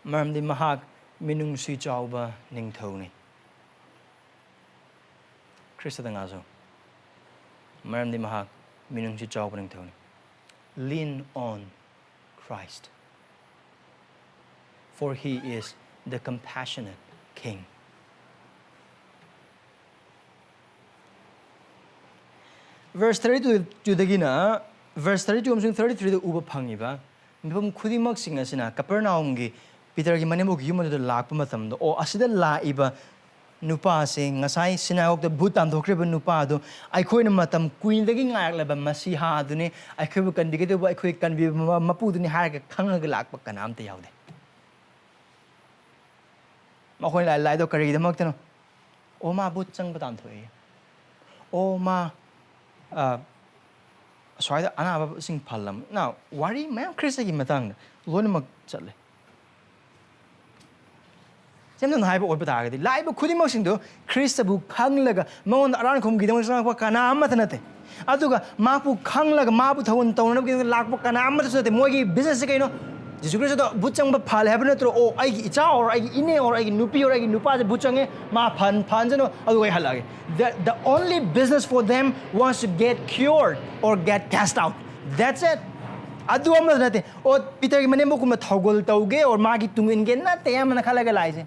ꯃꯔꯝꯗꯤ ꯃꯍꯥꯛ ꯃꯤꯅꯨꯡꯁꯤ ꯆꯥꯎꯕ ꯅꯤꯡꯊꯧꯅꯤ꯫ ꯈ꯭ꯔꯤꯁꯇꯗ ꯉꯥꯖꯧ, ꯃꯔꯝꯗꯤ ꯃꯍꯥꯛ ꯃꯤꯅꯨꯡꯁꯤ ꯆꯥꯎꯕ ꯅꯤꯡꯊꯧꯅꯤ꯫ Lean on Christ, for he is the compassionate king. Verse thirty-two ꯗꯒꯤꯅ verse thirty-two ꯑꯃꯁꯨꯡ thirty-three ꯗ ꯎꯕ ꯐꯪꯉꯤꯕ ꯃꯤꯐꯝ ꯈꯨꯗꯤꯡꯃꯛꯁꯤꯡ ꯑꯁꯤꯅ ꯀꯄꯔꯅꯥꯎꯝꯒꯤ ꯄꯤꯇꯔꯒꯤ ꯃꯅꯦꯝꯕꯣꯛꯀꯤ ꯌꯨꯝ ꯑꯗꯨꯗ ꯂꯥꯛꯄ ꯃꯇꯝꯗ, ꯑꯣ, ꯑꯁꯤꯗ ꯂꯥꯛꯏꯕ ꯅꯨꯄꯥꯁꯦ, ꯉꯁꯥꯏ ꯁꯤꯅꯥꯒꯣꯒꯇ ꯚꯨꯠ ꯇꯥꯟꯊꯣꯛꯈ꯭ꯔꯤꯕ ꯅꯨꯄꯥ ꯑꯗꯨ, ꯑꯩꯈꯣꯏꯅ ꯃꯇꯝ ꯀꯨꯏꯅꯗꯒꯤ ꯉꯥꯏꯔꯛꯂꯕ ꯃꯁꯤꯍꯥ ꯑꯗꯨꯅꯤ, ꯑꯩꯈꯣꯏꯕꯨ ꯀꯟꯕꯤꯒꯗꯧꯕ, ꯑꯩꯈꯣꯏ ꯀꯟꯕꯤꯕ ꯃꯄꯨꯗꯨꯅꯤ ꯍꯥꯏꯔꯒ ꯈꯪꯉꯒ ꯂꯥꯛꯄ ꯀꯅꯥꯝꯇ ꯌꯥꯎꯗꯦ꯫ ꯃꯈꯣꯏꯅ ꯂꯥꯛ-, ꯂꯥꯛꯏꯗꯣ ꯀꯔꯤꯒꯤꯗꯃꯛꯇꯅꯣ? ꯑꯣ, ꯃꯥ ꯚꯨꯠ ꯆꯪꯕ ꯇꯥꯟꯊꯣꯛꯑꯦ꯫ ꯑꯣ, ꯃꯥ, ꯑ, ꯑꯁ꯭ꯋꯥꯏꯗ ꯑꯅꯥꯕꯁꯤꯡ ꯐꯍꯜꯂꯝ-, ꯅ ꯋꯥꯔꯤ ꯃꯌꯥꯝ ꯈ꯭ꯔꯤꯁꯇꯒꯤ ꯃꯇꯥꯡꯗ ꯂꯣꯏꯅꯃꯛ ꯆꯠꯂꯦ꯫ ꯁꯝꯅ ꯍꯥꯏꯕ ꯑꯣꯏꯕ ꯇꯥꯔꯒꯗꯤ, ꯂꯥꯛꯏꯕ ꯈꯨꯗꯤꯡꯃꯛꯁꯤꯡꯗꯨ ꯈ꯭ꯔꯤꯁꯇꯕꯨ ꯈꯪꯂꯒ ꯃꯉꯣꯟꯗ ꯑꯔꯥꯟ ꯈꯨꯝꯈꯤꯗꯃꯛ ꯆꯪꯂꯛꯄ ꯀꯅꯥ ꯑꯃꯠꯇ ꯅꯠꯇꯦ꯫ ꯑꯗꯨꯒ ꯃꯍꯥꯛꯄꯨ ꯈꯪꯂꯒ ꯃꯍꯥꯛꯄꯨ ꯊꯧꯒꯜ ꯇꯧꯅꯅꯕꯒꯤꯗꯃꯛ ꯂꯥꯛꯄ ꯀꯅꯥ ꯑꯃꯠꯇꯁꯨ ꯅꯠꯇꯦ꯫ ꯃꯣꯏꯒꯤ business ꯁꯦ ꯀꯩꯅꯣ? ꯖꯤꯁꯨ ꯈ꯭ꯔꯤꯁꯇꯗ ꯚꯨꯠ ꯆꯪꯕ ꯐꯍꯜꯂꯦ ꯍꯥꯏꯕ ꯅꯠꯇ꯭ꯔꯣ? ꯑꯣ, ꯑꯩꯒꯤ ꯏꯆꯥ ꯑꯣꯔ ꯑꯩꯒꯤ ꯏꯅꯦ ꯑꯣꯔ ꯑꯩꯒꯤ ꯅꯨꯄꯤ ꯑꯣꯔ ꯑꯩꯒꯤ ꯅꯨꯄꯥꯁꯦ ꯚꯨꯠ ꯆꯪꯉꯦ, ꯃꯥ ꯐꯍꯟ-, ꯐꯍꯟꯖꯅꯨ, ꯑꯗꯨꯒ ꯑꯩ ꯍꯜꯂꯛꯑꯒꯦ꯫ The, the only business for them was to get cured or get cast out. That's it. ꯑꯗꯨ ꯑꯃ ꯅꯠꯇꯦ꯫ ꯑꯣ, ꯄꯤꯇꯔꯒꯤ ꯃꯅꯦꯝꯕꯣꯛꯀꯨꯝꯅ ꯊꯧꯒꯜ ꯇꯧꯒꯦ ꯑꯣꯔ ꯃꯥꯒꯤ ꯇꯨꯡ ꯏꯟꯒꯦ ꯅꯠꯇꯦ ꯑꯌꯥꯝꯕꯅ ꯈꯜꯂꯒ ꯂꯥꯛꯏꯁꯦ꯫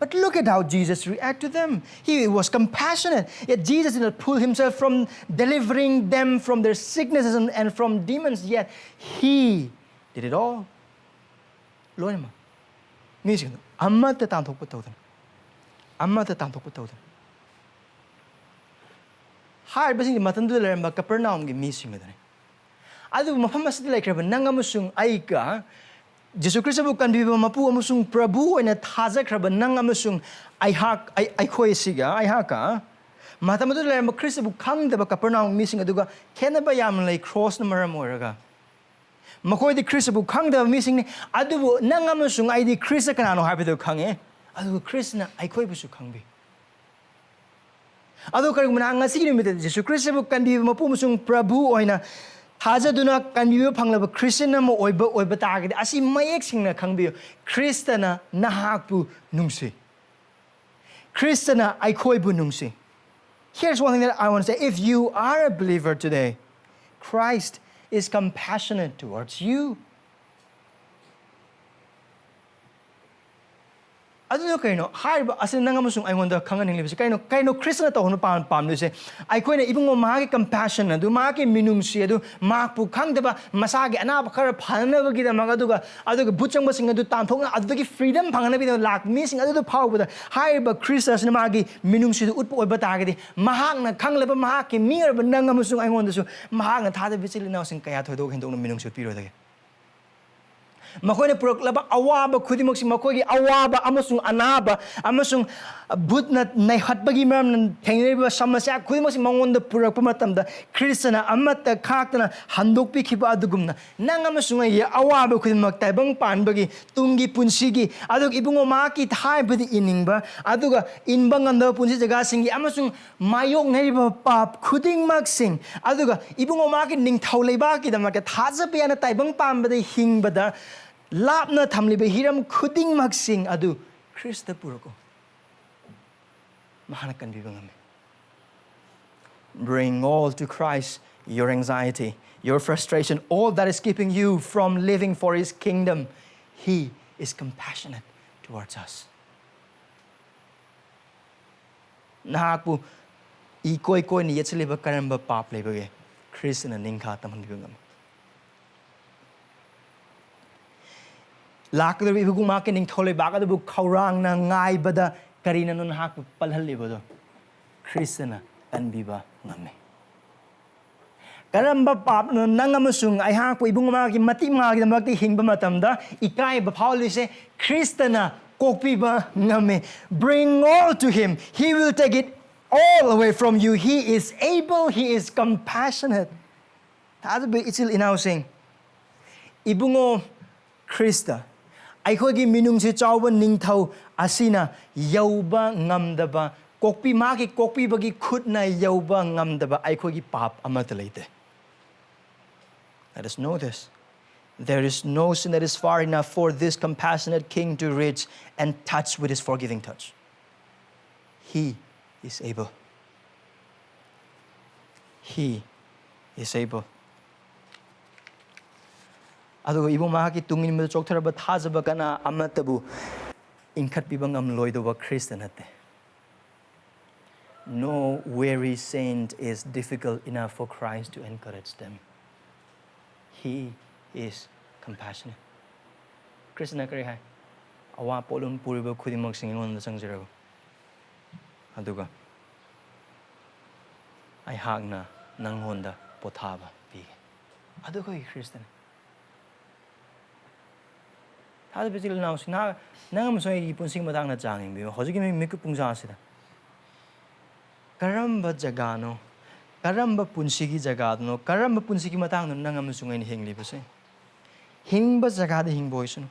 But look at how Jesus react to them. He was compassionate. Yet Jesus did not pull himself from delivering them from their sicknesses and, and from demons. Yet he did it all. ꯂꯣꯏꯅꯃꯛ꯫ ꯃꯤꯁꯤꯡꯗꯣ ꯑꯃꯠꯇ ꯇꯥꯟꯊꯣꯛꯄ ꯇꯧꯗꯅ꯫ ꯑꯃꯠꯇ ꯇꯥꯟꯊꯣꯛꯄ ꯇꯧꯗꯅ꯫ ꯍꯥꯏꯔꯤꯕꯁꯤꯡꯁꯤ ꯃꯇꯝꯗꯨꯗ ꯂꯩꯔꯝꯕ ꯀꯄꯔꯅꯥꯎꯝꯒꯤ ꯃꯤꯁꯤꯡ ꯑꯗꯨꯅꯤ꯫ ꯑꯗꯨꯕꯨ ꯃꯐꯝ ꯑꯁꯤꯗ ꯂꯩꯈ꯭ꯔꯕ ꯅꯪ ꯑꯃꯁꯨꯡ ꯑꯩꯒ ꯖꯤꯁꯨ ꯈ꯭ꯔꯤꯁꯇꯕꯨ ꯀꯟꯕꯤꯕ ꯃꯄꯨ ꯑꯃꯁꯨꯡ ꯄ꯭ꯔꯚꯨ ꯑꯣꯏꯅ ꯊꯥꯖꯈ꯭ꯔꯕ ꯅꯪ ꯑꯃꯁꯨꯡ ꯑꯩꯍꯥꯛ, ꯑꯩ-, ꯑꯩꯈꯣꯏ ꯑꯁꯤꯒ, ꯑꯩꯍꯥꯛꯀ ꯃꯇꯝ ꯑꯗꯨꯗ ꯂꯩꯔꯝꯕ ꯈ꯭ꯔꯤꯁꯇꯕꯨ ꯈꯪꯗꯕ ꯀꯄꯔꯅꯥꯎꯝ ꯃꯤꯁꯤꯡ ꯑꯗꯨꯒ ꯈꯦꯠꯅꯕ ꯌꯥꯝꯅ ꯂꯩ꯫ ꯀ꯭ꯔꯣꯁꯅ ꯃꯔꯝ ꯑꯣꯏꯔꯒ ꯃꯈꯣꯏꯗꯤ ꯈ꯭ꯔꯤꯁꯇꯕꯨ ꯈꯪꯗꯕ ꯃꯤꯁꯤꯡꯅꯤ꯫ ꯑꯗꯨꯕꯨ ꯅꯪ ꯑꯃꯁꯨꯡ ꯑꯩꯗꯤ ꯈ꯭ꯔꯤꯁꯇ ꯀꯅꯥꯅꯣ ꯍꯥꯏꯕꯗꯨ ꯈꯪꯉꯦ, ꯑꯗꯨꯒ ꯈ꯭ꯔꯤꯁꯇꯅ ꯑꯩꯈꯣꯏꯕꯨꯁꯨ ꯈꯪꯕꯤ꯫ ꯑꯗꯣ ꯀꯔꯤꯒꯨꯝꯕ ꯅꯍꯥꯛ ꯉꯁꯤꯒꯤ ꯅꯨꯃꯤꯠꯇ ꯖꯤꯁꯨ ꯈ꯭ꯔꯤꯁꯇꯕꯨ ꯀꯟꯕꯤꯕ ꯃꯄꯨ ꯑꯃꯁꯨꯡ ꯄ꯭ꯔꯚꯨ ꯑꯣꯏꯅ ꯊꯥꯖꯗꯨꯅ ꯀꯟꯕꯤꯕ ꯐꯪꯂꯕ ꯈ꯭ꯔꯤꯁꯇꯤꯌꯟ ꯑꯃ ꯑꯣꯏꯕ, ꯑꯣꯏꯕ ꯇꯥꯔꯒꯗꯤ, ꯑꯁꯤ ꯃꯌꯦꯛ ꯁꯦꯡꯅ ꯈꯪꯕꯤꯌꯨ: ꯈ꯭ꯔꯤꯁꯇꯅ ꯅꯍꯥꯛꯄꯨ ꯅꯨꯡꯁꯤ꯫ ꯈ꯭ꯔꯤꯁꯇꯅ ꯑꯩꯈꯣꯏꯕꯨ ꯅꯨꯡꯁꯤ꯫ Here's one thing that I want to say. If you are a believer today, Christ is compassionate towards you. ꯑꯗꯨꯅ ꯀꯩꯅꯣ? ꯍꯥꯏꯔꯤꯕ ꯑꯁꯤꯅ ꯅꯪ ꯑꯃꯁꯨꯡ ꯑꯩꯉꯣꯟꯗ ꯈꯪꯍꯟꯅꯤꯡꯂꯤꯕꯁꯤ ꯀꯩꯅꯣ? ꯀꯩꯅꯣ ꯈ꯭ꯔꯤꯁꯇꯅ ꯇꯧꯍꯟꯕ ꯄꯥꯝ-, ꯄꯥꯝꯂꯤꯁꯦ? ꯑꯩꯈꯣꯏꯅ ꯏꯕꯨꯡꯉꯣ ꯃꯍꯥꯛꯀꯤ compassion ꯑꯗꯨ, ꯃꯍꯥꯛꯀꯤ ꯃꯤꯅꯨꯡꯁꯤ ꯑꯗꯨ, ꯃꯍꯥꯛꯄꯨ ꯈꯪꯗꯕ, ꯃꯁꯥꯒꯤ ꯑꯅꯥꯕ ꯈꯔ ꯐꯅꯅꯕꯒꯤꯗꯃꯛ, ꯑꯗꯨꯒ, ꯑꯗꯨꯒ ꯚꯨꯠ ꯆꯪꯕꯁꯤꯡ ꯑꯗꯨ ꯇꯥꯟꯊꯣꯛꯅ, ꯑꯗꯨꯗꯒꯤ freedom ꯐꯪꯅꯕꯒꯤꯗꯃꯛ ꯂꯥꯛꯄ ꯃꯤꯁꯤꯡ ꯑꯗꯨꯗ ꯐꯥꯎꯕꯗ ꯍꯥꯏꯔꯤꯕ ꯈ꯭ꯔꯤꯁꯇ ꯑꯁꯤꯅ ꯃꯥꯒꯤ ꯃꯤꯅꯨꯡꯁꯤꯗꯨ ꯎꯠꯄ ꯑꯣꯏꯕ ꯇꯥꯔꯒꯗꯤ, ꯃꯍꯥꯛꯅ ꯈꯪꯂꯕ ꯃꯍꯥꯛꯀꯤ ꯃꯤ ꯑꯣꯏꯔꯕ ꯅꯪ ꯑꯃꯁꯨꯡ ꯑꯩꯉꯣꯟꯗꯁꯨ ꯃꯍꯥꯛꯅ ꯊꯥꯖꯕ ꯏꯆꯤꯜ ꯏꯅꯥꯎꯁꯤꯡ ꯀꯌꯥ ꯊꯣꯏꯗꯣꯛ ꯍꯦꯟꯗꯣꯛꯅ ꯃꯤꯅꯨꯡꯁꯤ ꯎꯠꯄꯤꯔꯣꯏꯗꯒꯦ? ꯃꯈꯣꯏꯅ ꯄꯨꯔꯛꯂꯕ ꯑꯋꯥꯕ ꯈꯨꯗꯤꯡꯃꯛꯁꯤ, ꯃꯈꯣꯏꯒꯤ ꯑꯋꯥꯕ ꯑꯃꯁꯨꯡ ꯑꯅꯥꯕ ꯑꯃꯁꯨꯡ ꯚꯨꯠꯅ ꯅꯩꯍꯠꯄꯒꯤ ꯃꯔꯝꯅ ꯊꯦꯡꯅꯔꯤꯕ ꯁꯃꯁ꯭ꯌꯥ ꯈꯨꯗꯤꯡꯃꯛꯁꯤ ꯃꯉꯣꯟꯗ ꯄꯨꯔꯛꯄ ꯃꯇꯝꯗ, ꯈ꯭ꯔꯤꯁꯇꯅ ꯑꯃꯠꯇ ꯈꯥꯛꯇꯅ ꯍꯟꯗꯣꯛꯄꯤꯈꯤꯕ ꯑꯗꯨꯒꯨꯝꯅ, ꯅꯪ ꯑꯃꯁꯨꯡ ꯑꯩꯒꯤ ꯑꯋꯥꯕ ꯈꯨꯗꯤꯡꯃꯛ ꯇꯥꯏꯕꯪ ꯄꯥꯟꯕꯒꯤ, ꯇꯨꯡꯒꯤ ꯄꯨꯟꯁꯤꯒꯤ, ꯑꯗꯨꯒ ꯏꯕꯨꯡꯉꯣ ꯃꯍꯥꯛꯀꯤ ꯍꯥꯏꯕꯗꯤ ꯏꯅꯤꯡꯕ, ꯑꯗꯨꯒ ꯏꯟꯕ ꯉꯝꯗꯕ ꯄꯨꯟꯁꯤ ꯖꯒꯥꯁꯤꯡꯒꯤ ꯑꯃꯁꯨꯡ ꯃꯥꯌꯣꯛꯅꯔꯤꯕ ꯄꯥꯞ ꯈꯨꯗꯤꯡꯃꯛꯁꯤꯡ, ꯑꯗꯨꯒ ꯏꯕꯨꯡꯉꯣ ꯃꯍꯥꯛꯀꯤ ꯅꯤꯡꯊꯧ ꯂꯩꯕꯥꯛꯀꯤꯗꯃꯛꯇ ꯊꯥꯖꯕ ꯌꯥꯅ ꯇꯥꯏꯕꯪ ꯄꯥꯟꯕꯗ ꯍꯤꯡꯕꯗ ꯂꯥꯞꯅ ꯊꯝꯂꯤꯕ ꯍꯤꯔꯝ ꯈꯨꯗꯤꯡꯃꯛꯁꯤꯡ ꯑꯗꯨ ꯈ꯭ꯔꯤꯁꯇ ꯄꯨꯔꯛꯎ꯫ ꯃꯍꯥꯛꯅ ꯀꯟꯕꯤꯕ ꯉꯝꯃꯤ꯫ Bring all to Christ your anxiety, your frustration, all that is keeping you from living for His kingdom. He is compassionate towards us. ꯅꯍꯥꯛꯄꯨ ꯏꯀꯣꯏ ꯀꯣꯏꯅ ꯌꯦꯠꯁꯤꯜꯂꯤꯕ ꯀꯔꯝꯕ ꯄꯥꯞ ꯂꯩꯕꯒꯦ? ꯈ꯭ꯔꯤꯁꯇꯅ ꯅꯤꯡꯈꯥ ꯇꯝꯍꯟꯕꯤꯕ ꯉꯝꯃꯤ꯫ ꯂꯥꯛꯀꯗꯧꯔꯤꯕ ꯏꯕꯨꯡ ꯃꯍꯥꯛꯀꯤ ꯅꯤꯡꯊꯧ ꯂꯩꯕꯥꯛ ꯑꯗꯨꯕꯨ ꯈꯧꯔꯥꯡꯅ ꯉꯥꯏꯕꯗ ꯀꯔꯤꯅꯅꯣ ꯅꯍꯥꯛꯄꯨ ꯄꯜꯍꯜꯂꯤꯕꯗꯣ? ꯈ꯭ꯔꯤꯁꯇꯅ ꯀꯟꯕꯤꯕ ꯉꯝꯃꯤ꯫ ꯀꯔꯝꯕ ꯄꯥꯞꯅꯣ ꯅꯪ ꯑꯃꯁꯨꯡ ꯑꯩꯍꯥꯛꯄꯨ ꯏꯕꯨꯡ ꯃꯍꯥꯛꯀꯤ ꯃꯇꯤꯛ ꯃꯉꯥꯒꯤꯗꯃꯛꯇ ꯍꯤꯡꯕ ꯃꯇꯝꯗ ꯏꯀꯥꯏꯕ ꯐꯥꯎꯍꯜꯂꯤꯁꯦ? ꯈ꯭ꯔꯤꯁꯇꯅ ꯀꯣꯛꯄꯤꯕ ꯉꯝꯃꯤ꯫ Bring all to Him. He will take it all away from you. He is able. He is compassionate. ꯊꯥꯖꯕ ꯏꯆꯤꯜ ꯏꯅꯥꯎꯁꯤꯡ, ꯏꯕꯨꯡꯉꯣ ꯈ꯭ꯔꯤꯁꯇ, ꯑꯩꯈꯣꯏꯒꯤ ꯃꯤꯅꯨꯡꯁꯤ ꯆꯥꯎꯕ ꯅꯤꯡꯊꯧ ꯑꯁꯤꯅ ꯌꯧꯕ ꯉꯝꯗꯕ, ꯀꯣꯛꯄꯤ-, ꯃꯥꯒꯤ ꯀꯣꯛꯄꯤꯕꯒꯤ ꯈꯨꯠꯅ ꯌꯧꯕ ꯉꯝꯗꯕ ꯑꯩꯈꯣꯏꯒꯤ ꯄꯥꯞ ꯑꯃꯠꯇ ꯂꯩꯇꯦ꯫ Let us know this. There is no sin that is far enough for this compassionate king to reach and touch with his forgiving touch. He is able. He is able. ꯑꯗꯨꯒ ꯏꯕꯨꯡ ꯃꯍꯥꯛꯀꯤ ꯇꯨꯡ ꯏꯟꯕꯗ ꯆꯣꯛꯊꯔꯕ ꯊꯥꯖꯕ ꯀꯅꯥ ꯑꯃꯠꯇꯕꯨ ꯏꯟꯈꯠꯄꯤꯕ ꯉꯝꯂꯣꯏꯗꯧꯕ ꯈ꯭ꯔꯤꯁꯇ ꯅꯠꯇꯦ. No weary saint is difficult enough for Christ to encourage them. He is compassionate. ꯈ꯭ꯔꯤꯁꯇꯅ ꯀꯔꯤ ꯍꯥꯏ? "ꯑꯋꯥ ꯄꯣꯠꯂꯨꯝ ꯄꯨꯔꯤꯕ ꯈꯨꯗꯤꯡꯃꯛꯁꯤꯡ ꯑꯩꯉꯣꯟꯗ ꯆꯪꯖꯔꯒ, ꯑꯗꯨꯒ ꯑꯩꯍꯥꯛꯅ ꯅꯪꯉꯣꯟꯗ ꯄꯣꯊꯥꯕ ꯄꯤꯒꯦ"꯫ ꯑꯗꯨ ꯑꯩꯈꯣꯏꯒꯤ ꯈ꯭ꯔꯤꯁꯇꯅ ꯊꯥꯖꯕ ꯏꯆꯤꯜ ꯏꯅꯥꯎꯁꯤꯡ, ꯅꯍꯥꯛ, ꯅꯪ ꯑꯃꯁꯨꯡ ꯑꯩꯒꯤ ꯄꯨꯟꯁꯤꯒꯤ ꯃꯇꯥꯡꯗ ꯆꯥꯡ ꯌꯦꯡꯕꯤꯌꯨ꯫ ꯍꯧꯖꯤꯛꯀꯤ ꯃꯤ-, ꯃꯤꯀꯨꯞ ꯄꯨꯡꯖꯥ ꯑꯁꯤꯗ ꯀꯔꯝꯕ ꯖꯒꯥꯅꯣ, ꯀꯔꯝꯕ ꯄꯨꯟꯁꯤꯒꯤ ꯖꯒꯥꯗꯅꯣ, ꯀꯔꯝꯕ ꯄꯨꯟꯁꯤꯒꯤ ꯃꯇꯥꯡꯗꯅꯣ ꯅꯪ ꯑꯃꯁꯨꯡ ꯑꯩꯅ ꯍꯤꯡꯂꯤꯕꯁꯦ? ꯍꯤꯡꯕ ꯖꯒꯥꯗ ꯍꯤꯡꯕ ꯑꯣꯏꯁꯅꯨ꯫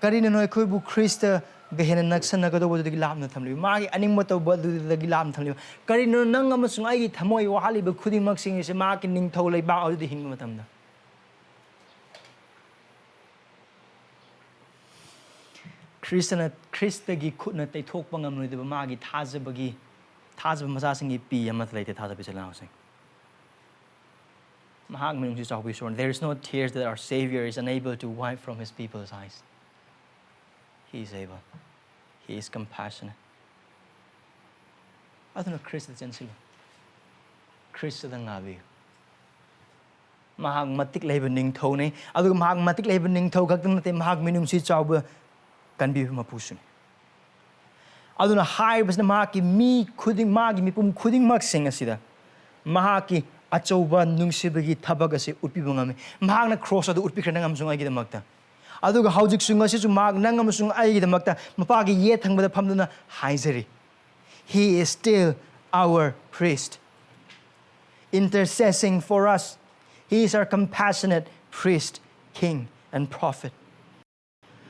ꯀꯔꯤꯅꯅꯣ ꯑꯩꯈꯣꯏꯕꯨ ꯈ꯭ꯔꯤꯁꯇꯒ ꯍꯦꯟꯅ ꯅꯛꯁꯟꯅꯒꯗꯧꯕꯗꯨꯗꯒꯤ ꯂꯥꯞꯅ ꯊꯝꯂꯤꯕ? ꯃꯥꯒꯤ ꯑꯅꯤꯡꯕ ꯇꯧꯕ ꯑꯗꯨꯗꯒꯤ ꯂꯥꯞꯅ ꯊꯝꯂꯤꯕ? ꯀꯔꯤꯅꯣ ꯅꯪ ꯑꯃꯁꯨꯡ ꯑꯩꯒꯤ ꯊꯃꯣꯏ ꯋꯥꯍꯜꯂꯤꯕ ꯈꯨꯗꯤꯡꯃꯛꯁꯤꯡ ꯑꯁꯤ ꯃꯍꯥꯛꯀꯤ ꯅꯤꯡꯊꯧ ꯂꯩꯕꯥꯛ ꯑꯗꯨꯗ ꯍꯤꯡꯕ ꯃꯇꯝꯗ? ꯈ꯭ꯔꯤꯁꯇꯅ, ꯈ꯭ꯔꯤꯁꯇꯒꯤ ꯈꯨꯠꯅ ꯇꯩꯊꯣꯛꯄ ꯉꯝꯂꯣꯏꯗꯕ ꯃꯥꯒꯤ ꯊꯥꯖꯕꯒꯤ, ꯊꯥꯖꯕ ꯃꯆꯥꯁꯤꯡꯒꯤ ꯄꯤ ꯑꯃꯠꯇ ꯂꯩꯇꯦ, ꯊꯥꯖꯕ ꯏꯆꯤꯜ ꯏꯅꯥꯎꯁꯤꯡ꯫ ꯃꯍꯥꯛ ꯃꯤꯅꯨꯡꯁꯤ ꯆꯥꯎꯕ ꯏꯁꯣꯔꯅꯤ꯫ There is no tears that our Savior is unable to wipe from his people's eyes. He is able. He is compassionate. ꯑꯗꯨꯅ ꯈ꯭ꯔꯤꯁꯇ ꯆꯦꯟꯁꯤꯜꯂꯨ꯫ ꯈ꯭ꯔꯤꯁꯇꯗ ꯉꯥꯏꯕꯤꯌꯨ꯫ ꯃꯍꯥꯛ ꯃꯇꯤꯛ ꯂꯩꯕ ꯅꯤꯡꯊꯧꯅꯤ꯫ ꯑꯗꯨꯒ ꯃꯍꯥꯛ ꯃꯇꯤꯛ ꯂꯩꯕ ꯅꯤꯡꯊꯧ ꯈꯛꯇ ꯅꯠꯇꯦ, ꯃꯍꯥꯛ ꯃꯤꯅꯨꯡꯁꯤ ꯆꯥꯎꯕ ꯀꯟꯕꯤꯕ ꯃꯄꯨꯁꯨꯅꯤ꯫ ꯑꯗꯨꯅ ꯍꯥꯏꯔꯤꯕꯁꯤꯅ ꯃꯍꯥꯛꯀꯤ ꯃꯤ ꯈꯨꯗꯤꯡ, ꯃꯥꯒꯤ ꯃꯤꯄꯨꯝ ꯈꯨꯗꯤꯡꯃꯛꯁꯤꯡ ꯑꯁꯤꯗ ꯃꯍꯥꯛꯀꯤ ꯑꯆꯧꯕ ꯅꯨꯡꯁꯤꯕꯒꯤ ꯊꯕꯛ ꯑꯁꯤ ꯎꯠꯄꯤꯕ ꯉꯝꯃꯤ꯫ ꯃꯍꯥꯛꯅ ꯈ꯭ꯔꯣꯁ ꯑꯗꯨ ꯎꯠꯄꯤꯈ꯭ꯔꯦ ꯅꯪ ꯑꯃꯁꯨꯡ ꯑꯩꯒꯤꯗꯃꯛꯇ꯫ ꯑꯗꯨꯒ ꯍꯧꯖꯤꯛꯁꯨ, ꯉꯁꯤꯁꯨ ꯃꯍꯥꯛ ꯅꯪ ꯑꯃꯁꯨꯡ ꯑꯩꯒꯤꯗꯃꯛꯇ ꯃꯄꯥꯒꯤ ꯌꯦꯠ ꯊꯪꯕꯗ ꯐꯝꯗꯨꯅ ꯍꯥꯏꯖꯔꯤ, "He is still our priest, intercessing for us. He is our compassionate priest, king, and prophet."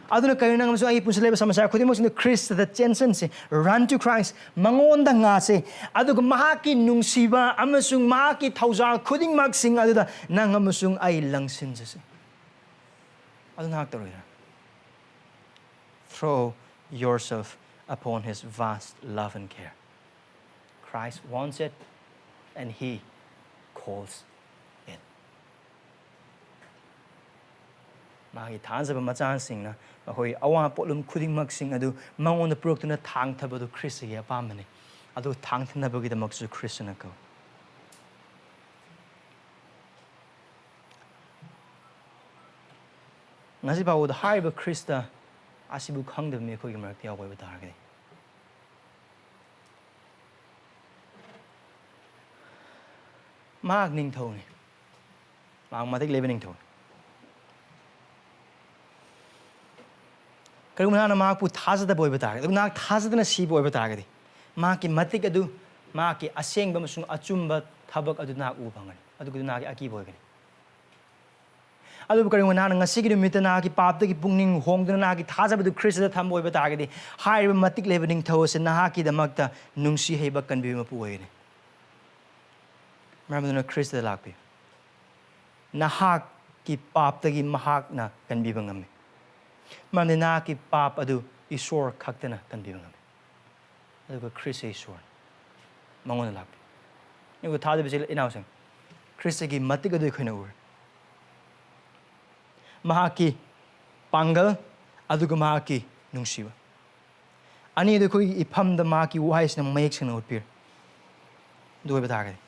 ꯑꯗꯨꯅ ꯀꯔꯤꯅꯣ, ꯅꯪ ꯑꯃꯁꯨꯡ ꯑꯩꯒꯤ ꯄꯨꯟꯁꯤ ꯂꯩꯕ ꯁꯃꯁ꯭ꯌꯥ ꯈꯨꯗꯤꯡꯃꯛꯁꯤꯡꯗ ꯈ꯭ꯔꯤꯁꯇꯗ ꯆꯦꯟꯁꯤꯟꯁꯤ, run to Christ, ꯃꯉꯣꯟꯗ ꯉꯥꯁꯤ, ꯑꯗꯨꯒ ꯃꯍꯥꯛꯀꯤ ꯅꯨꯡꯁꯤꯕ ꯑꯃꯁꯨꯡ ꯃꯍꯥꯛꯀꯤ ꯊꯧꯖꯥꯜ ꯈꯨꯗꯤꯡꯃꯛꯁꯤꯡ ꯑꯗꯨꯗ ꯅꯪ ꯑꯃꯁꯨꯡ ꯑꯩ ꯂꯪꯁꯤꯟꯖꯁꯤ꯫ ꯑꯗꯨ ꯉꯥꯏꯍꯥꯛ ꯇꯧꯔꯣꯏꯗ꯭ꯔꯥ? Throw yourself upon his vast love and care. Christ wants it, and he calls it. ꯃꯥꯒꯤ ꯊꯥꯖꯕ ꯃꯆꯥꯁꯤꯡꯅ ꯃꯈꯣꯏ ꯑꯋꯥ ꯄꯣꯠꯂꯨꯝ ꯈꯨꯗꯤꯡꯃꯛꯁꯤꯡ ꯑꯗꯨ ꯃꯉꯣꯟꯗ ꯄꯨꯔꯛꯇꯨꯅ ꯊꯥꯡꯊꯕꯗꯨ ꯈ꯭ꯔꯤꯁꯇꯒꯤ ꯑꯄꯥꯝꯕꯅꯤ꯫ ꯑꯗꯨ ꯊꯥꯡꯊꯅꯕꯒꯤꯗꯃꯛꯁꯨ ꯈ꯭ꯔꯤꯁꯇꯅ ꯀꯧꯏ꯫ ꯉꯁꯤ ꯐꯥꯎꯕꯗ ꯍꯥꯏꯔꯤꯕ ꯈ꯭ꯔꯤꯁꯇ ꯑꯁꯤꯕꯨ ꯈꯪꯗꯕ ꯃꯤ ꯑꯩꯈꯣꯏꯒꯤ ꯃꯔꯛꯇ ꯌꯥꯎꯕ ꯑꯣꯏꯕ ꯇꯥꯔꯒꯗꯤ, ꯃꯍꯥꯛ ꯅꯤꯡꯊꯧꯅꯤ꯫ ꯃꯍꯥꯛ ꯃꯇꯤꯛ ꯂꯩꯕ ꯅꯤꯡꯊꯧꯅꯤ꯫ ꯀꯔꯤꯒꯨꯝꯕ ꯅꯍꯥꯛꯅ ꯃꯍꯥꯛꯄꯨ ꯊꯥꯖꯗꯕ ꯑꯣꯏꯕ ꯇꯥꯔꯒꯗꯤ, ꯑꯗꯨꯒ ꯅꯍꯥꯛ ꯊꯥꯖꯗꯅ ꯁꯤꯕ ꯑꯣꯏꯕ ꯇꯥꯔꯒꯗꯤ, ꯃꯍꯥꯛꯀꯤ ꯃꯇꯤꯛ ꯑꯗꯨ, ꯃꯍꯥꯛꯀꯤ ꯑꯁꯦꯡꯕ ꯑꯃꯁꯨꯡ ꯑꯆꯨꯝꯕ ꯊꯕꯛ ꯑꯗꯨ ꯅꯍꯥꯛ ꯎꯕ ꯐꯪꯒꯅꯤ꯫ ꯑꯗꯨꯒꯤꯗꯨ ꯅꯍꯥꯛꯀꯤ ꯑꯀꯤꯕ ꯑꯣꯏꯒꯅꯤ꯫ ꯑꯗꯨꯕꯨ ꯀꯔꯤꯒꯨꯝꯕ ꯅꯍꯥꯛꯅ ꯉꯁꯤꯒꯤ ꯅꯨꯃꯤꯠꯇ ꯅꯍꯥꯛꯀꯤ ꯄꯥꯞꯇꯒꯤ ꯄꯨꯛꯅꯤꯡ ꯍꯣꯡꯗꯨꯅ ꯅꯍꯥꯛꯀꯤ ꯊꯥꯖꯕꯗꯨ ꯈ꯭ꯔꯤꯁꯇꯗ ꯊꯝꯕ ꯑꯣꯏꯕ ꯇꯥꯔꯒꯗꯤ, ꯍꯥꯏꯔꯤꯕ ꯃꯇꯤꯛ ꯂꯩꯕ ꯅꯤꯡꯊꯧ ꯑꯁꯤ ꯅꯍꯥꯛꯀꯤꯗꯃꯛꯇ ꯅꯨꯡꯁꯤ ꯍꯩꯕ ꯀꯟꯕꯤꯕ ꯃꯄꯨ ꯑꯣꯏꯒꯅꯤ꯫ ꯃꯔꯝ ꯑꯗꯨꯅ ꯈ꯭ꯔꯤꯁꯇꯗ ꯂꯥꯛꯄꯤꯌꯨ꯫ ꯅꯍꯥꯛꯀꯤ ꯄꯥꯞꯇꯒꯤ ꯃꯍꯥꯛꯅ ꯀꯟꯕꯤꯕ ꯉꯝꯃꯤ꯫ ꯃꯔꯝꯗꯤ ꯅꯍꯥꯛꯀꯤ ꯄꯥꯞ ꯑꯗꯨ ꯏꯁꯣꯔ ꯈꯛꯇꯅ ꯀꯟꯕꯤꯕ ꯉꯝꯃꯤ꯫ ꯑꯗꯨꯒ ꯈ꯭ꯔꯤꯁꯇ ꯏꯁꯣꯔꯅꯤ꯫ ꯃꯉꯣꯟꯗ ꯂꯥꯛꯄꯤꯌꯨ꯫ ꯑꯗꯨꯒ ꯊꯥꯖꯕ ꯏꯆꯤꯜ ꯏꯅꯥꯎꯁꯤꯡ, ꯈ꯭ꯔꯤꯁꯇꯒꯤ ꯃꯇꯤꯛ ꯑꯗꯨ ꯑꯩꯈꯣꯏꯅ ꯎꯔꯦ꯫ ꯃꯍꯥꯛꯀꯤ ꯄꯥꯡꯒꯜ ꯑꯗꯨꯒ ꯃꯍꯥꯛꯀꯤ ꯅꯨꯡꯁꯤꯕ꯫ ꯑꯅꯤꯗꯨ ꯑꯩꯈꯣꯏꯒꯤ ꯏꯐꯝꯗ ꯃꯍꯥꯛꯀꯤ ꯋꯥꯍꯩꯁꯤꯅ ꯃꯌꯦꯛ ꯁꯦꯡꯅ ꯎꯠꯄꯤꯔꯦ꯫ ꯑꯗꯨ ꯑꯣꯏꯕ ꯇꯥꯔꯒꯗꯤ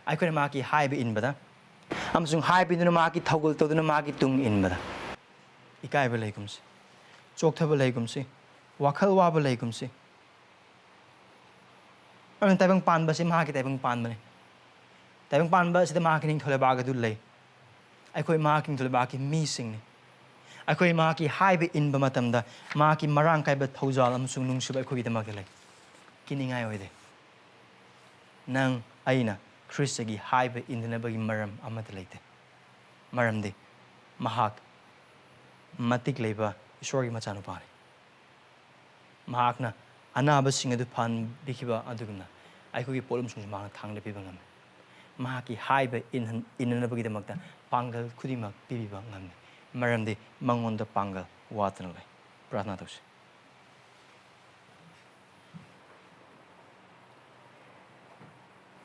ꯑꯩꯈꯣꯏꯅ ꯃꯍꯥꯛꯀꯤ ꯍꯥꯏꯕ ꯏꯟꯕꯗ ꯑꯃꯁꯨꯡ ꯍꯥꯏꯕ ꯏꯟꯗꯨꯅ ꯃꯍꯥꯛꯀꯤ ꯊꯧꯒꯜ ꯇꯧꯗꯨꯅ ꯃꯍꯥꯛꯀꯤ ꯇꯨꯡ ꯏꯟꯕꯗ ꯏꯀꯥꯏꯕ ꯂꯩꯒꯨꯝꯁꯤ, ꯆꯣꯛꯊꯕ ꯂꯩꯒꯨꯝꯁꯤ, ꯋꯥꯈꯜ ꯋꯥꯕ ꯂꯩꯒꯨꯝꯁꯤ, ꯑꯗꯨꯅ ꯇꯥꯏꯕꯪ ꯄꯥꯟꯕꯁꯤ ꯃꯍꯥꯛꯀꯤ ꯇꯥꯏꯕꯪ ꯄꯥꯟꯕꯅꯤ꯫ ꯇꯥꯏꯕꯪ ꯄꯥꯟꯕ ꯑꯁꯤꯗ ꯃꯍꯥꯛꯀꯤ ꯅꯤꯡꯊꯧ ꯂꯩꯕꯥꯛ ꯑꯗꯨ ꯂꯩ꯫ ꯑꯩꯈꯣꯏ ꯃꯍꯥꯛꯀꯤ ꯅꯤꯡꯊꯧ ꯂꯩꯕꯥꯛꯀꯤ ꯃꯤꯁꯤꯡꯅꯤ꯫ ꯑꯩꯈꯣꯏ ꯃꯍꯥꯛꯀꯤ ꯍꯥꯏꯕ ꯏꯟꯕ ꯃꯇꯝꯗ ꯃꯍꯥꯛꯀꯤ ꯃꯔꯥꯡ ꯀꯥꯏꯕ ꯊꯧꯖꯥꯜ ꯑꯃꯁꯨꯡ ꯅꯨꯡꯁꯤꯕ ꯑꯩꯈꯣꯏꯒꯤꯗꯃꯛꯇ ꯂꯩ꯫ ꯀꯤꯅꯤꯡꯉꯥꯏ ꯑꯣꯏꯗꯦ꯫ ꯅꯪ ꯑꯩꯅ ꯈ꯭ꯔꯤꯁꯇꯒꯤ ꯍꯥꯏꯕ ꯏꯟꯗꯅꯕꯒꯤ ꯃꯔꯝ ꯑꯃꯠꯇ ꯂꯩꯇꯦ꯫ ꯃꯔꯝꯗꯤ ꯃꯍꯥꯛ ꯃꯇꯤꯛ ꯂꯩꯕ ꯏꯁꯣꯔꯒꯤ ꯃꯆꯥꯅꯨꯄꯥꯅꯤ꯫ ꯃꯍꯥꯛꯅ ꯑꯅꯥꯕꯁꯤꯡ ꯑꯗꯨ ꯐꯍꯟꯕꯤꯈꯤꯕ ꯑꯗꯨꯒꯨꯝꯅ ꯑꯩꯈꯣꯏꯒꯤ ꯄꯣꯠꯂꯨꯝꯁꯤꯡꯁꯨ ꯃꯍꯥꯛꯅ ꯊꯥꯡꯗ ꯄꯤꯕ ꯉꯝꯃꯤ꯫ ꯃꯍꯥꯛꯀꯤ ꯍꯥꯏꯕ ꯏꯟꯍꯟ-, ꯏꯟꯅꯅꯕꯒꯤꯗꯃꯛꯇ ꯄꯥꯡꯒꯜ ꯈꯨꯗꯤꯡꯃꯛ ꯄꯤꯕꯤꯕ ꯉꯝꯃꯤ, ꯃꯔꯝꯗꯤ ꯃꯉꯣꯟꯗ ꯄꯥꯡꯒꯜ ꯋꯥꯠꯇꯅ ꯂꯩ꯫ ꯄ꯭ꯔꯥꯊꯅꯥ ꯇꯧꯁꯤ꯫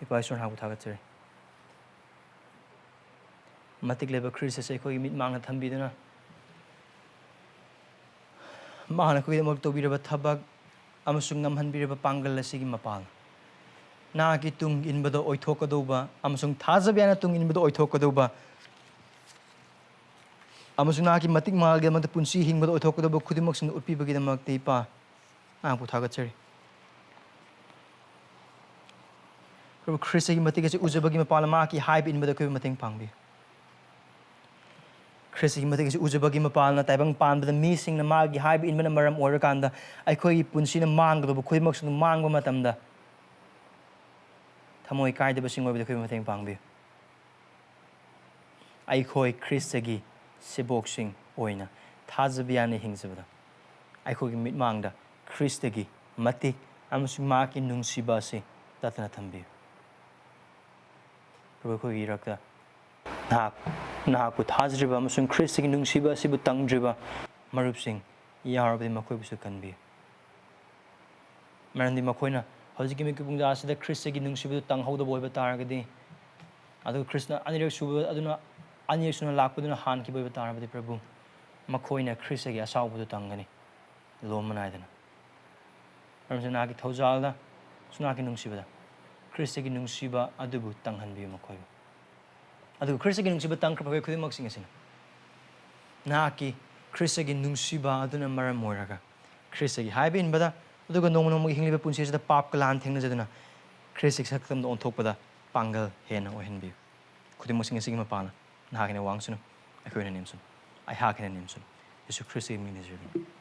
ꯏꯄꯥ ꯏꯁꯣꯔ, ꯅꯍꯥꯛꯄꯨ ꯊꯥꯒꯠꯆꯔꯤ꯫ ꯃꯇꯤꯛ ꯂꯩꯕ ꯈ꯭ꯔꯤꯁ ꯑꯁꯤ ꯑꯩꯈꯣꯏꯒꯤ ꯃꯤꯠꯃꯥꯡꯗ ꯊꯝꯕꯤꯗꯨꯅ, ꯃꯍꯥꯛꯅ ꯑꯩꯈꯣꯏꯒꯤꯗꯃꯛ ꯇꯧꯕꯤꯔꯕ ꯊꯕꯛ ꯑꯃꯁꯨꯡ ꯉꯝꯍꯟꯕꯤꯔꯕ ꯄꯥꯡꯒꯜ ꯑꯁꯤꯒꯤ ꯃꯄꯥꯜ, ꯅꯍꯥꯛꯀꯤ ꯇꯨꯡ ꯏꯟꯕꯗ ꯑꯣꯏꯊꯣꯛꯀꯗꯧꯕ ꯑꯃꯁꯨꯡ ꯊꯥꯖꯕ ꯌꯥꯅ ꯇꯨꯡ ꯏꯟꯕꯗ ꯑꯣꯏꯊꯣꯛꯀꯗꯧꯕ ꯑꯃꯁꯨꯡ ꯅꯍꯥꯛꯀꯤ ꯃꯇꯤꯛ ꯃꯉꯥꯜꯒꯤꯗꯃꯛꯇ ꯄꯨꯟꯁꯤ ꯍꯤꯡꯕꯗ ꯑꯣꯏꯊꯣꯛꯀꯗꯧꯕ ꯈꯨꯗꯤꯡꯃꯛꯁꯤꯡꯗꯨ ꯎꯠꯄꯤꯕꯒꯤꯗꯃꯛꯇ, ꯏꯄꯥ, ꯅꯍꯥꯛꯄꯨ ꯊꯥꯒꯠꯆꯔꯤ꯫ ꯄ꯭ꯔꯚꯨ, ꯈ꯭ꯔꯤꯁꯇꯒꯤ ꯃꯇꯤꯛ ꯑꯁꯤ ꯎꯖꯕꯒꯤ ꯃꯄꯥꯜꯅ ꯃꯍꯥꯛꯀꯤ ꯍꯥꯏꯕ ꯏꯟꯕꯗ ꯑꯩꯈꯣꯏꯕꯨ ꯃꯇꯦꯡ ꯄꯥꯡꯕꯤꯌꯨ꯫ ꯈ꯭ꯔꯤꯁꯇꯒꯤ ꯃꯇꯤꯛ ꯑꯁꯤ ꯎꯖꯕꯒꯤ ꯃꯄꯥꯜꯅ ꯇꯥꯏꯕꯪ ꯄꯥꯟꯕꯗ ꯃꯤꯁꯤꯡꯅ ꯃꯥꯒꯤ ꯍꯥꯏꯕ ꯏꯟꯕꯅ ꯃꯔꯝ ꯑꯣꯏꯔꯀꯥꯟꯗ ꯑꯩꯈꯣꯏꯒꯤ ꯄꯨꯟꯁꯤꯅ ꯃꯥꯡꯒꯗꯧꯕ ꯈꯨꯗꯤꯡꯃꯛꯁꯤꯡꯗꯨ ꯃꯥꯡꯕ ꯃꯇꯝꯗ ꯊꯃꯣꯏ ꯀꯥꯏꯗꯕꯁꯤꯡ ꯑꯣꯏꯕꯗ ꯑꯩꯈꯣꯏꯕꯨ ꯃꯇꯦꯡ ꯄꯥꯡꯕꯤꯌꯨ꯫ ꯑꯩꯈꯣꯏ ꯈ꯭ꯔꯤꯁꯇꯒꯤ ꯁꯦꯕꯣꯛꯁꯤꯡ ꯑꯣꯏꯅ ꯊꯥꯖꯕ ꯌꯥꯅ ꯍꯤꯡꯖꯕꯗ ꯑꯩꯈꯣꯏꯒꯤ ꯃꯤꯠꯃꯥꯡꯗ ꯈ꯭ꯔꯤꯁꯇꯒꯤ ꯃꯇꯤꯛ ꯑꯃꯁꯨꯡ ꯃꯍꯥꯛꯀꯤ ꯅꯨꯡꯁꯤꯕ ꯑꯁꯤ ꯇꯠꯇꯅ ꯊꯝꯕꯤꯌꯨ꯫ ꯄ꯭ꯔꯚꯨ, ꯑꯩꯈꯣꯏꯒꯤ ꯏꯔꯛꯇ ꯅꯍꯥꯛ, ꯅꯍꯥꯛꯄꯨ ꯊꯥꯖꯔꯤꯕ ꯑꯃꯁꯨꯡ ꯈ꯭ꯔꯤꯁꯇꯒꯤ ꯅꯨꯡꯁꯤꯕ ꯑꯁꯤꯕꯨ ꯇꯪꯗ꯭ꯔꯤꯕ ꯃꯔꯨꯞꯁꯤꯡ ꯌꯥꯎꯔꯕꯗꯤ ꯃꯈꯣꯏꯕꯨꯁꯨ ꯀꯟꯕꯤꯌꯨ꯫ ꯃꯔꯝꯗꯤ ꯃꯈꯣꯏꯅ ꯍꯧꯖꯤꯛꯀꯤ ꯃꯤꯀꯨꯞ ꯄꯨꯡꯖꯥ ꯑꯁꯤꯗ ꯈ꯭ꯔꯤꯁꯇꯒꯤ ꯅꯨꯡꯁꯤꯕꯗꯨ ꯇꯪꯍꯧꯗꯕ ꯑꯣꯏꯕ ꯇꯥꯔꯒꯗꯤ, ꯑꯗꯨꯒ ꯈ꯭ꯔꯤꯁꯇꯅ ꯑꯅꯤꯔꯛ ꯁꯨꯕ ꯑꯗꯨꯅ, ꯑꯅꯤꯔꯛ ꯁꯨꯅ ꯂꯥꯛꯄꯗꯨꯅ ꯍꯥꯟꯈꯤꯕ ꯑꯣꯏꯕ ꯇꯥꯔꯕꯗꯤ, ꯄ꯭ꯔꯚꯨ, ꯃꯈꯣꯏꯅ ꯈ꯭ꯔꯤꯁꯇꯒꯤ ꯑꯁꯥꯎꯕꯗꯨ ꯇꯪꯒꯅꯤ, ꯂꯣꯝꯕ ꯅꯥꯏꯗꯅ꯫ ꯃꯔꯝꯁꯤꯅ ꯅꯍꯥꯛꯀꯤ ꯊꯧꯖꯥꯜꯗ, ꯅꯍꯥꯛꯀꯤ ꯅꯨꯡꯁꯤꯕꯗ ꯈ꯭ꯔꯤꯁꯇꯒꯤ ꯅꯨꯡꯁꯤꯕ ꯑꯗꯨꯕꯨ ꯇꯪꯍꯟꯕꯤꯌꯨ ꯃꯈꯣꯏꯕꯨ꯫ ꯑꯗꯨꯒ ꯈ꯭ꯔꯤꯁꯇꯒꯤ ꯅꯨꯡꯁꯤꯕ ꯇꯪꯈ꯭ꯔꯕ ꯑꯩꯈꯣꯏ ꯈꯨꯗꯤꯡꯃꯛꯁꯤꯡ ꯑꯁꯤꯅ ꯅꯍꯥꯛꯀꯤ ꯈ꯭ꯔꯤꯁꯇꯒꯤ ꯅꯨꯡꯁꯤꯕ ꯑꯗꯨꯅ ꯃꯔꯝ ꯑꯣꯏꯔꯒ ꯈ꯭ꯔꯤꯁꯇꯒꯤ ꯍꯥꯏꯕ ꯏꯟꯕꯗ, ꯑꯗꯨꯒ ꯅꯣꯡꯃ ꯅꯣꯡꯃꯒꯤ ꯍꯤꯡꯂꯤꯕ ꯄꯨꯟꯁꯤ ꯑꯁꯤꯗ ꯄꯥꯞꯀ ꯂꯥꯟ ꯊꯦꯡꯅꯖꯗꯨꯅ ꯈ꯭ꯔꯤꯁꯇꯒꯤ ꯁꯛꯇꯝꯗ ꯑꯣꯟꯊꯣꯛꯄꯗ ꯄꯥꯡꯒꯜ ꯍꯦꯟꯅ ꯑꯣꯏꯍꯟꯕꯤꯌꯨ꯫ ꯈꯨꯗꯤꯡꯃꯛꯁꯤꯡ ꯑꯁꯤꯒꯤ ꯃꯄꯥꯟꯅ ꯅꯍꯥꯛ ꯍꯦꯟꯅ ꯋꯥꯡꯁꯅꯨ, ꯑꯩꯈꯣꯏ ꯍꯦꯟꯅ ꯅꯦꯝꯁꯅꯨ, ꯑꯩꯍꯥꯛ ꯍꯦꯟꯅ ꯅꯦꯝꯁꯅꯨ꯫ ꯌꯦꯁꯨ ꯈ꯭ꯔꯤꯁꯇꯒꯤ ꯃꯤꯡ ꯅꯤꯖꯔꯤꯕꯅꯤ꯫